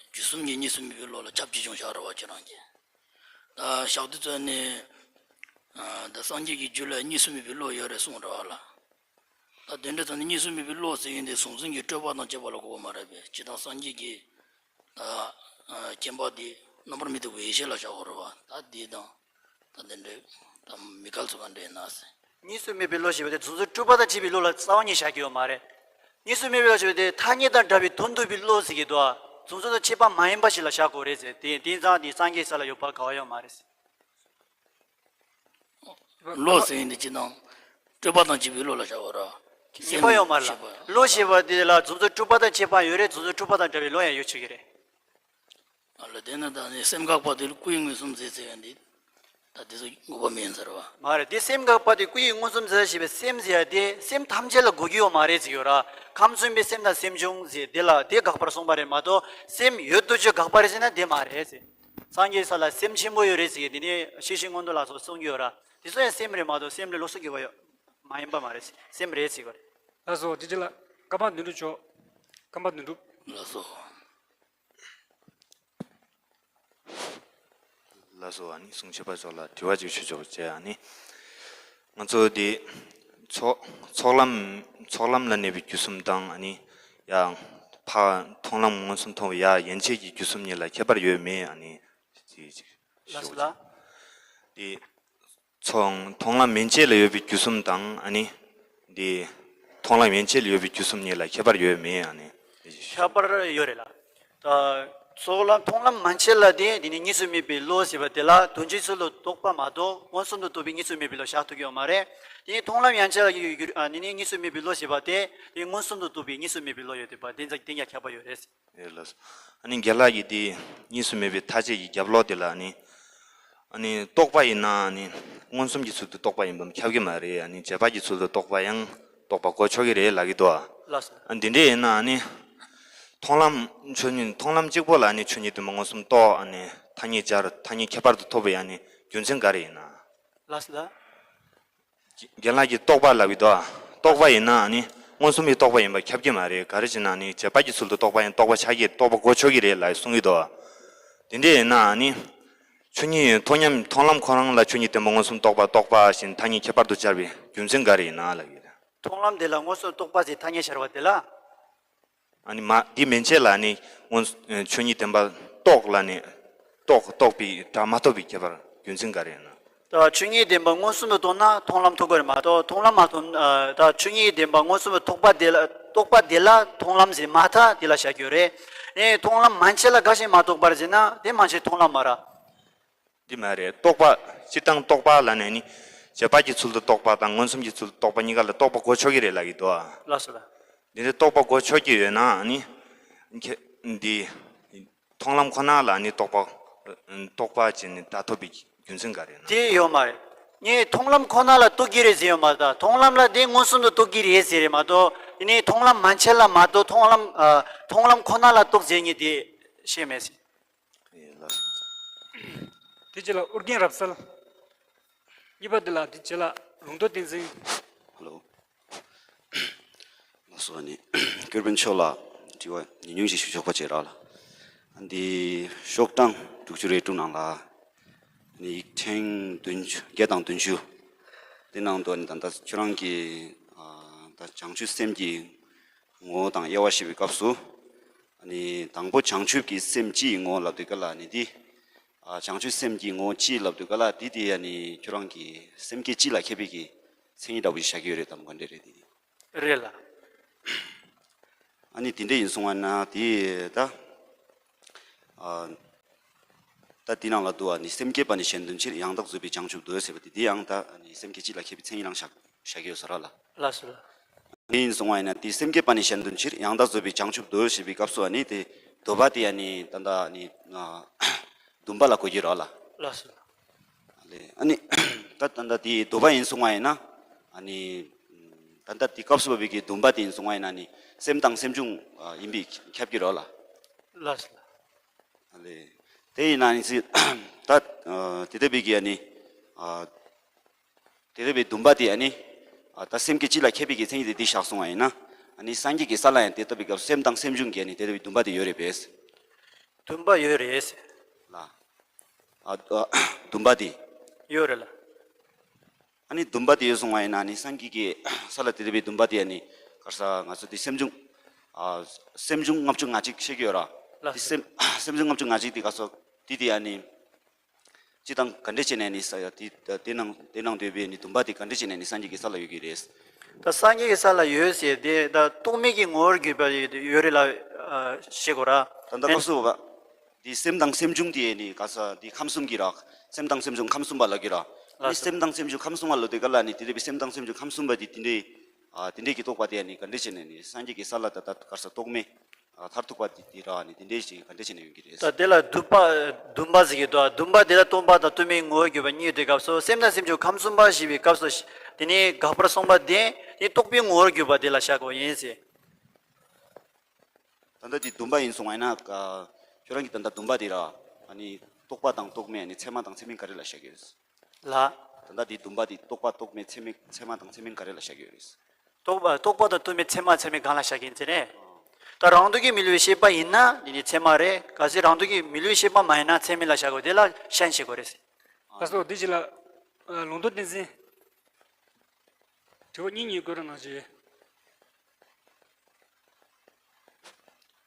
རྒྱུ་གསུམ་གྱི་གཉིས་སུ་མེད་པའི་བློ་ལ་ཁྱབ་ཀྱི་བྱུང་བཞག་རེད་བ་ཁྱེད་རང་གིས། ད་ཞག་དེ་ཚོ་ནི། ཨ་ད་སངས་རྒྱས་ཀྱི་རྒྱུད་ལ་གཉིས་སུ་མེད་པའི་བློ་ཡོད་རེད་གསུངས་རེད་བ་ལ། ད་དེ་འདྲ་ཙམ་ནི་གཉིས་སུ་མེད་པའི་བློ་ཟེར་ཡིན་དེ་གཟུང་འཛིན་གྱི་སྤྲོས་པ་དང་བཅས་པ་ལ་གོ་བ་མ་རེད་པས། སྤྱིར་བཏང་སངས་རྒྱས་ཀྱི་ད་ཨ་མཁྱེན་པ་དེ་རྣམ་པར་མི་རྟོག་པའི་ཡེ་ཤེས་ལ་བཞག་གོ་རེད་བ། ད་དེ་དང་ད་དེ་འདྲའི་ད་མི་འགལ་ཚུལ་ག་འདྲ་ཡིན་ན་ཟེར། གཉིས་སུ་མེད་པའི་བློ་ཞེས་པ་དེ་གཟུང་འཛིན་སྤྲོས་པ་དང་བཅས་པའི་བློ་ལ་རྩ་བ་ཉིད་བཞག་གི་ཡོད་མ་རེད། གཉིས་སུ་མེད་པའི་བློ་ཞེས་པ་དེ་ཐ་སྙད་དང་བྲལ་བའི་དོན་རྟོགས་པའི་བློ་ཟེར་གྱི་འདུག། གཟུང་འཛིན་དང་ཁྱད་པར་མ་ཡིན་པ་ཞིག་ལ་བཞག་དགོས་རེད་ཟེར། དེ་དེ་ཙང་དེ་སངས་རྒྱས་ས་ལ་ཡོད་པ་ག་བ་ཡོད་མ་རེད་ཟེར། བློ་ཟེར་ཡིན་དེ་ཅི་དང་། སྤྲོས་པ་དང་བཅས་པའི་བློ་ལ་བཞག་པ་ར། ཤེས་པ་ཡོད་མ་རེད་ལ། བློ་ཞེས་པ་དེ་ལ་གཟུང་འཛིན་སྤྲོས་པ་དང་ཁྱད་པར་ཡོད་རེད། གཟུང་འཛིན་སྤྲོས་པ་དང་བྲལ་བའི་བློ་ཡང་ཡོད་ཆོག་གི་རེད། ཨ་ལ་དེ་ནི་ད་ནི་སེམས་འགག་པ་དེ་ལ་སྐུ་ཡི་མངོན་སུམ་ཟེར་ཟེར་ཡ་འདི། ད་དེ་ཚོ་དགོས་པ་མིན་ཟེར་བ། མ་རེད། དེ་སེམས་འགག་པ་དེ་སྐུ་ཡི་མངོན་སུམ་ཟེར་ཞེས་པའི་སེམས་ཟེར་ཡ་དེ་སེམས་ཐམས་ཅད་ལ་གོ་གི་ཡོད་མ་རེད་ཟེར་ཡོད་ར། ཁམས་གསུམ་པའི་སེམས་དང་སེམས་བྱུང་ཟེར་དེ་ལ་དེ་དགག་པར་གསུངས་པ་རེད་མ་གཏོགས་སེམས་ཡོད་དོ་ཅོག་དགག་པ་རེད་ཟེར་ན་དེ་མ་རེད་ཟེར། སངས་རྒྱས་ས་ལ་སེམས་ཆེན་པོ་ཡོད་རེད་ཟེར་གི་དེ་ནས་ཤེས་བཞིན་མངོན་མཐོ་ལ་སོགས་གསུང་གི་ཡོད་ར། དེ་ཚོ་ཡང་སེམས་རེད་མ་གཏོགས་སེམས་ལས་ལོགས་སུ་གྱུར་པ་ཡོད་མ་ཡིན་པ་མ་རེད། སེམས་རེད་ཟེར་གི་རེད། ལགས་སོ། དེ་རྗེས་ལ་ཀམ་པ་དོན་གྲུབ་མཆོག། ཀམ་པ་དོན་གྲུབ། ལགས་སོ། ལགས་སོ། ཨ་ནི་གསུང་ཆོས་པ་ཚོ་ལ་དྲི་བ་ཅིག་ཞུ་ཆོག་བྱས། ཨ་ནི་ང་ཚོ་འདི་ཚོགས་ཚོགས་ལམ་ཚོགས་ལམ་ལ་གནས་པའི་རྒྱུ་གསུམ་དང་། ཨ་ནི་ཡང་ཕ་མཐོང་ལམ་མངོན་སུམ་མཐོང་བའི་ཡ་ཡན་ཆད་ཀྱི་རྒྱུ་གསུམ་གཉིས་ལ་ཁྱད་པར་ཡོད་མེད། ཨ་ནི་ཅིག་ཅིག་ལགས་སོ་ལགས། འདི་ཚོགས་མཐོང་ལམ་མན་ཆད་ལ་ཡོད་པའི་རྒྱུ་གསུམ་དང་། ཨ་ནི་འདི་མཐོང་ལམ་ཡན་ཆད་ལ་ཡོད་པའི་རྒྱུ་གསུམ་གཉིས་ལ་ཁྱད་པར་ཡོད་མེད། ཨ་ནི་ཁྱད་པར་ཡོད་རེད་ལ། ད་ཚོགས་ལམ་མཐོང་ལམ་མན་ཆད་ལ་དེ་དེ་ནི་གཉིས་སུ་མེད་པའི་བློ་ཟེར་བ་དེ་ལ་དོན་སྤྱིའི་ཚུལ་དུ་རྟོགས་པ་མ་གཏོགས་མངོན་སུམ་དུ་རྟོགས་པའི་གཉིས་སུ་མེད་པའི་བློ་བཞག་ཐུབ་ཀྱི་ཡོད་མ་རེད། དེ་ནི་མཐོང་ལམ་ཡན་ཆད་ལ་ཡོད་ཡོད། ཨ་ནི་ནི་གཉིས་སུ་མེད་པའི་བློ་ཟེར་བ་དེ་དེ་མངོན་སུམ་དུ་རྟོགས་པའི་གཉིས་སུ་མེད་པའི་བློ་ཡོད་དེ་བ་དེ་ཚ་དེ་ཡང་ཁྱད་པར་ཡོད་རེད། ཨེ་ལགས་སོ། ཨ་ནི་རྒན་ལགས་ཀྱིས་དེ་གཉིས་སུ་མེད་པའི་མཐའ་དཔྱད་ཀྱི་རྒྱབ་ལོགས་དེ་ལ་ནི། ཨ་ནི་རྟོག་པ་ཡིན་ན་ནི་མངོན་སུམ་གྱི་ཚུལ་དུ་རྟོག་པ་ཡིན་པ་ཁྱབ་ཀྱི་མ་རེད། ཨ་ནི་རྗེས་དཔག་གི་ཚུལ་དུ་རྟོག་པ་ཡང་རྟོག་པ་གོ་ཆོག་གི་རེད་ལབ་ཀྱི་འདུག། ལགས་སོ། ཨ་འདི་འདྲས་ཡིན་ན་ནི་མཐོང་ལམ་ཆོས་ཉིད་མཐོང་ལམ་གཅིག་པོ་ལ་ནི་ཆོས་ཉིད་དུ་མ་མངོན་སུམ་རྟོགས། ཨ་ནི་ཐ་སྙད་སྦྱར་ཐ་སྙད་ཁྱད་པར་དུ་ཐོབ་པའི་ཨ་ནི་རྒྱུ་མཚན་ག་རེ་ཡིན་ན། ལགས་སོ་ལགས། རྒན་ལགས་ཀྱིས་རྟོག་པ་ལབ་ཀྱི་འདུག། རྟོག་པ་ཡིན་ན་ནི་མངོན་སུམ་གྱི་རྟོག་པ་ཡིན་པ་ཁྱབ་ཀྱི་མ་རེད། ག་རེ་བྱས་ན་ནི་རྗེས་དཔག་གི་ཚུལ་དུ་རྟོག་པ་ཡང་རྟོག་པ་ཆགས་ཀྱི་རྟོག་པ་གོ་ཆོག་གི་རེད་ལབ་གསུང་གི་འདུག། དེ་འདྲས་ཡིན་ན་ནི་ཆོས་ཉིད་མཐོང་ཉམས་མཐོང་ལམ་ཁོ་རང་ལ་ཆོས་ཉིད་བདེན་པ་མངོན་སུམ་རྟོགས་པ་རྟོགས་པ་ཞེས་ཐ་སྙད་ཁྱད་པར་དུ་སྦྱར་བའི་རྒྱུ་མཚན་ག་རེ་ཡིན་ན་ལབ་ཀྱི་རེད། མཐོང་ལམ་དེ་ལ་མངོན་སུམ་རྟོགས་པ་ཞེས་ཐ་སྙད་སྦྱར་བ་དེ་ལ། ཨ་ནི་མ་འདི་མན་ཆད་ལ་ནི་མངོན་ཆོས་ཉིད་བདེན་པ་རྟོགས་ལ་ནི་རྟོགས་རྟོགས་པའི་སྒྲ་མ་ཐོབ་པའི་ཁྱད་པར་རྒྱུ་མཚན་ག་རེ་ཡིན་ན། ད་ཆོས་ཉིད་བདེན་པ་མངོན་སུམ་དུ་རྟོགས་ན་མཐོང་ལམ་ཐོབ་ཀྱི་རེད་མ་གཏོགས་མཐོང་ལམ་མ་ཐོབ། ད་ཆོས་ཉིད་བདེན་པ་མངོན་སུམ་དུ་རྟོགས་པ་དེ་ལ་རྟོགས་པ་དེ་ལ་མཐོང་ལམ་ཟེར་མ་ཐག་དེ་ལ་བཞག་རྒྱུ་རེད། ཨེ་མཐོང་ལམ་མན་ཆད་ལ་འགའ་ཞིག་མ་རྟོགས་པར་ཟེར་ན་དེ་མན་ཆད་མཐོང་ལམ་མ་རེད། འདི་མ་རེད། རྟོག་པ་སྤྱིར་བཏང་རྟོག་པ་ལ་ནི་ནི་རྗེས་དཔག་གི་ཚུལ་དུ་རྟོག་པ་དང་མངོན་སུམ་གྱི་ཚུལ་དུ་རྟོག་པ་གཉིས་ཀ་ལ་རྟོག་པ་གོ་ཆོག་གི་རེད་ལབ་ཀྱི་འདུག། ལགས་སོ་ལགས། འདི་ནི་རྟོག་པ་གོ་ཆོག་གི་ཡོད་ན་ནི་ཁྱེད་འདི་མཐོང་ལམ་ཁོ་ན་ལ་ནི་རྟོག་པ་རྟོག་པ་ཅན་ནི་སྒྲ་ཐོབ་པའི་རྒྱུ་མཚན་ག་རེ་ཡིན་ན། དེ་ཡོད་མ་རེད། ངས་མཐོང་ལམ་ཁོ་ན་ལ་རྟོགས་ཀྱི་རེད་ཟེར་ཡོད་མ་རེད། ད་མཐོང་ལམ་ལ་དེ་མངོན་སུམ་དུ་རྟོགས་ཀྱི་རེད་ཟེར་རེད་མ་གཏོགས་དེ་ནི་མཐོང་ལམ་མན་ཆད་ལ་མ་གཏོགས་མཐོང་ལམ་མཐོང་ལམ་ཁོ་ན་ལ་རྟོགས་ཟེར་ངས་དེ་བཤད་མེད་ཟེར། ཡིན་ལ། དེ་རྗེས་ལ་ཨོ་རྒྱན་རབ་གསལ། གཉིས་པ་དེ་ལ་དེ་རྗེས་ལ་ལུང་རྟོགས་བསྟན་འཛིན། ཧ་ལོ། ལགས་སོ། ཨ་ནི་སྐྱོར་དཔོན་མཆོག་ལ་དྲི་བ་ཉུང་ཉུང་ཞིག་ཞུ་ཆོག་པ་བྱེད་རོགས་ལ། ཨ་འདི་ཤོག་གྲངས་དྲུག་ཅུ་རེ་དྲུག་ནང་ལ་ཨ་ནི་ཡིག་ཕྲེང་བདུན་ཅུ་བརྒྱ་དང་བདུན་ཅུ། དེ་ནང་དུ་ཨ་ནི་ད་ལྟ་ཁྱོད་རང་གིས་ཨ་ད་བྱང་ཆུབ་སེམས་ཀྱི་ངོ་བོ་དང་དབྱེ་བ་ཕྱེ་བའི་སྐབས་སུ། ཨ་ནི་དང་པོ་བྱང་ཆུབ་ཀྱི་སེམས་སྤྱི་ཡི་ངོ་བོ་ལབ་དུས་སྐབས་ལ་ཨ་ནི་འདི། ཨ་བྱང་ཆུབ་སེམས་ཀྱི་ངོ་བོ་སྤྱི་ལབ་དུས་སྐབས་ལ་འདི་དེ་ཨ་ནི་ཁྱོད་རང་གིས་སེམས་བསྐྱེད་སྤྱི་ལ་མཁས་པའི་གི་མཚན་ཉིད་འདྲ་པོ་ཞིག་བཞག་གི་ཡོད་རེད་དམ་ག་འདྲ་རེད་འདི། རེད་ལ། ཨ་ནི་དེ་འདྲ་ཡིན་སོང་བ་ན་དེ་ད། ཨ་ད་དེ་ནང་ལ་འདུག། ཨ་ནི་སེམས་བསྐྱེད་པ་ནི་གཞན་དོན་ཕྱིར། ཡང་དག་བཟོད་པས་བྱང་ཆུབ་འདོད་ཟེར་བ་དེ་དེ་ཡང་ད་ཨ་ནི་སེམས་བསྐྱེད་སྤྱི་ལ་མཁས་པའི་མཚན་ཉིད་རང་བཞག་བཞག་གི་ཡོད་ས་ར་ལ། ལགས་སོ། དེ་ཡིན་སོང་བ་ཡིན་ན་དེ་སེམས་བསྐྱེད་པ་ནི་གཞན་དོན་ཕྱིར། ཡང་དག་བཟོད་པས་བྱང་ཆུབ་འདོད་ཞེས་པའི་སྐབས་སུ་ཨ་ནི་དེ་འདོད་པ་དེ་ཨ་ནི་ད་ལྟ་ཨ་ནི་ཨ་འདུན་པ་ལ་གོ་རྒྱུ་ར་ལ། ལགས་སོ། ལས་ཨ་ནི་ད་ད་ལྟ་དེ་འདོད་པ་ཡིན་སོང་བ་ཡིན་ན་ཨ་ནི་ད་ལྟ་དེ་སྐབས་སུ་བབས་པའི་གི་འདུན་པ་དེ་ཡིན་སོང་བ་ཡིན་ན་ཨ་ནི་སེམས་དང་སེམས་བྱུང་ཨ་ཡིན་པས་ཁྱབ་ཀྱི་ར་ལ། ལགས་སོ། ཨ་ལས། དེ་ཡིན་ན་ནི་ཚིག་ད་ཨ་དེ་ལྟ་བུའི་གི་ཨ་ནི་ཨ་དེ་ལྟ་བུའི་འདུན་པ་དེ་ཨ་ནི་ཨ་ད་སེམས་བསྐྱེད་སྤྱི་ལ་མཁས་པའི་གི་མཚན་ཉིད་དེ་འདི་བཞག་སོང་བ་ཡིན་ན། ཨ་ནི་སངས་རྒྱས་ཀྱི་ས་ལ་ཡང་དེ་ལྟ་བུའི་སྐབས་སེམས་དང་སེམས་བྱུང་གི་ཨ་ནི་དེ་ལྟ་བུའི་འདུན་པ་དེ་ཡོད་རེད་པས། འདུན་པ་ཡོད་རེད། ལ། ཨ་ཨ་འདུན་པ་དེ། ཡོད་རེད་ལ། ཨ་ནི་འདུན་པ་དེ་ཡོད་སོང་བ་ཡིན་ན་ཨ་ནི་སངས་རྒྱས་ཀྱི་ས་ལ་དེ་ལྟ་བུའི་འདུན་པ་དེ་ཨ་ནི་ག་རེ་ཟ་ང་ཚོ་དེ་སེམས་བྱུང་ཨ་སེམས་བྱུང་ལྔ་བཅུ་ང་གཅིག་བཤད་ཀྱི་ཡོད་ར། ལགས་དེ་སོ། སེམས་སེམས་བྱུང་ལྔ་བཅུ་ང་གཅིག་དེ་ག་ཚོད་དེ་དེ་ཨ་ནི། སྤྱི་དང་ག་འདྲས་བྱས་ནས་ནི་ས་ཡ་དེ་དེ་ནང་དེ་ནང་སྡོད་པའི་ནི་འདུན་པ་དེ་ག་འདྲས་བྱས་ནས་ནི་སངས་རྒྱས་ཀྱི་ས་ལ་ཡོད་ཀྱི་རེད། ད་སངས་རྒྱས་ཀྱི་ས་ལ་ཡོད་ཟེར་དེ་ད་རྟོག་མེད་ཀྱི་ངོ་བོར་གྱུར་པ་ཡོད་རེད་ལ་ཨ་བཤད་དགོས་ར། ད་ལྟ་སྐབས་སུ་བ། འདི་སེམས་དང་སེམས་བྱུང་དེ་ནི་ག་ས་འདི་ཁམས་གསུམ་གྱི་ར། སེམས་དང་སེམས་བྱུང་ཁམས་གསུམ་པ་ལ་གྱུར་ར། ལགས་ནི་སོ། སེམས་དང་སེམས་བྱུང་ཁམས་གསུམ་པ་ལ་དེ་ག་ལ་ནི་དེ་འདྲས་པའི་སེམས་དང་སེམས་བྱུང་ཁམས་གསུམ་པ་དེ་དེ་འདྲས་ཨ་དེ་འདྲས་ཀྱི་རྟོག་པ་དེ་ནི་ག་འདྲས་བྱས་ནས་ནི་སངས་རྒྱས་ཀྱི་ས་ལ་ད་ལྟ་ག་ས་རྟོག་མེད་ཨ་མཐར་ཐུག་པ་དེ་དེ་ར་ནི་དེ་འདྲས་ཞིག་ག་འདྲས་བྱས་ནས་ཡོང་གི་རེད། ད་དེ་ལ་འདུན་པ་འདུན་པ་ཟེར་གྱི་འདུག་འདུན་པ་དེ་ལ་སྟོང་པ་དང་སྟོང་མེད་ངོ་བོར་གྱུར་པ་གཉིས་དེ་སྐབས་སུ་སེམས་དང་སེམས་བྱུང་ཁམས་གསུམ་པ་ཞེས་པའི་སྐབས་སུ་དེ་ནི་དགག་པར་གསུངས་པ་དེ་དེ་རྟོག་པའི་ངོ་བོར་གྱུར་པ་དེ་ལ་བཞག་དགོས་ཡིན་ཟེར། ད་ལྟ་དེ་འདུན་པ་ཡིན་སོང་བ་ཡིན་ན་ཁྱོད་རང་གི་ད་ལྟ་འདུན་པ་དེ་ར་ཨ་ནི་རྟོག་པ་དང་རྟོག་མེད་ཨ་ནི་ཚད་མ་དང་ཚད་མིན་ག་རེ་ལ་བཞག་གི་ཡོད། ལ། ད་ལྟ་དེ་འདུན་པ་དེ་རྟོག་པ་རྟོག་མེད་ཚད་མིན་ཚད་མ་དང་ཚད་མིན་ག་རེ་ལ་བཞག་གི་ཡོད་རེད། རྟོག་པ་རྟོག་པ་དང་རྟོག་མེད་ཚད་མ་ཚད་མིན་གང་ལ་བཞག་གི་ཡིན་ཟེར་ནས། ད་རང་སྡུག་གི་མི་བསླུ་བའི་ཤེས་པ་ཡིན་ན་འདི་ནི་ཚད་མ་རེད། གལ་སྲིད་རང་སྡུག་གི་མི་བསླུ་བའི་ཤེས་པ་མ་ཡིན་ན་ཚད་མིན་ལ་བཞག་དགོས་དེ་ལ་ཤན་ཞིག་དགོས་རེད་ཟེར། ལགས་སོ། འདི་ཅི་ལ་ལུང་རྟོགས་བསྟན་འཛིན། དྲི་བ་གཉིས་གཉིས་བཀོད་རོགས་གནང་ཞེས།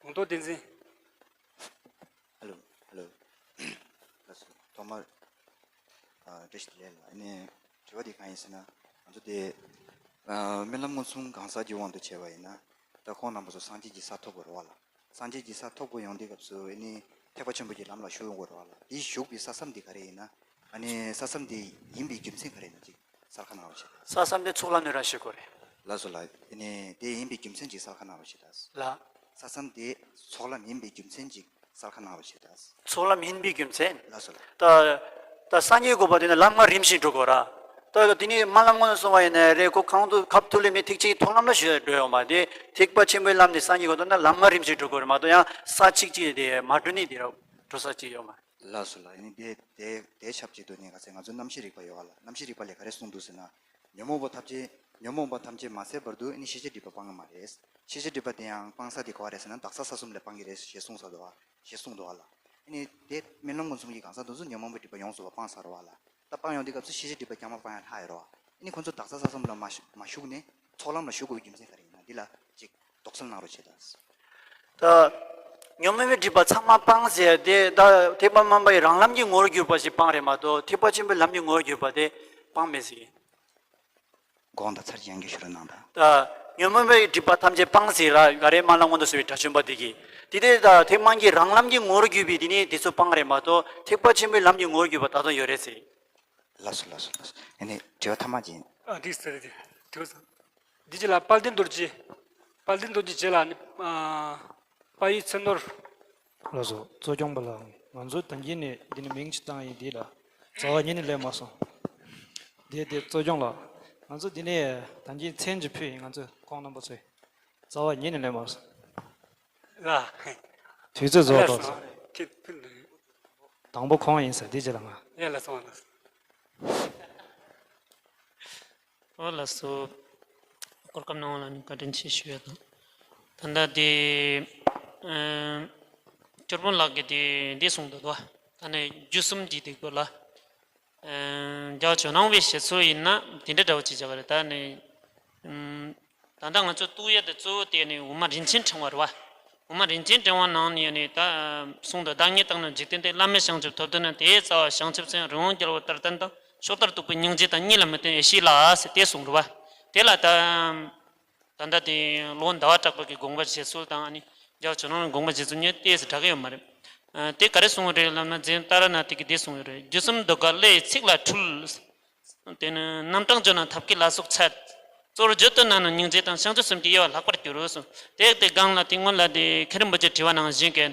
ལུང་རྟོགས་བསྟན་འཛིན། ཧེ་ལོ། ཧེ་ལོ། ལགས་སོ། ཐོག་མར་ཨ་བཀྲ་ཤིས་བདེ་ལེགས་ལགས། ཨ་ནི་དྲི་བ་འདི་གང་ཡིན་ཟེར་ན། ང་ཚོ་དེ་ཨ་སྨོན་ལམ་མངོན་སུམ་གང་ཟག་གི་དབང་དུ་བྱས་པ་ཡིན་ན། ད་ཁོང་རྣམ་པ་ཚོ་སངས་རྒྱས་ཀྱི་ས་ཐོབ་དགོས་རེད་བ་ལ། སངས་རྒྱས་ཀྱི་ས་ཐོབ་དགོས་ཡོང་དུས་སྐབས་སུ་ཨ་ནི་ཐེག་པ་ཆེན་པོ་གི་ལམ་ལ་ཞུགས་ཡོང་དགོས་རེད་བ་ལ། དེ་ཞུགས་པའི་ས་མཚམས་འདི་ག་རེ་ཡིན་ན། ཨ་ནི་ས་མཚམས་འདི་ཡིན་པའི་རྒྱུ་མཚན་ག་རེ་ཡིན་ན་ཅིག་གསལ་ཁ་གནང་རོགས་བྱེད། ས་མཚམས་དེ་ཚོགས་ལམ་ནས་རང་ཞུ་དགོས་རེད། ལགས་སོ་ལགས། དེ་ནས་དེ་ཡིན་པའི་རྒྱུ་མཚན་ཅིག་གསལ་ཁ་གནང་རོགས་བྱེད་དང་། ལགས། ས་མཚམས་དེ་ཚོགས་ལམ་ཡིན་པའི་རྒྱུ་མཚན་ཅིག་གསལ་ཁ་གནང་རོགས་བྱེད་དང་། ཚོགས་ལམ་ཡིན་པའི་རྒྱུ་མཚན། ལགས་སོ་ལགས། ད་ད་སངས་རྒྱས་དགོས་པ་དེ་ནི་ལམ་ལྔ་རིམ་བཞིན་འགྲོ་དགོས་ར། ད་དེ་ནི་སྨོན་ལམ་སྔོན་སོང་བ་ཡིན་ན་རེད། ཁོ་གང་དུ་ཁབ་ཐུག་ལས་མེད་ཐེག་ཆེན་གྱི་མཐོང་ལམ་ལ་ཞུ་འགྲོ་ཡོང་མ་དེ་ཐེག་པ་ཆེན་པོའི་ལམ་ནས་སངས་རྒྱས་དགོས་དོན་ན་ལམ་ལྔ་རིམ་བཞིན་འགྲོ་དགོས་རེད་མ་གཏོགས་ཡང་ས་གཅིག་གཅིག་དེ་མ་འགྲོ་ནི་དེ་ར་འགྲོ་ས་གཅིག་ཡོད་མ་རེད། ལགས་སོ་ལགས། ཡིན་ནི་དེ་དེ་དེ་ཆབས་ཅིག་ཏུ་ནི་ག་ཚད་ང་ཚོའི་རྣམ་ཤེས་རིག་པ་ཡོད་ག་ལ། རྣམ་ཤེས་རིག་པ་ལས་ག་རེ་གསུངས་འདུག་ཟེར་ན། ཉོན་མོངས་པ་ཐམས་ཅད་ཉོན་མོངས་པ་ཐམས་ཅད་མ་ཟད་བར་དུ་ཨ་ནི་ཤེས་བྱའི་སྒྲིབ་པ་སྤང་གི་མ་རེད། ཤེས་བྱའི་སྒྲིབ་པ་དེ་ཡང་སྤང་ས་དེ་ག་བ་རེད་ཟེར་ན་དག་ས་ས་གསུམ་ལས་སྤང་གི་རེད་ཞེས་གསུངས་ས་འདུག་བ། ཞེས་གསུངས་འདུག་བ་ལ། ཨ་ནི་དེ་སྨོན་ལམ་མངོན་སུམ་གྱི་གང་ཟག་དེ་ཚོ་ཉོན་མོངས་པའི་སྒྲིབ་པ་ཡོངས་སུ་སྤངས་ཚར་བ་ལ། ད་སྤང་ཡོང་དུས་སྐབས་སུ་ཤེས་བྱའི་སྒྲིབ་པ་རྐྱང་པ་སྤང་ཡང་ལྷག་ཡོད་རེད་བ། ཨ་ནི་ཁོ་ཚོ་དག་ས་ས་གསུམ་ལ་མ་ཞུ་མ་ཞུགས་ནས་ཚོགས་ལམ་ལ་ཞུགས་དགོས་པའི་རྒྱུ་མཚན་ག་རེ་ཡིན་ན་འདི་ལ་ཅིག་དོགས་སེལ་གནང་རོགས་བྱེད་དང་། ད་ཉོན་མོངས་པའི་སྒྲིབ་པ་ཚང་མ་སྤངས་ཟེར་དེ་ད་ཐེག་པ་དམན་པ་ཡི་རང་ལམ་གྱི་ངོ་བོར་གྱུར་པ་ཞིག་སྤངས་རེད་མ་གཏོགས་ཐེག་པ་ཆེན་པོའི་ལམ་གྱི་ངོ་བོར་གྱུར་པ་དེ་སྤངས་མེད་ཟེར། དགོངས་དག་ཚར་གཅིག་ཡང་བསྐྱར་ཞུ་རོགས་གནང་དང་། ད་ཉོན་མོངས་པའི་སྒྲིབ་པ་ཐམས་ཅད་སྤངས་ཟེར་ར་ག་རེ་སྨོན་ལམ་སྔོན་དུ་སོང་བའི་དགྲ་བཅོམ་པ་དེ་གིས། དེ་དེ་ད་ཐེག་དམན་གྱི་རང་ལམ་གྱི་ངོ་བོར་གྱུར་པའི་དེ་ནི་དེ་ཚོ་སྤངས་རེད་མ་གཏོགས་ཐེག་པ་ཆེན་པོའི་ལམ་གྱི་ངོ་བོར་གྱུར་པ་ད་དུང་ཡོད་རེད་ཟེར། ལགས་སོ་ལགས་སོ་ལགས་སོ། ཨ་ནི་དྲི་བ་ཐ་མ་ཅིག་ཡིན། ཨ་འགྲིག་ཟེར་རེད་དེ། དྲི་བ་ཚང་། འདི་ཅི་ལ་དཔལ་ལྡན་རྡོ་རྗེ། དཔལ་ལྡན་རྡོ་རྗེ་རྗེ་ལ་ནི་ཨ། དཔལ་ཡུལ་ཚེ་ནོར། ལགས་སོ། གཙོ་སྐྱོང་པ་ལགས། ང་ཚོ་ད་གིན་ནས་འདི་ནས་མིང་ཅིག་བཏང་ཡིན་འདི་ལ། རྩ་བ་ཉིད་ནས་སླེབས་མ་སོང་། དེ་དེ་གཙོ་སྐྱོང་ལགས། ང་ཚོ་འདི་ནས་ད་གིན་མཚན་ཅིག་ཕུལ་ཡིན་ང་ཚོ་ཁོང་རྣམ་པ་ཚོས། རྩ་བ་ཉིད་ནས་སླེབས་མ་སོང་། ལགས། དུས་ཚོད་རྫོགས་ལགས་སོ། ཐོག་སོང་། ཁྱེད་ཕུལ་འདུག་དང་པོ་ཁོང་ཡིན་ས་འདི་ཅི་ལ་ང་། ཡ་ལགས་སོ་ལགས་སོ། ཨོ་ལགས་སོ། གོ་སྐབས་གནང་བ་ལ་ནི་བཀའ་དྲིན་ཆེ་ཞུ་ཡ་དང་། ད་ལྟ་དེ་ཨ་སྐྱོར་དཔོན་ལགས་ཀྱིས་དེ་འདི་གསུངས་འདུག་དོ། ད་ནི་རྒྱུད་གསུམ་གྱི་སྡིག་པ་ལ་ཨ་རྒྱལ་བ་ཇོ་ནང་པའི་བཤད་སྲོལ་ཡིན་ན་དེ་འདྲ་འདྲ་བོ་ཅིག་བྱ་བ་རེད། ད་ནི་ཨ་ད་ལྟ་ང་ཚོ་གཏུག་ཡ་དེ་གཙོ་བོ་དེ་ནི་དབུ་མ་རིན་ཆེན་ཕྲེང་བ་རེད་བ། དབུ་མ་རིན་ཆེན་ཕྲེང་བ་ནང་ནས་ནི་ད་གསུངས་འདུག་བདག་ཉིད་དང་ནི་འཇིག་རྟེན་འདས། བླ་མེད་བྱང་ཆུབ་ཐོབ་འདོད་ན། དེའི་རྩ་བ་བྱང་ཆུབ་སེམས་རི་བོང་རྒྱལ་པོ་ལྟར་བསྟེན་དང་། ཕྱོགས་མཐར་ཐུག་པའི་སྙིང་རྗེ་དང་། གཉིས་ལ་མི་བརྟེན་ཡེ་ཤེས་ལ་ཟེར་དེ་གསུངས་རེད་བ། དེ་ལ་ད་ད་ལྟ་དེ་ལོ་ཟླ་བ་གྲགས་པ་གི་དགོངས་པ་བཞེས་ཚུལ་དང་ཨ་ནི་རྒྱལ་བ་ཇོ་ནང་པའི་དགོངས་པ་བཞེས་ཚུལ་གཉིས་ཏོག་ཙམ་འདྲ་གི་ཡོད་མ་རེད། ཨ་དེ་ག་རེ་གསུངས་ཡོད་རེད་ལབ་ན་ཛེན་ཏཱ་ར་ནཱ་ཐ་གིས་དེ་གསུངས་ཡོད་རེད། རྒྱུད་གསུམ་ཟློས་གར་གླུ་ཡི་ཚིག་ལ་འཁྲུལ། དེ་ནི་རྣམ་གྲངས་བརྗོད་ན་ཐབས་མཁས་ལ་སོགས་ཆད། གཙོ་བོར་བརྗོད་དོན་ན་ནི་སྙིང་རྗེ་དང་བྱང་ཆུབ་སེམས་ཀྱི་དབྱེ་བ་ལྷག་པར་གྱུར་གསུངས། དེ་དེ་སྒང་ལ་དེ་སྔོན་ལ་དེ་མཁན་རིན་པོ་ཆེ་དྲི་བ་ནང་བཞིན་གྱི་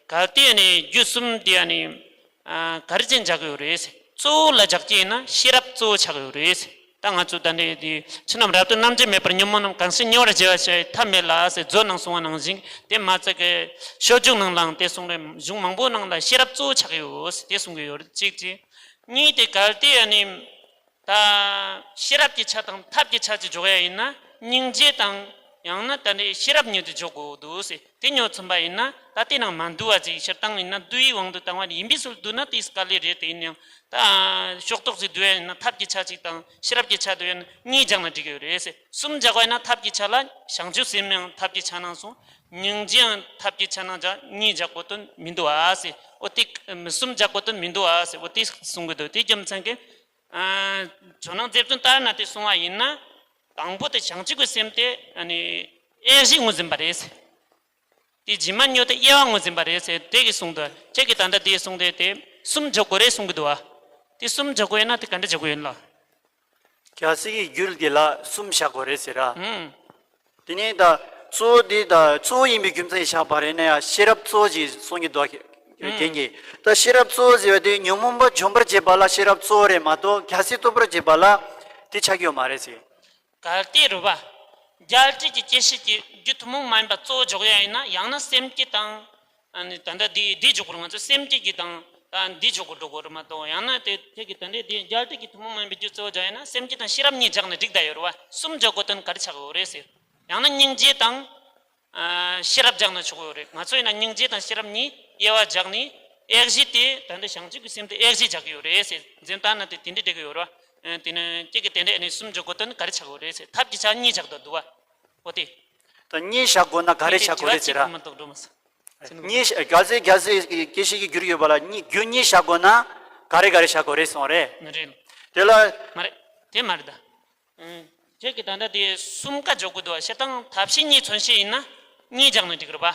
གལ་ཏེ་ནི་རྒྱུད་གསུམ་དེ་ནི་ཨ་ག་རེ་བྱས་ནས་སྦྱར་གྱི་ཡོད་རེད། གཙོ་བོ་ལ་སྦྱར་གྱི་ཡིན་ན་ཤེས་རབ་གཙོ་བོ་ཆགས་ཀྱི་ཡོད་རེད། ད་ང་ཚོ་ད་འདི་དེ་ཕྱི་ནམ་རབ་ཏུ་རྣམ་འབྱེད་མེད་པར་ཉོན་མོངས་རྣམས་གང་ཞིག་ཉེ་བར་བྱེད་པ་ཞེས་ཐབས་མེད་ལ་ཟེར་མཛོད་ནང་གསུངས་པ་ནང་བཞིན་དེ་མ་ཚད་ཀྱི་སྤྱོད་འཇུག་ནང་ལའང་དེ་གསུངས་རེད། གཞུང་མང་པོ་ནང་ལ་ཤེས་རབ་གཙོ་བོ་ཆགས་ཡོད་ཟེར་དེ་གསུང་གི་ཡོད་རེད། གཅིག་བྱས། གཉིས་དེ་གལ་ཏེ་ཨ་ནི། ད་ཤེས་རབ་ཀྱི་ཆ་དང་ཐབས་ཀྱི་ཆ་གཅིག་འཇོག་ཡ་ཡིན་ན་སྙིང་རྗེ་དང་ཡང་ན་ད་ནི་ཤེས་རབ་གཉིས་དེ་འཇོག་དགོས་འདུག་ཟེར། དེ་ཉོ་ཚུམ་པ་ཡིན་ན་ད་དེ་ནང་མ་འདུ་བ་ཅིག་སྤྱིར་བཏང་ཡིན་ན་བསྡུ་བའི་དབང་དུ་བཏང་བ་ཡིན་པའི་ཚུལ་བསྡུ་ན་དེ་དཀའ་ལས་རེད། དེ་ཡིན་ཡང་ད་ཕྱོགས་གཏོགས་ཅིག་བསྡུ་ཡ་ཡིན་ན་ཐབས་ཀྱི་ཆ་གཅིག་དང་ཤེས་རབ་ཀྱི་ཆ་བསྡུ་ཡ་ཡིན་ན་གཉིས་བཞག་ན་འགྲིག་གི་ཡོད་རེད་ཟེར། གསུམ་བཞག་པ་ཡིན་ན་ཐབས་ཀྱི་ཆ་ལ་བྱང་ཆུབ་སེམས་ཡང་ཐབས་ཀྱི་ཆ་ནང་སོང་། སྙིང་རྗེ་ཡང་ཐབས་ཀྱི་ཆ་ནང་བཞག་གཉིས་བཞག་དགོས་དོན་མི་འདུག་ཨ་ཟེར། འོ་དེ་གསུམ་བཞག་དགོས་དོན་མི་འདུག་ཨ་ཟེར། འོ་དེ་གསུང་གི་འདུག་དེ་རྒྱུ་མཚན་གྱིས། ཨ། ཇོ་ནང་མཛེས་སྤུན་ལྟར་ན་དེ་གསུང་བ་ཡིན་ན། དང་པོ་དེ་བྱང་ཆུབ་ཀྱི་སེམས་དེ་ཨ་ནི་དབྱེ་གཞི་ངོས་ཟིན་པ་རེད་ཟེར། དེ་རྗེས་མ་ཉོ་དེ་དབྱེ་བ་ངོས་ཟིན་པ་རེད་ཟེར་དེ་གི་གསུང་དུ་ཁྱེད་ཀྱིས་ད་ལྟ་དེ་གསུང་དེ་དེ་གསུམ་འཇོག་དགོས་རེད་གསུང་གི་འདུག་བ། དེ་གསུམ་འཇོག་དགོས་ཡིན་ན་དེ་ག་འདྲ་འཇོག་དགོས་ཡིན་ལ། རྒྱལ་སྲས་ཀྱི་རྒྱུད་དེ་ལ་གསུམ་བཞག་དགོས་རེད་ཟེར་ར། ཨང་། དེ་ནས་ད་གཙོ་བོ་འདི་ད་གཙོ་བོ་ཡིན་པའི་རྒྱུ་མཚན་བཞག་པ་རེད་ན་ཡང་ཤེས་རབ་གཙོ་བོ་ཅིག་གསུང་གི་འདུག་རྒན་གྱིས། ད་ཤེས་རབ་གཙོ་བོ་ཟེར་བ་དེ་ཉོན་མོངས་པ་འཇོམས་པར་བྱེད་པ་ལ་ཤེས་རབ་གཙོ་བོ་རེད་མ་གཏོགས་རྒྱལ་སྲས་ཐོབ་པར་བྱེད་པ་ལ་དེ་ཆགས་ཀྱི་ཡོད་མ་རེད་ཟེར། གལ་ཏེ་རུ་བ། རྒྱལ་སྲས་ཀྱི་སྐྱེ་ཤི་ཀྱི་རྒྱུ་ཐུན་མོང་མ་ཡིན་པ་གཙོ་བོ་འཇོག་ཡ་ཡིན་ན་ཡང་ན་སེམས་བསྐྱེད་དང་། ཨ་ནི་ད་ལྟ་འདི་འདི་འཇོག་དགོས་རེད། ང་ཚོ་སེམས་བསྐྱེད་ཀྱི་དང་ད་འདི་འཇོག་དགོས་འགྲོ་དགོས་རེད་མ་གཏོགས་ཡང་ན་དེ་ཁྱེད་ཀྱིས་ད་ལྟ་འདི་རྒྱལ་སྲས་ཀྱི་ཐུན་མོང་མ་ཡིན་པའི་རྒྱུ་གཙོ་བོ་འཇོག་ཡ་ཡིན་ན་སེམས་བསྐྱེད་དང་ཤེས་རབ་གཉིས་བཞག་ནས་འགྲིག་བསྡད་ཡོད་རེད་བ། གསུམ་འཇོག་དགོས་དོན་ག་རེ་ཆགས་ཡོད་རེད་ཟེར། ཡང་ན་སྙིང་རྗེ་དང་། ཨ། ཤེས་རབ་སྦྱངས་ན་ཆོག་གི་ཡོད་རེད། ང་ཚོ་ཡིན་ན་སྙིང་རྗེ་དང་ཤེས་རབ་གཉིས་དབྱེ་བ་བཞག་ནས་དབྱེ་གཞི་དེ་ད་ལྟ་བྱང་ཆུབ་ཀྱི་སེམས་དེ་དབྱེ་གཞི་བཞག་གི་ཡོད་རེད་ཟེར། འཛིན་སྟངས་ན་དེ་དེ་འདྲ་འགྲིག་གི་ཡོད་རེད་བ། ཨ། དེ་ནི་གཅིག་གི་དེ་འདྲ་ནས་གསུམ་འཇོག་དགོས་དོན་ག་རེ་ཆགས་ཡོད་རེད་ཟེར། ཐབས་ཀྱི་ཆ་གཉིས་བཞག་འདུག་འདུག་བ། འོ་དེ། ད་གཉིས་བཞག་དགོས་ན་ག་རེ་བཞག་དགོས་རེད་ཟེར་ར། མ་གཏོགས་འགྲོ་མ་སོང་། གཉིས་བཞག་རྒྱལ་སྲས་རྒྱལ་སྲས་སྐྱེ་ཤི་ཀྱི་རྒྱུར་ཡོད་པ་ལ་གཉིས་རྒྱུ་གཉིས་བཞག་དགོས་ན་ག་རེ་ག་རེ་བཞག་དགོས་རེད་གསུངས་རེད། རེད། དེ་ལ། མ་རེད། དེ་མ་རེད་ད། ཁྱེད་ཀྱིས་ད་ལྟ་དེ་གསུམ་ཀ་འཇོག་དགོས་འདུག་བ། སྤྱིར་བཏང་ཐབས་ཤེས་གཉིས་མཚོན་བྱེད་ཡིན་ན་གཉིས་བཞག་ན་འགྲིག་གི་རེད་པ།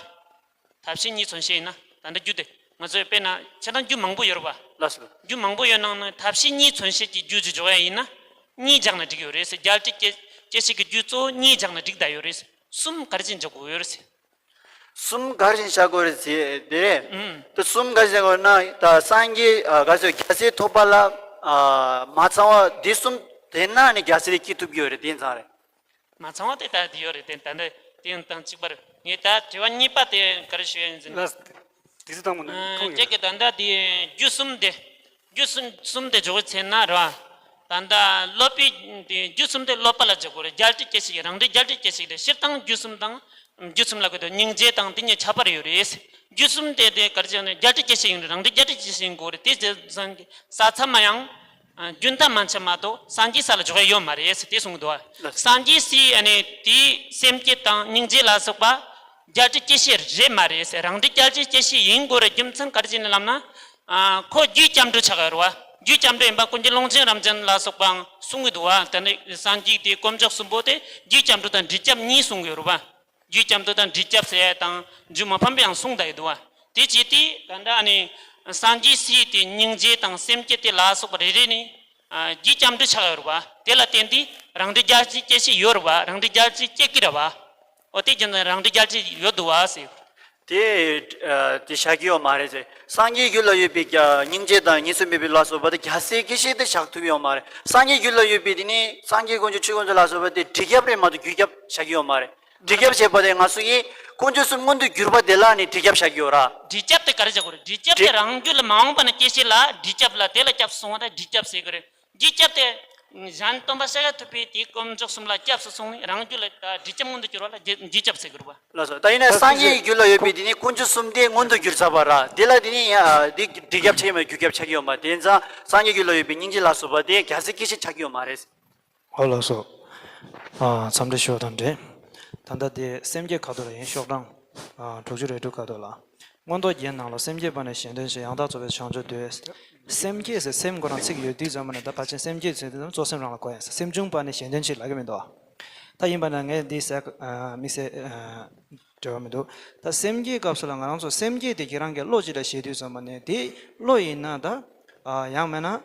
ཐབས་ཤེས་གཉིས་མཚོན་བྱེད་ཡིན་ན་ད་ལྟ་རྒྱུ་དེ་ང་ཚོས་དཔེར་ན་སྤྱིར་བཏང་རྒྱུ་མང་པོ་ཡོད་རེད་པ། ལགས་སོ། རྒྱུ་མང་པོ་ཡོད་ནང་ནས་ཐབས་ཤེས་གཉིས་མཚོན་བྱེད་ཀྱི་རྒྱུ་ཅིག་འཇོག་ཡ་ཡིན་ན་གཉིས་བཞག་ན་འགྲིག་ཡོད་རེད་ཟེར། རྒྱལ་སྲས་སྐྱེ་སྐྱེ་ཤི་གི་རྒྱུ་གཙོ་བོ་གཉིས་བཞག་ན་འགྲིག་བསྡད་ཡོད་རེད་ཟེར། གསུམ་ག་རེ་བྱས་འཇོག་དགོས་ཡོད་རེད་ཟེར། གསུམ་ག་རེ་བྱས་བཞག་དགོས་རེད་ཟེར་དེ་རེད། ཨུམ། དེ་གསུམ་ག་རེ་བྱས་དགོས་ན་ད་སངས་རྒྱས་ཨ་ག་ཚོད་རྒྱལ་སྲས་ཐོབ་པ་ལ་ཨ་མ་ཚང་བ་དེ་གསུམ་དེ་ན་ནི་རྒྱལ་སྲས་སྐྱེ་ཐུབ་ཀྱི་ཡོད་རེད། དེ་ཙང་རེད། མ་ཚང་བ་དེ་ལྟ་དེ་ཡོད་རེད། དེ་ད་ནི་དེ་ཡང་དང་གཅིག་པར་ངས་ད་དྲི་བ་གཉིས་པ་དེ་ག་རེ་ཞུ་ཡ་ཡིན་ཟེར་ན། ལགས། དེ་ཚོ་དང་པོ་ནི་ཁོང་ཁྱེད་ཀྱིས་ད་ལྟ་དེ་རྒྱུ་གསུམ་དེ་རྒྱུ་གསུམ་གསུམ་དེ་འཇོག་གི་ཚེ་ན་ར། ད་ལྟ་སློབ་པའི་དེ་རྒྱུ་གསུམ་དེ་སློབ་པ་ལ་འཇོག་དགོས་རེད། རྒྱལ་སྲས་སྐྱེ་ཤི་ཀྱི་རང་འདྲའི་རྒྱལ་སྲས་སྐྱེ་ཤི་ཀྱི་རེད། སྤྱིར་བཏང་རྒྱུ་གསུམ་དང་རྒྱུ་གསུམ་ལ་གོ་དོན་སྙིང་རྗེ་དང་དེ་གཉིས་ཁྱད་པར་ཡོད་རེད། རྒྱུ་གསུམ་དེ་དེ་ག་རེ་བྱས་ནས་རྒྱལ་སྲས་སྐྱེ་ཤི་ཡིན་རེད། རང་འདྲའི་རྒྱལ་སྲས་སྐྱེ་ཤི་ཡིན་དགོས་རེད། དེ་ཚེ་ས་མཚམས་མ་ཡང་རྒྱུན་མཐའ་མ་ཆད་མ་གཏོགས་སངས་རྒྱས་ས་ལ་འཇོག་ཡ་ཡོད་མ་རེད་ཟེར་དེ་གསུངས་འདུག་བ། སངས་རྒྱས་སའི་ཨ་ནི་དེའི་སེམས་བསྐྱེད་དང་སྙིང་རྗེ་ལ་སོགས་པ་རྒྱལ་སྲས་སྐྱེ་ཤི་རེད་མ་རེད་ཟེར། རང་འདྲའི་རྒྱལ་སྲས་སྐྱེ་ཤི་ཡིན་དགོས་རེད། རྒྱུ་མཚན་ག་རེ་བྱས་ནས་ལབ་ན། ཨ། ཁོ་རྒྱུའི་སྐྱབས་འགྲོ་ཆགས་ཡོད་རེད་བ། རྒྱུའི་སྐྱབས་འགྲོ་ཡིན་པ་ཀུན་མཁྱེན་ཀློང་ཆེན་རབ་འབྱམས་ལ་སོགས་པའང་གསུང་གི་འདུག་བ། དེ་ནི་སངས་རྒྱས་དེ་དཀོན་མཆོག་གསུམ་པོ་དེ་རྒྱུའི་སྐྱབས་འགྲོ་དང་འབྲས་སྐྱབས་གཉིས་གསུང་གི་ཡོད་རེད་བ། རྒྱུའི་སྐྱབས་འགྲོ་དང་འབྲས་སྐྱབས་ཟེར་ཡ་དང་རྒྱུ་མ་ཕམ་པའང་གསུངས་བསྡད་ཡོད་འདུག་བ། དེ་བྱས་ཏེ་ད་ལྟ་ཨ་ནི་སངས་རྒྱས་སའི་དེ་སྙིང་རྗེ་དང་སེམས་བསྐྱེད་དེ་ལ་སོགས་པ་རེ་རེ་ནི། ཨ། རྒྱུའི་སྐྱབས་འགྲོ་ཆགས་ཡོད་རེད་བ། དེ་ལ་བརྟེན་ཏེ་རང་འདྲའི་རྒྱལ་སྲས་སྐྱེ་ཤི་ཡོད་རེད་བ། རང་འདྲའི་རྒྱལ་སྲས་སྐྱེ་གི་རེད་བ། འོ་དེ་རྒྱུ་མཚན་རང་འདྲའི་རྒྱལ་སྲས་ཡོད་འདུག་བ་ཟེར། དེ་ཨ་དེ་བཞག་གི་ཡོད་མ་རེད་ཟེར། སངས་རྒྱས་རྒྱུད་ལ་ཡོད་པའི་རྒྱ་སྙིང་རྗེ་དང་ཉེར་འཚེ་མེད་པའི་ལ་སོགས་པ་དེ་རྒྱལ་སྲས་སྐྱེ་ཤི་དེ་བཞག་ཐུབ་ཡོད་མ་རེད། སངས་རྒྱས་རྒྱུད་ལ་ཡོད་པའི་དེ་ནི་སངས་རྒྱས་དཀོན་མཆོག་ཆོས་དཀོན་མཆོག་ལ་སོགས་པ་དེ་འབྲས་སྐྱབས་རེད་མ་གཏོགས་རྒྱུ་སྐྱབས་བཞག་གི་ཡོད་མ་རེད། འབྲས་སྐྱབས་བྱས་པ་དེ་ང་ཚོ་ཡིས་དཀོན་མཆོག་གསུམ་མངོན་དུ་གྱུར་པ་དེ་ལ་ནི་འབྲས་སྐྱབས་བཞག་གི་ཡོད་ར། འབྲས་སྐྱབས་དེ་ག་རེ་བྱ་དགོས་རེད། འབྲས་སྐྱབས་དེ་རང་རྒྱུད་ལ་མ་འོངས་པ་ན་སྐྱེ་ཤི་ལ་འབྲས་སྐྱབས་ལ་དེ་ལ་སྐྱབས་སུ་སོང་བ་དང་འབྲས་སྐྱབས་ཟེར་གི་རེད། རྒྱུ་སྐྱབས་དེ། གཞན་སྟོན་པ་ཤཱཀྱ་ཐུབ་པས་དེའི་དཀོན་མཆོག་གསུམ་ལ་སྐྱབས་སུ་སོང་ནས་རང་རྒྱུད་ལ་འབྲས་སྐྱབས་མངོན་དུ་གྱུར་བ་ལ་རྒྱུ་རྒྱུ་སྐྱབས་ཟེར་དགོས་རེད་པ། ལགས་སོ། ད་ཡིན་ན་སངས་རྒྱས་ཀྱི་རྒྱུད་ལ་ཡོད་པའི་དེ་ནི་དཀོན་མཆོག་གསུམ་དེ་མངོན་དུ་གྱུར་ཚར་བ་ར། དེ་ལ་དེ་ནི་ཡ་དེ་འབྲས་སྐྱབས་ཆགས་ཀྱི་མ་རེད། རྒྱུ་སྐྱབས་ཆགས་ཀྱི་ཡོད་མ་རེད། དེ་ཙང་སངས་རྒྱས་ཀྱི་རྒྱུད་ལ་ཡོད་པའི་སྙིང་རྗེ་ལ་སོགས་པ་དེ་རྒྱལ་སྲས་སྐྱེ་ཤི་ཆགས་ཀྱི་ཡོད་མ་རེད། ཨོ་ལགས་སོ། ཨ། འཚམས་འདྲི་ཞུ་བ་དང་འབྲེལ། ད་ལྟ་དེ་སེམས་བསྐྱེད་ཁ་ཐོག་ལ་ཡིན། ཤོག་གྲངས་ཨ་དྲུག་ཅུ་རེ་དྲུག་ཁ་ཐོག་ལ། མངོན་རྟོགས་རྒྱན་ནང་ལ་སེམས་བསྐྱེད་པ་ནི་གཞན་དོན་བྱེད། ཡང་དག་རྫོགས་པའི་བྱང་ཆུབ་འདོད། སེམས་བསྐྱེད་ཟེར་སེམས་ཁོ་རང་ཚིག་ཡོད་དུས་ཙམ་པ་ནས་ད་ཕལ་ཆེར་སེམས་བསྐྱེད་ཟེར་དུས་ཙམ་གཙོ་སེམས་རང་ལ་གོ་ཡ་ཟེར། སེམས་བྱུང་བ་ནི་གཞན་དོན་བྱེད་ལབ་ཀྱི་མི་འདུག་ད་ཡིན་པ་ན་ངས་འདི་ཟེར་ཨ་དམིགས་བསལ་ཨ་འབྲེལ་བ་མི་འདུག་ད་སེམས་བསྐྱེད་སྐབས་སུ་ལ་ང་རང་ཚོ་སེམས་བསྐྱེད་དེ་ཁྱེད་རང་གིས་བློ་ཅིག་ལ་བྱེད་དུས་ཙམ་པ་ནས་དེ་བློ་ཡིན་ན་ད་ཨ་ཡང་མིན་ན་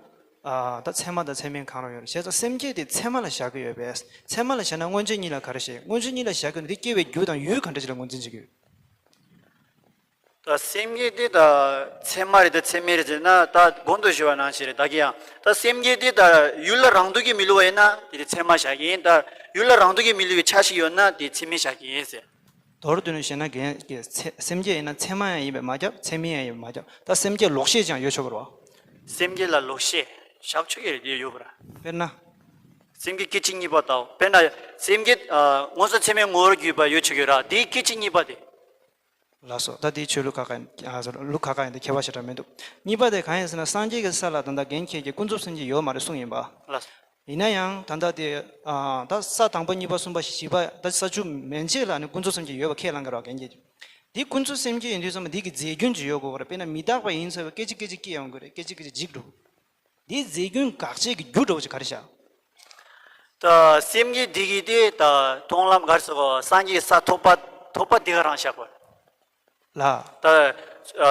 ཨ་ད་ཚད་མ་དང་ཚད་མིན་གང་རུང་ཡོད་རེད། བྱས་ཙང་སེམས་བསྐྱེད་དེ་ཚད་མ་ལ་བཞག་གི་ཡོད་པས། ཚད་མ་ལ་བཞག་ན་མངོན་རྗེས་གཉིས་ལ་ག་རེ་བྱེད། མངོན་རྗེས་གཉིས་ལ་བཞག་གི་ཡོད་ན་དེ་སྐྱེ་བའི་རྒྱུ་དང་ཡུལ་ག་འདྲ་ཅིག་ལ་ངོས་འཛིན་བྱེད་ཀྱི་ཡོད། ད་སེམས་བསྐྱེད་དེ་ད་ཚད་མ་རེད་ད་ཚད་མིན་རེད་ཟེར་ན་ད་གོང་དུ་ཞུས་པ་ནང་བཞིན་རེད། ད་གི་ཡང་ད་སེམས་བསྐྱེད་དེ་ད་ཡུལ་ལ་རང་དུ་གི་མི་བསླུ་བ་ཡིན་ན་དེ་དེ་ཚད་མ་བཞག་གི་ཡིན། ད་ཡུལ་ལ་རང་དུ་གི་མི་བསླུ་བའི་ཆ་ཞིག་ཡོད་ན་དེ་ཚད་མིན་བཞག་གི་ཡིན་ཟེར། མདོར་བསྡུས་ནས་བཤད་ན་རྒན་གྱིས་ཚེ་སེམས་བསྐྱེད་ཡིན་ན་ཚད་མ་ཡང་ཡིན་པས་མ་ཁྱབ། ཚད་མིན་ཡང་ཡིན་པས་མ་ཁྱབ། ད་སེམས་བསྐྱེད་ལོག་ཤེས་ཀྱང་ཡོད་ཆོག་གི་རེད་བ། སེམས་བསྐྱེད་ལ་ལོག་ཤེས་བཞག་ཆོག་གི་རེད། དེ་ཡོད་པ་ར། དཔེར་ན། སེམས་བསྐྱེད་སྐད་ཅིག་གཉིས་པ་དང་དཔེར་ན་སེམས་བསྐྱེད་ཨ་མངོན་སུམ་ཚད་མའི་ངོ་བོར་གྱུར་པ་ཡོད་ཆོག་གི་ར། དེའི་སྐད་ཅིག་གཉིས་པ་དེ། ལགས་སོ། ད་དེའི་ཆོས་ལུགས་ཁ་ཁ་ཡིན། ཨ་ལུགས་ཁ་ཁ་ཡིན་ཏེ་ཁྱད་པར་ཞེ་དྲག་མི་འདུག་གཉིས་པ་དེ་གང་ཡིན་ཟེར་ན་སངས་རྒྱས་ཀྱི་ས་ལ་ད་ལྟ་རྒན་ཁྱེད་ཀྱིས་ཀུན་རྫོབ་སེམས་བསྐྱེད་ཡོད་མ་རེད་གསུངས་ཡིན་པ། ལགས་སོ། ཡིན་ན་ཡང་ད་ལྟ་དེ་ཨ་ད་ས་དང་པོ་གཉིས་པ་གསུམ་པ་བཞི་པ་ད་ས་བཅུ་མན་ཆད་ལ་ནི་ཀུན་རྫོབ་སེམས་བསྐྱེད་ཡོད་པ་ཁས་བླངས་ཀྱི་རེད་བ་རྒན་ཁྱེད་ཀྱིས། འདི་ཀུན་རྫོབ་སེམས་བསྐྱེད་ཡིན་དུས་ཙམ་པ་འདི་གི་རྫས་རྒྱུན་ཅིག་ཡོད་དགོས་པ་རེད། དཔེར་ན་མི་རྟག་པ་ཡིན་ཚར་བའི་སྐད་ཅིག་སྐད་ཅིག་སྐྱེ་ཡོང་གི་རེད། སྐད་ཅིག་སྐད་ཅིག་འཇིག་འགྲོ། འདིའི་རྫས་རྒྱུན་དགག་བྱེད་ཀྱི་རྒྱུ་འདྲ་བོ་ཅིག་ག་རེ་བཞག་ད་སེམས་བསྐྱེད་འདི་གི་དེ་ད་མཐོང་ལམ་ག་རེ་ཟེར་གོ་སངས་རྒྱས་ས་ཐོབ་པ་ཐོབ་པ་འདི་ག་རང་བཞག་གོ་ལ། ད་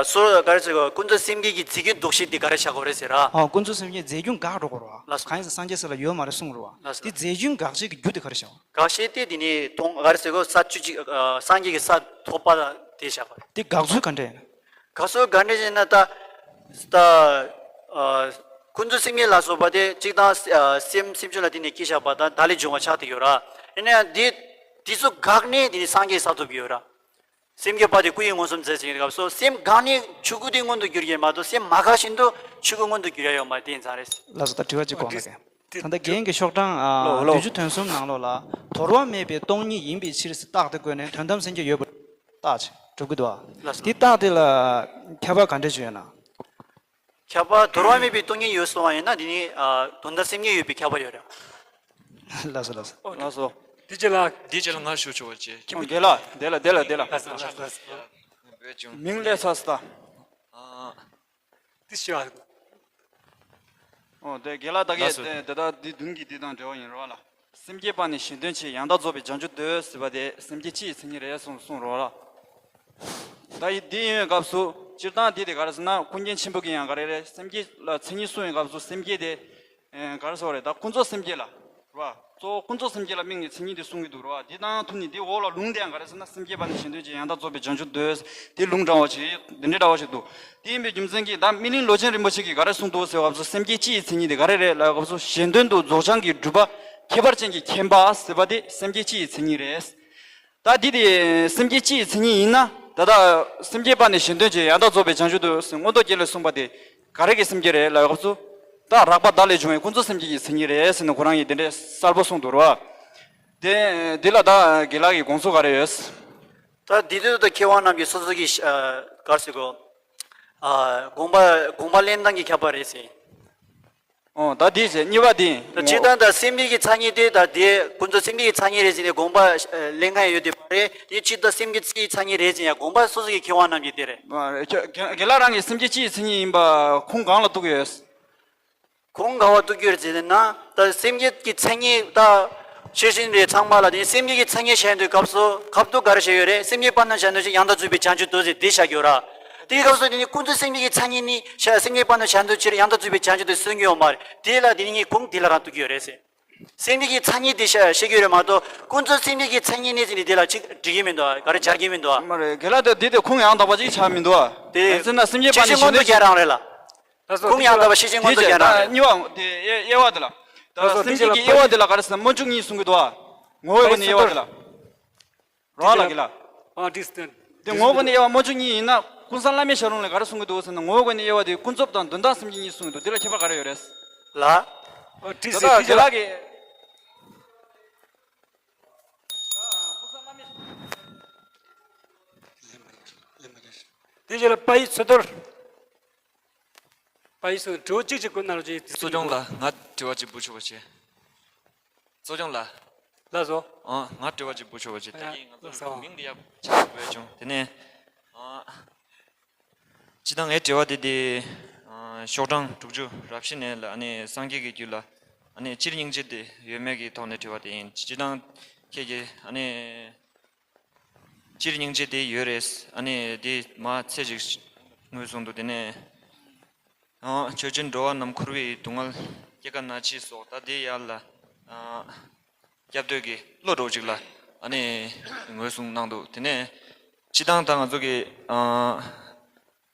སོ་ག་རེ་ཟེར་གོ་ཀུན་རྫོབ་སེམས་བསྐྱེད་ཀྱི་རྫས་རྒྱུན་ལྡོག་ཤེས་འདི་ག་རེ་བཞག་གོ་རེད་ཟེར་ར། ཨ་ཀུན་རྫོབ་སེམས་བསྐྱེད་རྫས་རྒྱུན་དགག་འགྲོ་གོ་ར། ལགས་སོ། གང་ཡིན་ཟེར་སངས་རྒྱས་ས་ལ་ཡོད་མ་རེད་གསུངས་ར་བ། ལགས་སོ། དེ་རྫས་རྒྱུན་དགག་བྱེད་ཀྱི་རྒྱུ་དེ་ག་རེ་བཞག་དགག་བྱེད་དེ་དེ་ནི་མཐོང་ག་རེ་ཟེར་གོ་ས་བཅུ་གཅིག་ཨ་སངས་རྒྱས་ཀྱི་ས་ཐོབ་པ་དེ་བཞག་པ་རེད། དེ་དགག་ཚུལ་ག་འདྲ་ཡིན། དགག་ཚུལ་ག་འདྲ་ཡིན་ན་ད་ད་ཨ་ཀུན་རྫོབ་སེམས་བསྐྱེད་ལ་སོགས་པ་དེ་གཅིག་དང་ཨ་སེམས་སེམས་བྱུང་ལ་བརྟེན་ནས་སྐྱེས་བཞག་པ་དང་བདག་ལས་བྱུང་བ་ཆགས་བསྡད་ཡོད་ར། ཡིན་ན་ཡང་དེ་དེ་ཚོ་དགག་ནས་དེ་ནི་སངས་རྒྱས་ས་ཐོབ་ཀྱི་ཡོད་ར། སེམས་བསྐྱེད་པ་དེ་སྐུ་ཡི་མངོན་སུམ་མཛད་ཟེར་གྱི་འདུག་སྐབས་སུ་སེམས་དགག་ནས་ཆོས་སྐུ་དེ་མངོན་དུ་གྱུར་གྱི་མ་གཏོགས་སེམས་མ་དགག་བཞིན་དུ་ཆོས་སྐུ་མངོན་དུ་གྱུར་ཡ་ཡོད་མ་རེད། དེ་ཡིན་ཙང་རེད། ལགས་སོ། ད་དྲི་བ་གཅིག་གོང་ལ་རྒན། ད་ལྟ་རྒན་གྱི་ཤོག་གྲངས་ཨ་ལོ་ལོ་བདུན་ཅུ་དོན་གསུམ་ནང་ལོགས་ལ་དོར་བ་མེད་པའི་སྟོང་ཉིད་ཡིན་པའི་ཕྱིར་ཟེར་རྟགས་དེ་བཀོད་ནས་དོན་དམ་སེམས་བསྐྱེད་ཡོད་པར་རྟགས་ཅིག་གྲུབ་ཀྱི་འདུག་ཨ། ལགས་སོ། དེ་རྟགས་དེ་ལ་ཁྱབ་པ་ག་འདྲ་ཅིག་ཡོད་ན། ཁྱབ་པ་དོར་བ་མེད་པའི་སྟོང་ཉིད་ཡོད་སོང་བ་ཡིན་ན་འདི་ནི་ཨ་དོན་དམ་སེམས་བསྐྱེད་ཡོད་པའི་ཁྱབ་པ་ཡོད་རེད། ལགས་སོ་ལགས་སོ། ལགས་སོ། འདི་རྗེས་ལ། འདི་རྗེས་ལ་ང་ཞུ་ཆོག་པ་བྱེད། ཁྱེད་རྒན་ལགས་དེ་ལ་དེ་ལ་དེ་ལ། ལགས་སོ་ལགས་སོ་ལགས་སོ། མིང་ལས་ཚ་སྟ། ཨ། འདི་ཞུ་བ། ཨོ་དེ་རྒན་ལགས་ད་ལགས་སོ། གས་དེ་ད་འདི་མདུན་གྱི་འདི་དང་འབྲེལ་བ་ཡིན་རོགས་ལ། སེམས་བསྐྱེད་པ་ནི་གཞན་དོན་ཆེད་ཡང་དག་རྫོགས་པའི་བྱང་ཆུབ་འདོད་ཟེར་བ་དེ་སེམས་བསྐྱེད་སྤྱི་ཡི་མཚན་ཉིད་རེད་གསུངས་གསུངས་རོགས་ལ། ད་ཡི་འདི་ཡིན་པའི་སྐབས་སུ་སྤྱིར་བཏང་འདི་དེ་ག་རེ་ཟེར་ན་ཀུན་མཁྱེན་ཆེན་པོ་གིས་ཡང་ག་རེ་རེད་སེམས་བསྐྱེད་ལ་མཚན་ཉིད་གསུངས་པའི་སྐབས་སུ་སེམས་བསྐྱེད་དེ། ཨེ་ག་རེ་ཟེར་བ་རེད་ད་ཀུན་རྫོབ་སེམས་བསྐྱེད་ལ། རེད་བ། གཙོ་བོ་ཀུན་རྫོབ་སེམས་བསྐྱེད་ལ་དམིགས་ནས་མཚན་ཉིད་དེ་གསུང་གི་འདུག་རེད་བ། འདི་དང་མཐུན་ནས་འདི་འོག་ལ་ལུང་དེ་ཡང་ག་རེ་ཟེར་ན་སེམས་བསྐྱེད་པ་ནི་གཞན་དོན་ཆེད་ཡང་དག་རྫོགས་པའི་བྱང་ཆུབ་འདོད། འདི་ལུང་དྲངས་པ་ཞིག་འདི་འདྲའི་འདྲ་བ་ཞིག་འདུག་དེ་ཡིན་པའི་རྒྱུ་མཚན་གྱིས་ད་སྨིན་གླིང་ལོ་ཆེན་རིན་པོ་ཆེ་གིས་ག་རེ་གསུངས་འདུག་ཟེར་བ་ཚོ་སེམས་བསྐྱེད་སྤྱི་ཡི་མཚན་ཉིད་དེ་ག་རེ་རེད་ལབ་སྐབས་སུ་གཞན་དོན་དུ་རྫོགས་བྱང་གི་སྒྲུབ་པ་ཁྱད་པར་ཅན་གྱི་མཁྱེན་པ་ཟེར་བ་དེ་སེམས་བསྐྱེད་སྤྱི་ཡི་མཚན་ཉིད་རེད། ད་འདི་དེ་སེམས་བསྐྱེད་སྤྱི་ཡི་མཚན་ཉིད་ཡིན་ན་ད་ལྟ་སེམས་བསྐྱེད་པ་ནི་གཞན་དོན་ཆེད་ཡང་དག་རྫོགས་པའི་བྱང་ཆུབ་འདོད་ཟེར་མངོན་རྟོགས་རྒྱན་ལས་གསུངས་པ་དེ་ག་རེ་གི་སེམས་བསྐྱེད་རེད་ལབ་སྐབས་སུ། ད་རགས་པ་བདག་ལས་བྱུང་བའི་ཀུན་རྫོབ་སེམས་བསྐྱེད་ཀྱི་མཚན་ཉིད་རེད་ཟེར་ནས་ཁོ་རང་གིས་དེ་འདྲའི་གསལ་པོ་གསུངས་འདུག་ར། དེ་འདི་ལ་ད་དགེ་ལགས་ཀྱི་དགོངས་ཚུལ་ག་རེ་ཡོད། ད་འདི་དུས་ད་མཁས་དབང་རྣམས་ཀྱིས་སོ་སོ་གི་ག་རེ་ཟེར་གོ། དགོངས་པ་དགོངས་པ་ལེན་སྟངས་ཀྱི་ཁྱད་པར་རེད་ཟེར། ཨོ་ད་འདི་བྱས་གཉིས་པ་འདི། ད་སྤྱིར་བཏང་ད་སེམས་བསྐྱེད་ཀྱི་མཚན་ཉིད་དེ་ད་དེ་ཀུན་རྫོབ་སེམས་བསྐྱེད་ཀྱི་མཚན་ཉིད་རེད་ཟེར་ནས་དགོངས་པ་ལེན་མཁན་ཡོད་དེ་མ་རེད། དེ་སྤྱིར་བཏང་སེམས་བསྐྱེད་ཀྱི་མཚན་ཉིད་རེད་ཟེར་ཡང་དགོངས་པ་སོ་སོ་གི་མཁས་དབང་རྣམས་ཀྱིས་དེ་རེད། མ་རེད་ཁྱོད་རྒན་རྒན་ལགས་རང་གིས་སེམས་བསྐྱེད་སྤྱི་ཡི་མཚན་ཉིད་ཡིན་པ་ཁུངས་གང་ལ་གཏུགས་ཡོད། ཁུངས་ག་བ་གཏུགས་ཀྱི་ཡོད་རེད་ཟེར་ན་ད་སེམས་བསྐྱེད་ཀྱི་མཚན་ཉིད་ད་ཤེར་ཕྱིན་རེད་ཚང་མ་ལ་དེ་སེམས་བསྐྱེད་ཀྱི་མཚན་ཉིད་བཤད་དུས་སྐབས་སུ་ཁ་ཐུག་ག་རེ་བཤད་ཡོད་རེད། སེམས་བསྐྱེད་པ་རྣམས་གཞན་དོན་ཆེད་ཡང་དག་རྫོགས་པའི་བྱང་ཆུབ་འདོད་ཟེར་དེ་བཤད་ཀྱི་ཡོད་ར། དེའི་སྐབས་སུ་དེ་ནི་ཀུན་རྫོབ་སེམས་བསྐྱེད་ཀྱི་མཚན་ཉིད་ནི་ཤ་སེམས་བསྐྱེད་པ་རྣམས་གཞན་དོན་ཆེད་ཡང་དག་རྫོགས་པའི་བྱང་ཆུབ་འདོད་གསུང་གི་ཡོད་མ་རེད། དེ་ལ་དེ་ནི་ངས་ཁུངས་དེ་ལ་རང་གཏུགས་ཀྱི་ཡོད་རེད་ཟེར། སེམས་བསྐྱེད་ཀྱི་མཚན་ཉིད་དེ་བཤད་བཤད་ཀྱི་ཡོད་རེད་མ་གཏོགས་ཀུན་རྫོབ་སེམས་བསྐྱེད་ཀྱི་མཚན་ཉིད་ནི་ཟེར་ནས་དེ་ལ་ཅིག་འགྲིག་གི་མི་འདུག་ག་རེ་སྦྱར་གྱི་མི་འདུག་མ་རེད་རྒན་ལགས་དེ་དེ་དེ་ཁུངས་ཡང་དག་པ་ཅིག་ཆགས་མི་འདུག་ཨ། དེ་ཡིན་ཟེར་ན་སེམས་བསྐྱེད་པ་ནི་གཞན་དོན་ཆེད་ད་གཉིས་པ་དེ་བྱས་ད་གཉིས་པ་དེ་དབྱེ་དབྱེ་བ་དེ་ལ། ད་སེམས་བསྐྱེད་ཀྱི་དབྱེ་བ་དེ་ལ་ག་རེ་ཟེར་ན་སྨོན་འཇུག་གཉིས་གསུང་གི་འདུག་ཨ། ངོ་བོའི་སྒོ་ནས་དབྱེ་བ་དེ་ལ། རོ་ལ་གི་ལ། ཨ་དྲིས་སྟོན། དེ་ངོ་བོ་ནས་དབྱེ་བ་སྨོན་འཇུག་གཉིས་ཡིན་ན་ཀུན་བཟང་བླ་མའི་ཞལ་ལུང་ལས་ག་རེ་གསུང་གི་འདུག་ཟེར་ན་ངོ་བོའི་སྒོ་ནས་དབྱེ་བ་དེ་ཀུན་རྫོབ་དང་དོན་དམ་སེམས་བསྐྱེད་གཉིས་གསུང་གི་འདུག་འདི་ལ་ཁྱད་པར་ག་རེ་ཡོད་རེད། ལ། ཨ་དྲིས་ད་སེ་ལྟ་དེ་ལ་གི། དེ་རྗེས་ལ་པ་ཡི་ཚོད་ཐོར། པ་ཡི་ཚོད་དྲི་བ་གཅིག་གཅིག་ཀུན་ནར་གྱི། གཙོ་སྐྱོང་ལ་ང་དྲི་བ་གཅིག་འབུལ་ཆོག་པ་བྱེད། གཙོ་སྐྱོང་ལ། ལགས་སོ། ཨ་ང་དྲི་བ་གཅིག་འབུལ་ཆོག་པ་བྱེད། ད་ཡིན་ང་ཚོ་མིང་འདི་ཡག་ཆགས་དགོས་བྱུང་དེ་ནས། ཨ་སྤྱིར་བཏང་ངའི་དྲི་བ་དེ་དེ། ཨ་ཤོག་གྲངས་དྲུག་ཅུ་རབ་བཞི་ནས་ལ་ཨ་ནི་སངས་རྒྱས་ཀྱི་རྒྱུད་ལ་ཨ་ནི་སྤྱིར་སྙིང་རྗེ་དེ་ཡོད་མེད་ཀྱི་ཐོག་ནས་དྲི་བ་དེ་ཡིན། སྤྱིར་བཏང་ཁྱེད་ཀྱིས་ཨ་ནི། སྤྱིར་སྙིང་རྗེ་དེ་ཡོད་རེད། ཨ་ནི་དེ་མ་ཚད་ཅིག་ངོས་བཟུང་འདུག་དེ་ནས་ཨ་ཆོས་ཅན་འགྲོ་བ་རྣམས་འཁོར་བའི་སྡུག་བསྔལ་སྐྱེ་རྒ་ན་འཆི་སོགས་ད་དེ་ཡར་ལ་ཨ་སྐྱབས་འདོད་ཀྱི་བློ་འདྲ་བོ་ཅིག་ལ་ཨ་ནི་ངོས་བཟུང་གནང་འདུག་དེ་ནས་སྤྱིར་བཏང་ད་ང་ཚོ་གི་ཨ་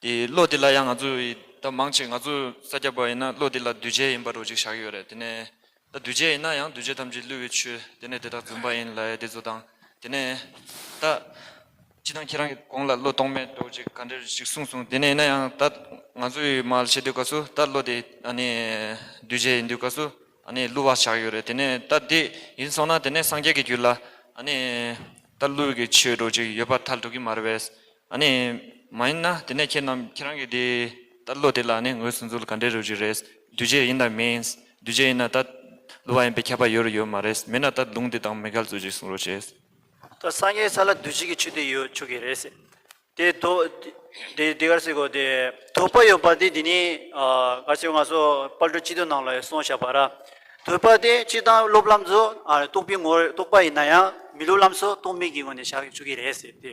དེ་བློ་དེ་ལ་ཡང་ང་ཚོ་ཡི་ད་མང་ཆེ་ང་ཚོ་ས་སྐྱ་པ་ཡིན་ན་བློ་དེ་ལ་འདུས་བྱས་ཡིན་པ་འདྲ་ཅིག་བཞག་ཡོད་རེད། དེ་ནས་ད་འདུས་བྱས་ཡིན་ན་ཡང་འདུས་བྱས་ཐམས་ཅད་བསླུ་བའི་ཆོས། དེ་ནས་དེ་དག་རྫུན་པ་ཡིན་ལབ་ཡ་དེ་ཚོ་དང་། དེ་ནས་ད་སྤྱི་བཏང་ཁྱེད་རང་གི་གོང་ལ་བློ་གཏོང་མེད་འདྲ་ཅིག་ག་འདྲ་ཅིག་གསུངས་སོང་། དེ་ནས་ཡིན་ན་ཡང་ད་ང་ཚོ་ཡི་མར་བཤད་དུས་སྐབས་སུ་ད་བློ་དེ་ཨ་ནི་འདུས་བྱས་ཡིན་དུས་སྐབས་སུ་ཨ་ནི་བསླུ་བ་བཞག་ཡོད་རེད། དེ་ནས་ད་དེ་ཡིན་སོང་ན་དེ་ནས་སངས་རྒྱས་ཀྱི་རྒྱུད་ལ་ཨ་ནི་ད་བསླུ་བའི་ཆོས་འདྲ་ཅིག་ཡོད་པ་ཐལ་འགྲོ་གི་མ་རེད་པས། ཨ་ནི་མ་ཡིན་ན་དེ་ནས་ཁྱེད་རྣམས་ཁྱེད་རང་གི་དེ་ད་བློ་དེ་ལ་ནི་ངོས་སུ་འཛུལ་ག་འདྲའི་རོ་ཅིག་རེད། འདུས་བྱས་ཡིན་དང་མིན། འདུས་བྱས་ཡིན་ན་ད་བསླུ་བ་ཡིན་པའི་ཁྱབ་པ་ཡོད་རུ་ཡོད་མ་རེད། མིན་ན་ད་ལུང་དེ་དང་མི་འགལ་ཚུལ་ཅིག་གསུང་རོགས་བྱས། ད་སངས་རྒྱས་ས་ལ་འདུས་བྱས་ཀྱི་ཆོས་དེ་ཡོད་ཆོག་གི་རེད་ཟེར། དེ་དོ་དེ་དེ་གར་ཟེར་གོ་དེ་དོགས་པ་ཡོད་པ་དེ་དེ་ནི་གར་ཟེར་ང་ཚོ་དཔལ་སྤྲུལ་སྤྱི་དོན་ནང་ལ་གསུངས་བཞག་པ་ར། དོགས་པ་དེ་སྤྱི་བཏང་སློབ་ལམ་ཚོ་རྟོག་པའི་ངོར་རྟོག་པ་ཡིན་ན་ཡང་མི་སློབ་ལམ་ཚོ་རྟོག་མེད་ཀྱི་ངོས་ནས་བཞག་ཆོག་གི་རེད་ཟེར་དེ།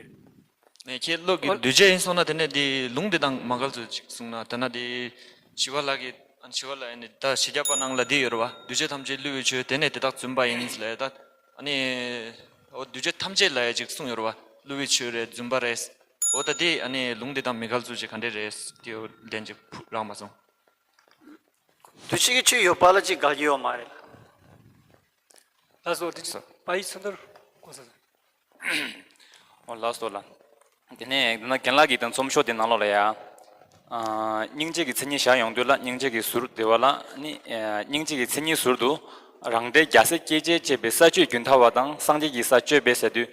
ནས་ཁྱེད་བློ་གི་འདུས་བྱས་ཡིན་སོང་ན་དེ་ནས་དེ་ལུང་དེ་དང་མ་འགལ་ཚུལ་ཅིག་གསུངས་ན་དེ་ན་དེ་ཞི་བ་ལྷ་གི་ཨ་ཞི་བ་ལྷ་ཡིན་ནི་ད་ཞི་བརྒྱ་པ་ནང་ལ་དེ་ཡོད་རེད་བ། འདུས་བྱས་ཐམས་ཅད་བསླུ་བའི་ཆོས། དེ་ནས་དེ་དག་རྫུན་པ་ཡིན་ལས་ད་ཨ་ནི་འོ་འདུས་བྱས་ཐམས་ཅད་ལ་ཡ་ཅིག་གསུངས་ཡོད་རེད་བ། བསླུ་བའི་ཆོས་རེད། རྫུན་པ་རེད། འོ་ད་དེ་ཨ་ནི་ལུང་དེ་དང་མི་འགལ་ཚུལ་ཅིག་ག་འདྲས་རེད། དེ་འོ་ལན་ཅིག་རག་མ་སོང་། འདུས་བྱས་ཀྱི་ཆོས་ཡོད་པ་ལ་ཅིག་འགལ་གྱི་ཡོད་མ་རེད། ད་སོ་དེ་ཅི་པ་ཡི་ཚུན་དུར་གོ་ས། ཨོ་ལགས་སོ་ལགས། དེ་ནས་དེ་ན་རྒན་ལགས་ཀྱིས་དང་རྩོམ་ཤོག་དེ་ནང་ལོགས་ལ་ཡ། ཨ་སྙིང་རྗེ་གི་མཚན་ཉིད་བཞག་ཡོང་དུས་ལ་སྙིང་རྗེ་གི་ཟུར་དེ་བ་ལ་ནི་ཨ་སྙིང་རྗེ་གི་མཚན་ཉིད་ཟུར་དུ་རང་འབྲས་རྒྱལ་སྲས་སྐྱེ་མཆེད་བཅས་པའི་ས་བཅུའི་རྒྱུན་མཐའ་བ་དང་སངས་རྒྱས་ཀྱི་ས་བཅུ་པའི་ཟེར་དུས།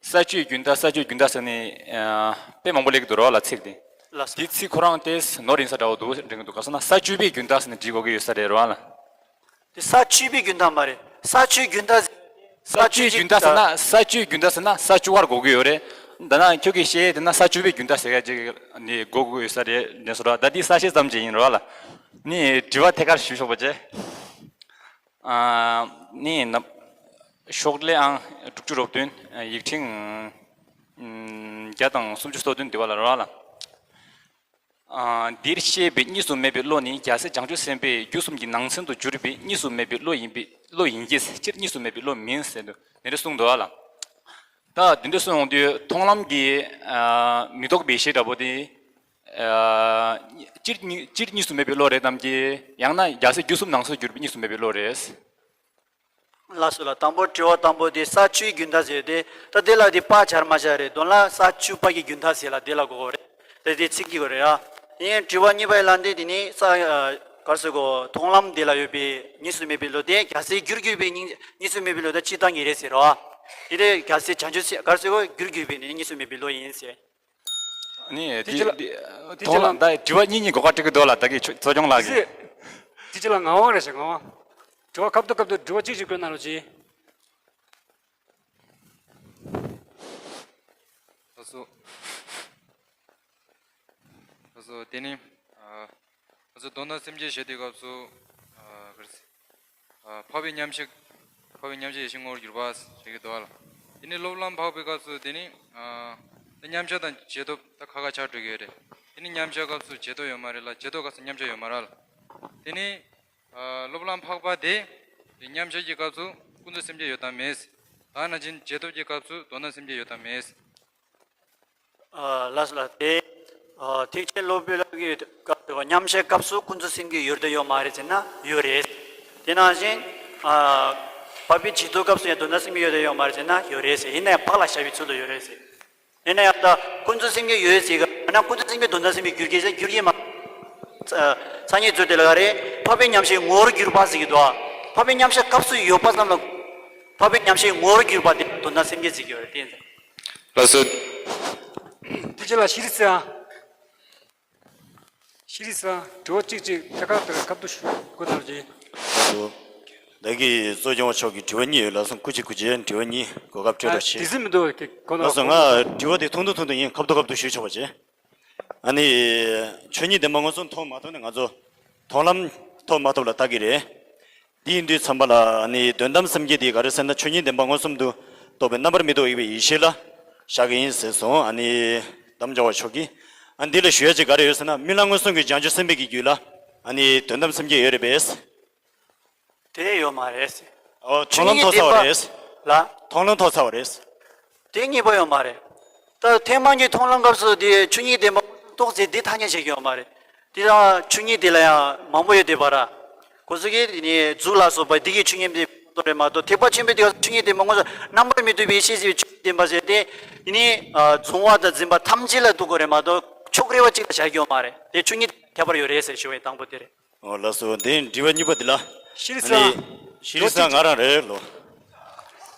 ས་བཅུའི་རྒྱུན་མཐའ་ས་བཅུའི་རྒྱུན་མཐའ་ཟེར་ནི་ཨ་དཔེ་མང་པོ་སླེབས་ཀྱི་འདུག་རོགས་ལ་ཚིག་དེ། ལགས་སོ། དེ་ཚིག་ཁོ་རང་དེ་ནོར་ཡིན་ས་འདྲ་བོ་འདུག་དྲན་གྱི་འདུག་ག་སོང་ན་ས་བཅུ་པའི་རྒྱུན་མཐའ་ཟེར་ནི་བྲིས་དགོས་ཀྱི་ཡོད་ས་རེད་རོགས་ལ། དེ་ས་བཅུ་པའི་རྒྱུན་མཐའ་མ་རེད། ས་བཅུའི་རྒྱུན་མཐའ་ཟེར། ས་བཅུའི་རྒྱུན་མཐའ་ཟེར་ན་ས་བཅུའི་རྒྱུན་མཐའ་ཟེར་ན་ས་བཅུ་པར་གོ་གི་ཡོད་རེད། འདི་ན་ཁྱོད་ཀྱིས་བཤད་དེ་ན་ས་བཅུ་པའི་རྒྱུན་མཐའ་ཟེར་ཡ་ཅིག་ནི་གོ་དགོས་ས་རེད་དྲན་སོང་ར། ད་འདི་གསལ་བཤད་ཙམ་ཅིག་ཡིན་རོགས་ལ། ནི་དྲི་བ་ཐད་ཀར་ཞུ་ཆོག་པ་བྱས། ཨ་ནི་ན་ཤོག་ལྷེ་ཨང་དྲུག་ཅུ་རོབ་བདུན། ཡིག་ཕྲེང་བརྒྱ་དང་སུམ་ཅུ་སོ་བདུན་འདི་བ་ལ་རོགས་ལ། ཨ་འདིར་བཤད་པའི་གཉིས་སུ་མེད་པའི་བློ་ནི་རྒྱལ་སྲས་བྱང་ཆུབ་སེམས་དཔའི་རྒྱུ་གསུམ་གྱི་ནང་ཚན་དུ་གྱུར་པའི་གཉིས་སུ་མེད་པའི་བློ་ཡིན་པའི་བློ་ཡིན་གྱི། སྤྱིར་གཉིས་སུ་མེད་པའི་བློ་མིན་ཟེར་དུ་དེ་འདྲ་གསུངས་འདུག་ཨ་ལ། ད་དེ་འདྲ་གསུངས་ཡོང་དུས་མཐོང་ལམ་གྱི་ཨ་མི་རྟོག་པའི་ཤེས་འདྲ་པོ་དེ་ཨ་སྤྱིར་གཉིས་སྤྱིར་གཉིས་སུ་མེད་པའི་བློ་རེད་དམ་གྱི། ཡང་ན་རྒྱལ་སྲས་རྒྱུ་གསུམ་ནང་གསེས་གྱུར་པའི་གཉིས་སུ་མེད་པའི་བློ་རེད། ལགས་སོ་ལགས། དང་པོ་དྲི་བ་དང་པོ་དེ་ས་བཅུའི་རྒྱུན་མཐའ་ཟེར་ཏེ། ད་དེ་ལ་དེ་པ་བྱར་མ་བྱར་རེད། དོན་ལ་ས་བཅུ་པ་གི་རྒྱུན་མཐའ་ཟེར་ལ་དེ་ལ་གོ་གོ་རེད། དེ་དེ་ཚིག་གི་གོ་རེད་ཨ། ཡིན་དྲི་བ་གཉིས་པ་ཡི་ལ་འདི་དེ་ནི་ས་གར་སོ་གོ་མཐོང་ལམ་དེ་ལ་ཡོད་པའི་གཉིས་སུ་མེད་པའི་བློ་དེ་རྒྱལ་སྲས་རྒྱུར་གྱུར་པའི་གཉིས་གཉིས་སུ་མེད་པའི་བློ་དེ་སྤྱིར་བཏང་གི་རེད་ཟེར་རོ། དེ་ལས་རྒྱལ་སྲས་བྱང་ཆུབ་སེམས་གར་སོ་གོ་རྒྱུར་གྱུར་པའི་ནི་གཉིས་སུ་མེད་པའི་བློ་ཡིན་ཟེར། ནི་དེ་དེ་ཅི་ལ་འདི་དེ་ཅི་ལ་ད་དྲི་བ་གཉིས་གཉིས་གོ་སྐབས་སྤྲད་ཀྱི་འདུག་ལ་ད་གི་གཙོ་སྐྱོང་ལགས་ཀྱིས། དེ་ཅི་ལ་ངག་དབང་རེད་ཤག་ངག་དབང་། དྲི་བ་ཁབ་ཏུ་ཁབ་ཏུ་དྲི་བ་གཅིག་གཅིག་བཀོད་གནང་རོགས་གྱིས། ལགས་སོ། ལགས་སོ། དེ་ནི་ཨ་ང་ཚོ་དོན་དམ་སེམས་བསྐྱེད་བྱེད་དུས་སྐབས་སུ་ཨ་ག་རེ་ཟེར། ཨ་འཕགས་པའི་མཉམ་གཞག་འཕགས་པའི་མཉམ་གཞག་ཡེ་ཤེས་ངོ་བོར་གྱུར་པ་ཞེས་ཀྱི་འདུག་ཨ་ལ། དེ་ནི་སློབ་ལམ་འཕགས་པའི་སྐབས་སུ་དེ་ནི་ཨ་ད་མཉམ་གཞག་དང་རྗེས་ཐོབ་ད་ཁ་ཁ་ཆགས་འགྲོ་གི་ཡོད་རེད། དེ་ནི་མཉམ་གཞག་སྐབས་སུ་རྗེས་ཐོབ་ཡོད་མ་རེད་ལ། རྗེས་ཐོབ་སྐབས་སུ་མཉམ་གཞག་ཡོད་མ་རེད་ལ། དེ་ནི་ཨ་སློབ་ལམ་འཕགས་པ་དེ་དེ་མཉམ་གཞག་གི་སྐབས་སུ་ཀུན་རྫོབ་སེམས་བསྐྱེད་ཡོད་དམ་མེད། ད་ནང་བཞིན་རྗེས་ཐོབ་ཀྱི་སྐབས་སུ་དོན་དམ་སེམས་བསྐྱེད་ཡོད་དམ་མེད། ཨ་ལགས་སོ་ལགས། དེ་ཨ་ཐེག་ཆེན་སློབ་དཔོན་ལགས་ཀྱི་སྐབས་སུ་མཉམ་གཞག་སྐབས་སུ་ཀུན་རྫོབ་སེམས་བསྐྱེད་ཡོད་དང་ཡོད་མ་རེད་ཟེར་ན་ཡོད་རེད། དེ་ནང་བཞིན་ཨ་འཕགས་པའི་རྗེས་ཐོབ་སྐབས་སུ་ཡང་དོན་དམ་སེམས་བསྐྱེད་ཡོད་དང་ཡོད་མ་རེད་ཟེར་ན་ཡོད་རེད་ཟེར། ཡིན་ན་ཡང་བག་ལ་ཞ་བའི་ཚུལ་དུ་ཡོད་རེད་ཟེར། ཡིན་ན་ཡང་ད་ཀུན་རྫོབ་སེམས་བསྐྱེད་ཡོད་ཟེར་ག་ཡང་ན་ཀུན་རྫོབ་སེམས་བསྐྱེད་དོན་དམ་སེམས་བསྐྱེད་འགྱུར་གྱི་འགྱུར་གྱི་མ། ཚ་ཚ་ཉེ་ཚོ་དེ་ལ་ག་རེ་འཕགས་པའི་མཉམ་གཞག་ངོ་བོར་གྱུར་པ་ཟེར་གྱི་འདུག་ཨ། འཕགས་པའི་མཉམ་གཞག་སྐབས་སུ་ཡོད་པ་ཙམ་ལ་འཕགས་པའི་མཉམ་གཞག་ངོ་བོར་གྱུར་པ་དེ་དོན་དམ་སེམས་བསྐྱེད་ཟེར་གྱི་ཡོད་རེད་དེ། ལགས་སོ། དེ་ཅི་ལ་ཤི་རི་ཙི་ཨ། ཤི་རི་ཙི་ཨ། དྲི་བ་གཅིག་གཅིག་ཐད་ཀར་དུ་ཁབ་ཏུ་ཞུ་དགོས་དང་རྗེ། ལགས་སོ། བདག་གིས་གཙོ་སྐྱོང་མཆོག་གི་དྲི་བ་གཉིས་ཡོད་ལགས་སོ། སྐུ་མཁྱེན་སྐུ་མཁྱེན་དྲི་བ་གཉིས་གོ་སྐབས་སྤྲད་རོགས་བྱེད། དེ་ཟིན་མི་འདུག་གོ་ན། ལགས་སོ། ང་དྲི་བ་དེ་ཐུང་ཐུང་ཐུང་ཐུང་ཡིན། ཁབ་ཏུ་ཁབ་ཏུ་ཞུ་ཆོག་པ་བྱེད། ཨ་ནི་ཆོས་ཉིད་བདེན་པ་མངོན་སུམ་མཐོང་མ་ཐུབ་ན་ང་ཚོ་མཐོང་ལམ་ཐོབ་མ་ཐུབ་ལ་ལྟ་གི་རེད། དེ་ཡིན་དུས་ཙམ་པ་ལ་ཨ་ནི་དོན་དམ་སེམས་བསྐྱེད་དེ་ག་རེ་ཟེར་ན་ཆོས་ཉིད་བདེན་པ་མངོན་སུམ་དུ་རྟོགས་པའི་རྣམ་པར་མི་རྟོག་པའི་ཡེ་ཤེས་ལ་བཞག་གི་ཡིན་ཟེར་སོང་། ཨ་ནི་དམ་བཅའ་བ་མཆོག་གིས། ཨ་ནི་འདི་ལ་ཞུ་ཡ་ཅིག་ག་རེ་ཡོད་ཟེར་ན་རྨི་ལམ་མངོན་སུམ་གྱི་བྱང་ཆུབ་སེམས་དཔའ་གི་རྒྱུད་ལ་ཨ་ནི་དོན་དམ་སེམས་བསྐྱེད་ཡོད་རེད་པས། དེ་ཡོད་མ་རེད། ཨོ། མཐོང་ལམ་ཐོབ་ཚར་བ་རེད། ལ། མཐོང་ལམ་ཐོབ་ཚར་བ་རེད། དེ་གཉིས་པ་ཡོད་མ་རེད། ད་ཐེངས་མང་གི་མཐོང་ལམ་སྐབས་སུ་དེ་ཆོས་ཉིད་བདེན་པ་ ཏོག་ཙེ་འདི་ཐ་སྙད་བྱེད་ཀྱི་ཡོད་མ་རེད། དེ་དང་ཆོས་ཉིད་དེ་ལ་ཡང་མང་པོ་ཡོད་དེ་བ་ར། ཁོ་ཚོ་གིས་དེ་ནི་རྫུ་ལ་སོགས་པ་འདི་གི་ཆོས་ཉིད་དེ་ཏོ་རེད་མ་གཏོགས་ཐེག་པ་ཆེན་པོའི་དེ་ཆོས་ཉིད་དེ་མང་པོ་ཚོ་རྣམ་པར་མི་རྟོག་པའི་ཤེས་བྱའི་ཆོས་ཉིད་བདེན་པ་ཟེར་ཏེ། དེ་ནི་གཟུང་བ་དང་འཛིན་པ་ཐམས་ཅད་ལ་ཐུག་གི་རེད་མ་གཏོགས་ཕྱོགས་རེ་བ་གཅིག་ལ་བཞག་གི་ཡོད་མ་རེད། དེ་ཆོས་ཉིད་ཁྱད་པར་ཡོད་རེད་ཟེར་ཞུ་བའི་དང་པོ་དེ་རེད། ཨོ་ལགས་སོ། དེ་དྲི་བ་གཉིས་པ་འདི་ལ། ཤེས་རིག་ཨ་ནི་ས། ཤེས་རིག་ས་ང་རང་རེད་ལོ།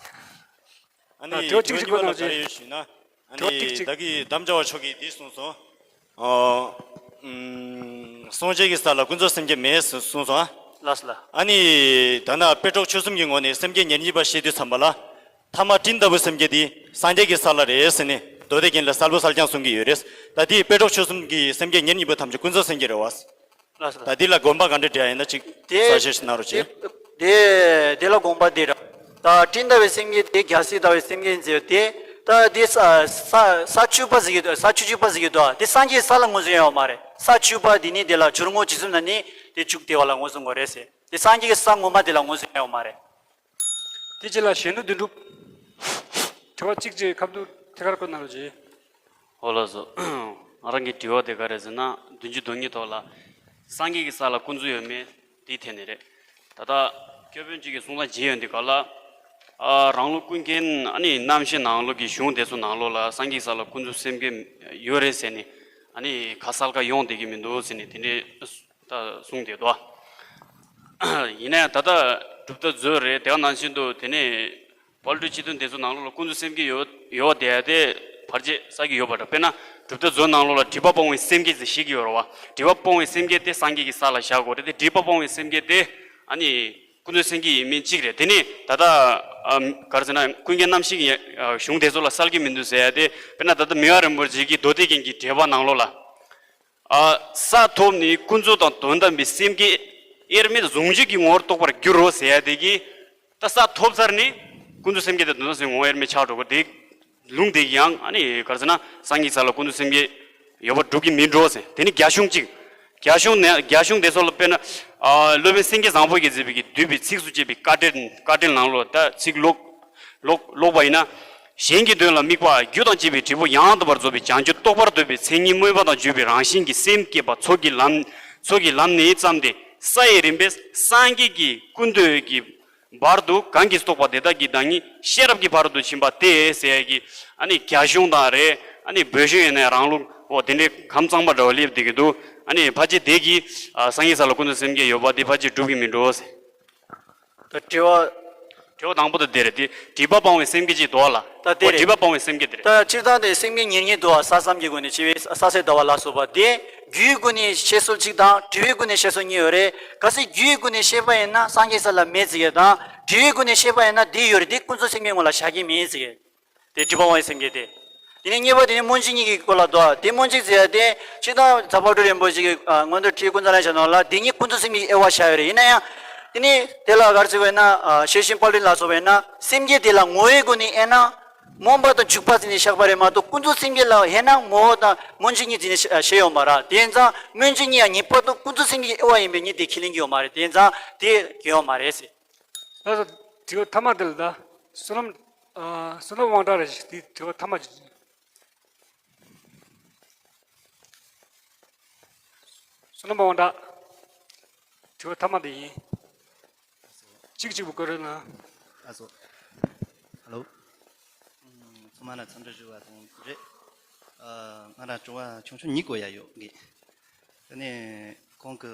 ཨ་ནི་ཨ་དྲི་བ་གཅིག་གཅིག་པོ་གནང་རོགས་བྱེད། ག་རེ་ཡོད་ཞུས་ན། ཨ་དྲི་བ་གཅིག་ནི་གཅིག་བདག་གིས་དམ་བཅའ་བ་མཆོག་གིས་འདི་གསུངས་སོང་། ཨོ། ཨུམ། སངས་རྒྱས་ཀྱི་ས་ལ་ཀུན་རྫོབ་སེམས་བསྐྱེད་མེད་ཟེར་གསུངས་སོང་ཨ། ལགས་སོ་ལགས། ཨ་ནི་ད་ནི་དཔེ་གྲོགས་ཆོས་གསུམ་གྱི་ངོས་ནས་སེམས་བསྐྱེད་ཉེར་གཉིས་པ་བཤད་དུས་ཙམ་པ་ལ། ཐ་མ་སྤྲིན་ལྟ་བུའི་སེམས་བསྐྱེད་འདི་སངས་རྒྱས་ཀྱི་ས་ལ་རེད་ཟེར་ནས་མདོ་སྡེ་རྒྱན་ལས་གསལ་པོ་གསལ་རྐྱང་གསུང་གི་ཡོད་རེད། ད་དེའི་དཔེ་གྲོགས་ཆོས་གསུམ་གྱི་སེམས་བསྐྱེད་ཉེར་གཉིས་པ་ཐམས་ཅད་ཀུན་རྫོབ་སེམས་བསྐྱེད་རེད་བ། ལགས་སོ། ད་འདི་ལ་དགོངས་པ་ག་འདྲ་འགྲེལ་ཡ་ཡིན་ན་ཅིག་དེ་གསལ་བཤད་ཞིག་གནང་རོགས་བྱེད། དེ་དེ་ལ་དགོངས་པ་འདི་ར། ད་སྤྲིན་ལྟ་བུའི་སེམས་བསྐྱེད་དེ་རྒྱལ་སྲས་ལྟ་བུའི་སེམས་བསྐྱེད་ཟེར་དེ། ད་དེ་ས་ས་ས་བཅུ་པ་ཟེར་གྱི་འདུག་ས་བཅུ་བཅུ་པ་ཟེར་གྱི་འདུག་དེ་སངས་རྒྱས་ས་ལ་ངོས་འཛིན་ཡོད་མ་རེད། ས་བཅུ་པ་དེ་ནི་དེ་ལ་སྦྱོར་དངོས་འཇིག་ཚོམ་ན་ནི་དེ་བཅུག་དེ་བ་ལ་ངོས་འཛིན་དགོས་རེད་ཟེར། དེ་སངས་རྒྱས་ཀྱི་ས་ངོ་མ་དེ་ལ་ངོས་འཛིན་ཡོད་མ་རེད། དེ་རྗེས་ལ་གཞོན་ནུ་དོན་གྲུབ། དྲི་བ་གཅིག་གཅིག་ཁ་ཐུག་ཐད་ཀར་བཀོད་གནང་རོགས་གྱིས། ཨོ་ལགས་སོ། ང་རང་གི་དྲི་བ་དེ་ག་རེ་ཟེར་ན་བདུན་ཅུ་དོན་གཉིས་ཐོག་ལ། སངས་རྒྱས་ཀྱི་ས་ལ་ཀུན་རྫོབ་ཡོད་མེད་དེའི་ཐད་ནས་རེད། ད་ལྟ་སྐྱབས་མགོན་གཅིག་གི་གསུང་ལ་བརྗེད་ཡོང་དུས་ག་ལ། ཨ་རང་ལུགས་ཀུན་མཁྱེན་ཨ་ནི་རྣམ་བཤད་ནང་ལོགས་ཀྱི་གཞུང་དེ་ཚོ་ནང་ལོགས་ལ་སངས་རྒྱས་ཀྱི་ས་ལ་ཀུན་རྫོབ་སེམས་བསྐྱེད་ཡོད་རེད་ཟེར་ནས་ཨ་ནི་ཁ་གསལ་ཁ་ཡོང་བསྡད་ཀྱི་མི་འདུག་ཟེར་ནས་དེ་འདྲའི་ད་གསུངས་བསྡད་འདུག་ཡིན་ན་ཡང་ད་ལྟ་གྲུབ་མཐའ་མཛོད་རེད་དེ་ག་ནང་བཞིན་དུ་དེ་ནས་དཔལ་སྤྲུལ་སྤྱི་དོན་སྡེ་ཚོགས་ནང་ལོགས་ལ་ཀུན་རྫོབ་སེམས་བསྐྱེད་ཡོད་ཡོད་བསྡད་དེ་བར་ཆད་བསགས་ཀྱི་ཡོད་པ་འདྲ། དཔེར་ན་གྲུབ་མཐའ་མཛོད་ནང་ལོགས་ལ་སྒྲིབ་པ་སྤོང་བའི་སེམས་བསྐྱེད་ཟེར་བཤད་ཀྱི་ཡོད་རེད་བ། སྒྲིབ་པ་སྤོང་བའི་སེམས་བསྐྱེད་དེ་སངས་རྒྱས་ཀྱི་ས་ལ་བཞག་དགོས་རེད་དེ་སྒྲིབ་པ་སྤོང་བའི་སེམས་བསྐྱེད་དེ་ཨ་ནི་ཀུན་རྫོབ་སེམས་བསྐྱེད་ཡིན་མིན་གཅིག་རེད། དེ་ནས་ད་ལྟ་ཨ་ག་རེ་ཟེར་ན་ཀུན་མཁྱེན་རྣམ་བཤད་ཀྱི་ཨ་གཞུང་དེ་ཚོ་ལ་གསལ་གྱི་མི་འདུག་ཟེར་ཡ་དེ་དཔེར་ན་ད་ལྟ་མི་དབང་རིན་པོ་ཆེ་གིས་མདོ་སྡེ་རྒྱན་གྱི་འགྲེལ་པ་ནང་ལོགས་ལ། ཨ། ས་ཐོབ་ནས་ཀུན་རྫོབ་དང་དོན་དམ་པའི་སེམས་བསྐྱེད་དབྱེར་མེད་ཟུང་འཇུག་གི་ངོ་བོར་རྟོགས་པར་འགྱུར་རོ་ཟེར་ཡ་དེ་གིས། ད་ས་ཐོབ་ཚར་ནས་ཀུན་རྫོབ་སེམས་བསྐྱེད་དང་དོན་དམ་སེམས་ངོ་བོ་དབྱེར་མེད་ཆགས་འགྲོ་གི་དེ་ལུང་དེ་ཡང་ཨ་ནི་ག་རེ་ཟེར་ན་སངས་རྒྱས་ས་ལ་ཀུན་རྫོབ་སེམས་བསྐྱེད་ཡོད་པར་སྒྲུབ་ཀྱི་མིན་འགྲོ་ཟེར། དེ་ནི་རྒྱ་གཞུང་གཅིག་རྒྱ་གཞུང་ནས་རྒྱ་གཞུང་དེ་ཚོ་ལ་དཔེར་ན། ཨ། སློབ་དཔོན་སེང་གེ་བཟང་པོ་གིས་མཛད་པའི་གི་བསྡུས་པའི་ཚིགས་སུ་བཅད་པའི་དཀའ་འགྲེལ་དཀའ་འགྲེལ་ནང་ལོགས་ད་ཚིག་ཀློག་ཀློག་ཀློག་པ་ཡིན་ན། གཞན་གྱི་དོན་ལ་དམིགས་པ་རྒྱུ་དང་བཅས་པའི་འབྲས་བུ་ཡང་དག་པར་རྫོགས་པའི་བྱང་ཆུབ་རྟོགས་པར་འདོད་པའི་མཚན་ཉིད་སྨོན་པ་དང་བརྗོད་པའི་རང་བཞིན་གྱིས་སེམས་བསྐྱེད་པ་ཚོགས་ཀྱི་ལམ་ཚོགས་ཀྱི་ལམ་ནས་བརྩམས་ཏེ་ས་ཡི་རིམ་པས་སངས་རྒྱས་ཀྱི་ཀུན་བཏུས་ཀྱི་བར་དུ་གང་གིས་རྟོགས་པ་དེ་དག་གི་བདག་ཉིད་ཤེས་རབ་ཀྱི་ཕ་རོལ་ཏུ་ཕྱིན་པ་སྟེ་ཟེར་ཡ་གི་ཨ་ནི་རྒྱ་གཞུང་དང་རེད། ཨ་ནི་བོད་གཞུང་ཡིན་ན་རང་ལུགས་འོ་དེ་འདྲའི་ཁམས་གཙང་པ་འདྲ་བ་སླེབས་བསྡད་ཀྱི་འདུག་ཨ་ནི་ཕལ་ཆེར་དེ་གིས་ཨ་སངས་རྒྱས་ས་ལ་ཀུན་རྫོབ་སེམས་བསྐྱེད་ཡོད་པ་དེ་ཕལ་ཆེར་སྒྲུབ་ཀྱི་མི་འགྲོ་ཟེར། ད་དྲི་བ། དྲི་བ་དང་པོ་དེ་དེ་རེད་དེ། སྒྲིབ་པ་སྤོང་བའི་སེམས་བསྐྱེད་ཅིག་འདུག་ལ། ད་དེ་ཨོ་རེད། སྒྲིབ་པ་སྤོང་བའི་སེམས་བསྐྱེད་དེ་རེད། ད་སྤྱིར་བཏང་དེ་སེམས་བསྐྱེད་ཉེར་གཉིས་འདུག་བ། ས་མཚམས་ཀྱི་སྒོ་ནས་ཕྱི་པའི་ས་ཟེར་ཟླ་བ་ལ་སོགས་པ་དེ། རྒྱུའི་སྒོ་ནས་བཤད་སྲོལ་གཅིག་དང་དྲི་བའི་སྒོ་ནས་བཤད་སྲོལ་གཉིས་ཡོད་རེད། གལ་སྲིད་རྒྱུའི་སྒོ་ནས་བཤད་པ་ཡིན་ན་སངས་རྒྱས་ས་ལ་མེད་ཟེར་གྱི་དང་དྲི་བའི་སྒོ་ནས་བཤད་པ་ཡིན་ན་དེ་ཡོད་རེད་དེ་ཀུན་རྫོབ་སེམས་བསྐྱེད་ངོ་ལ་བཞག་གི་མེད་ཟེར་གྱི། དེ་སྒྲིབ་པ་སྤོང་བའི་སེམས་བསྐྱེད་དེ། དེ་ནས་གཉིས་པ་དེ་ནི་སྨོན་འཇུག་གཉིས་ཀྱི་སྐོར་ལ་འདུག་དེ་སྨོན་འཇུག་ཟེར་ཡ་དེ་སྤྱིར་བཏང་རྫ་དཔལ་སྤྲུལ་རིན་པོ་ཆེ་གིས་ཨ་མངོན་མཐོ་ཁྲིད་ཀུན་བཟང་ལ་བྱ་ནོ་ལ་དེ་ཉིད་ཀུན་རྫོབ་སེམས་བསྐྱེད་ཀྱི་དབྱེ་བ་བཞག་ཡོད་རེད། ཡིན་ན་ཡང་། དེ་ནི་དེ་ལ་ག་རེ་ཟེར་བས་ན་ཨ་ཤེར་ཕྱིན་དཔལ་སྤྲུལ་ལ་སོགས་པས་ན་སེམས་བསྐྱེད་དེ་ལ་ངོ་བོའི་སྒོ་ནས་དབྱེ་ན། སྨོན་པ་དང་འཇུག་པ་ཟེར་ནས་བཞག་པ་རེད་མ་གཏོགས་ཀུན་རྫོབ་སེམས་བསྐྱེད་ལ་དབྱེ་ན་ངོ་བོ་དང་སྨོན་འཇུག་གཉིས་ཟེར་ནས་བཤད་ཡོད་མ་རེད། དེ་ཡིན་ཙང་སྨོན་འཇུག་གཉིས་ཡང་ངེས་པར་དུ་ཀུན་རྫོབ་སེམས་བསྐྱེད་ཀྱི་དབྱེ་བ་ཡིན་པས་ངས་དེ་ཁས་ལེན་གྱི་ཡོད་མ་རེད། དེ་ཡིན་ཙང་དེ་གལ་ཡོད་མ་རེད་ཟེར། ལགས་སོ། དྲི་བ་མཐའ་མ་དེ་ལ་ད་བསོད་ནམས་ཨ་བསོད་ནམས་དབང་གྲགས་རེད། དེ་དྲི་བ་མཐའ་མ་ཅིག་བསོད་ནམས་དབང་གྲགས། དྲི་བ་མཐའ་མ་དེ་ཡིན། གཅིག་གཅིག་པུ་བཀོད་རོགས་གནང་། ལགས་སོ། ཧ་ལོ། ཚང་མ་ལ་འཚམས་འདྲི་ཞུ་བ་དང་རེད། ཨ་ང་རང་དྲི་བ་ཆུང་ཆུང་གཉིས་བཀོད་ཡ་ཡོད་གི། དེ་ནས་ཁོང་གི་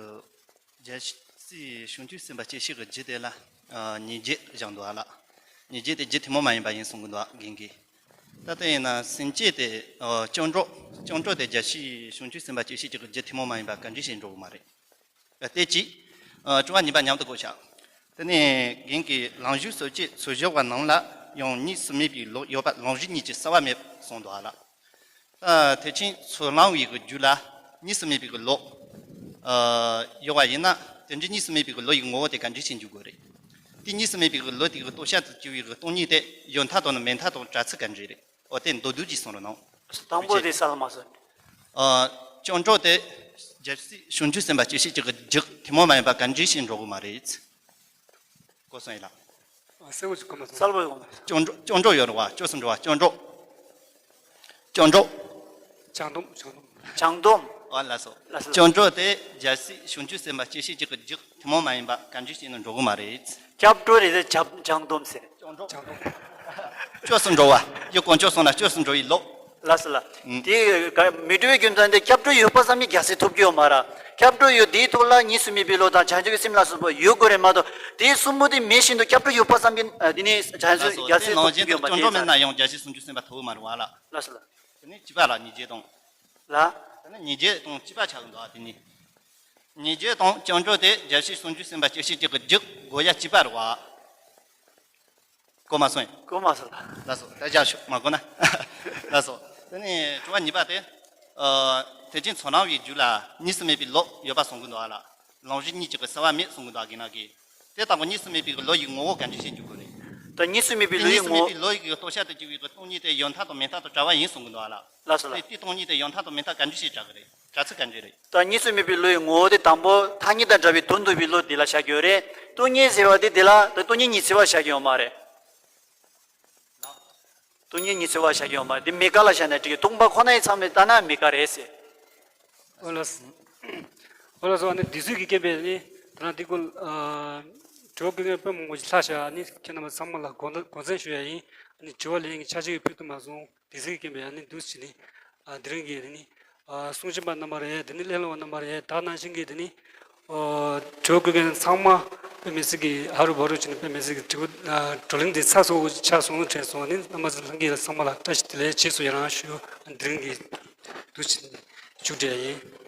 རྒྱལ་སྲས་བྱང་ཆུབ་སེམས་དཔའ་སྐྱེད་བྱེད་ཀྱི་རྒྱུད་དེ་ལ་ཨ་ཉེར་བརྒྱད་བཞག་འདུག་ཨ་ལགས། ཉེར་བརྒྱད་དེ་རྒྱུད་ཐུན་མོང་མ་ཡིན་པ་ཡིན་གསུང་གི་འདུག་ཨ་རྒན་གྱིས། ད་ལྟ་ཡིན་ན་སེམས་བསྐྱེད་དེ་ཨ་སྤྱང་གྲུང་སྤྱང་གྲུང་དེ་རྒྱལ་སྲས་བྱང་ཆུབ་སེམས་དཔའ་སྐྱེད་བྱེད་ཀྱི་རྒྱུད་ཐུན་མོང་མ་ཡིན་པ་ག་འདྲ་ཞིག་འགྲོ་གི་མ་རེད། ཨ་དེ་གཅིག་ཨ་དྲི་བ་གཉིས་པ་མཉམ་དུ་བཀོད་བྱ། དེ་ནས་རྒན་གྱིས་ལམ་ཞུགས་སོ་བཅད་ཚུར་བཞག་པ་རྣམས་ལ་ཡང་གཉིས་སུ་མེད་པའི་ལུགས་ཡོད་པ་ལམ་རིམ་གཉིས་ཀྱི་རྩ་བ་མེད་གསུངས་འདུག་ཨ་ལགས། ད་ཐེག་ཆེན་ཚུར་བླང་བའི་གི་རྒྱུད་ལ་གཉིས་སུ་མེད་པའི་གི་ལུགས་ཨ་ཡོད་པ་ཡིན་ན་དེ་འདྲའི་གཉིས་སུ་མེད་པའི་གི་ལུགས་ཡི་ངོ་བོ་དེ་ག་འདྲ་ཞིག་འཇུག་དགོས་རེད། དེ་གཉིས་སུ་མེད་པའི་གི་ལུགས་དེ་གི་རྟོགས་བྱ་དུ་གྱུར་བའི་གི་སྟོང་ཉིད་དེ་ཡོད་མཐའ་དང་ནི་མེད་མཐའ་དང་བྲལ་ཚུལ་ག་འདྲ་རེད། འོ་དེ་མདོར་བསྡུས་ཀྱིས་གསུང་རོགས་གནང་། དང་པོ་དེ་གསལ་མ་སོང་། ཨ་སྤྱང་གྲུང་དེ་རྒྱལ་སྲས་བྱང་ཆུབ་སེམས་དཔའ་སྐྱེད་བྱེད་ཀྱི་རྒྱུད་ཐུན་མོང་མ་ཡིན་པ་ག་འདྲ་ཞིག་འགྲོ་གི་མ་རེད། གོ་སོང་ཡིན་ལགས། ཨ་གསལ་པོ་ཞིག་གོ་མ་སོང་། གསལ་པོ་ཡོང་མ་སོང་། སྤྱང་གྲུང་སྤྱང་གྲུང་ཡོད་རེད་བ། སྐྱོ་སུ་འགྲོ་བ་སྤྱང་གྲུང་། སྤྱང་གྲུང་། བྱང་སྡོམ་བྱང་སྡོམ། བྱང་སྡོམ། ཨ་ལགས་སོ། ལགས་སོ། སྐྱབས་འགྲོ་དེ་རྒྱལ་སྲས་བྱང་ཆུབ་སེམས་དཔའ་སྐྱེ་ཤི་གཅིག་གི་རྒྱུ་ཐུན་མོང་མ་ཡིན་པ་གང་འདྲ་ཞིག་ནི་འགྲོ་གི་མ་རེད། སྐྱབས་འགྲོ་རེད་དེ་བྱང་སྡོམ་ཟེར། སྐྱབས་སུ་འགྲོ་བ། ཡུལ་དཀོན་མཆོག་གསུམ་ལ་སྐྱབས་སུ་འགྲོ་བའི་བློ། ལགས་སོ་ལགས། དེ་མི་འགྲོ་བའི་རྒྱུ་མཚན་དེ་སྐྱབས་འགྲོ་ཡོད་པ་ཙམ་གྱིས་རྒྱལ་སྲས་ཐོབ་ཀྱི་ཡོད་མ་རེད། སྐྱབས་འགྲོ་ཡོད་དེའི་ཐོག་ལ་གཉིས་སུ་མེད་པའི་བློ་དང་བྱང་ཆུབ་ཀྱི་སེམས་ལ་སོགས་པ་ཡོད་དགོས་རེད་མ་གཏོགས་དེ་གསུམ་པོ་དེ་མེད་བཞིན་དུ་སྐྱབས་འགྲོ་ཡོད་པ་ཙམ་གྱིས་དེ་ནས་བྱང་ཆུབ་རྒྱལ་སྲས་ཐོབ་ཀྱི་ཡོད་མ་རེད། དེ་ཡིན་ཙང་། ལགས་སོ། དེ་ནས་བྱང་ཆུབ་ཀྱི་སེམས་དཔའ་ཐོབ་ཀྱི་ཡོད་མ་རེད་བ་ལགས། ལགས་སོ་ལགས། དེ་ནས་བཅུ་པ་ལ་ཉེས་བྱས་སྡོམ། ལ། དེ་ནི་ཉེས་བྱས་སྡོམ་བཅུ་པ་ཆགས་འདུག་ཨ། དེ་ནི། ཉེས་བྱས་སྡོམ་སྐྱབས་འགྲོ་དེ་རྒྱལ་སྲས་བྱང་ཆུབ་སེམས་དཔའ་སྐྱེ་ཤི་གཅིག་གི་རྒྱུ་དགོས་ཡ་བཅུ་པ་རེད་བ། གོ་མ་སོང་ཡ། གོ་མ་སོང་ལགས། ལགས་སོ། ད་རྒྱག་ཤོག་མ་གོ་ན། ལགས་སོ། དེ་ནི་དྲི་བ་གཉིས་པ་དེ། ཨ། ཐེག་ཆེན་ཚོགས་རྣམས་ཀྱི་རྒྱུད་ལ་གཉིས་སུ་མེད་པའི་བློ་ཡོད་པ་གསུང་གི་འདུག་ཨ་ལགས། ལམ་རིམ་གཉིས་གཅིག་གི་བསལ་བ་མེད་གསུང་གི་འདུག་ཨ། གི་ན་གི། དེ་ལྟ་བུ་གཉིས་སུ་མེད་པའི་བློ་ཡི་ངོ་བོ་ག་འདྲ་ཞིག་འཇུག་དགོས་རེད། ད་གཉིས་སུ་མེད་པའི་བློ་ཡི་ངོ་བོ། གཉིས་སུ་མེད་པའི་བློ་ཡི་རྟོགས་བྱ་དུ་གྱུར་པའི་སྟོང་ཉིད་དེ་ཡོད་མཐའ་དང་མེད་མཐའ་དང་བྲལ་བ་ཡིན་གསུང་གི་འདུག་ཨ་ལགས། ལགས་སོ་ལགས། དེ་སྟོང་ཉིད་དེ་ཡོད་མཐའ་དང་མེད་མཐའ་ག་འདྲ་ཞིག་བྲལ་གི་རེད། བྲལ་ཚུལ་ག་འདྲ་རེད། ད་གཉིས་སུ་མེད་པའི་བློ་ཡི་ངོ་བོ་དེ་དང་པོ་ཐ་སྙད་དང་བྲལ་བའི་དོན་བསྡུ་བའི་བློ་དེ་ལ་བྱ་རྒྱུ་རེད། སྟོང་ཉིད་ཟེར་བ་དེ་དེ་ལ་ད་སྟོང་ཉིད་ཉི་ཚེ་བ་བྱ་རྒྱུ་ཡོད་མ་རེད། སྟོང་ཉིད་ཉི་ཚེ་བ་བྱ་རྒྱུ་ཡོད་མ་རེད། དེ་མེད་དཀའ་ལ་བཞག་ན་འགྲིག་གི། སྟོང་པ་ཁོ་ན་ཡི་མཚམས་ལ་ལྟ་ན་མེད་དཀའ་རེད་ཟེར། ཨོ་ལགས། ཨོ་ལགས་སོ། ཨ་ནི་འདི་ཚོའི་གི་རྐྱེན་པས་ནི་ད་ལྟ་འདི་སྐོར་དྲི་བ་བཀོད་མཁན་དཔེ་མང་པོ་ཞིག་ལྷག་བཞག་ཨ་ནི་ཁྱེད་རྣམ་པ་ཚང་མ་ལ་དགོངས་དགོངས་སེལ་ཞུ་ཡ་ཡིན། ཨ་ནི་དྲི་བ་ལན་ཆ་ཅིག་ཕུལ་ཐུབ་མ་སོང་། དེ་ཚོའི་རྐྱེན་པས་ཨ་ནི་འདུག་ཟེར་ནི། ཨ་དེ་རིང་གི་ནི། ཨ་གསུང་བྱོན་པ་རྣམ་པ་རེད། དེ་ནི་སླེ་ལོ་བ་རྣམ་པ་རེད། ད་ནང་བཞིན་གྱི་དེ་ནི། ཨོ་དྲི་བ་བཀོད་མཁན་ཚང་མ་དཔེ་མི་སྲིད་ཀྱི་ཧ་རུ་བ་རུ་བྱས་ནས་དཔེ་མི་སྲིད་ཀྱི་དྲི་བ། ཨ་བགྲོ་གླེང་དེ་ཚགས་ཚུད་པོ་ཆགས་སོང་། དྲན་སོང་། ཨ་ནི་རྣམ་པ་ཚོ་ལྷན་རྒྱས་ཚང་མ་ལ་བཀྲ་ཤིས་བདེ་ལེགས། རྗེས་སུ་ཡི་རང་ཞུ། ཨ་དེ་རིང་གི་འདུག་ཟེར་ནི་མཇུག་སྒྲིལ་ཡ་ཡིན།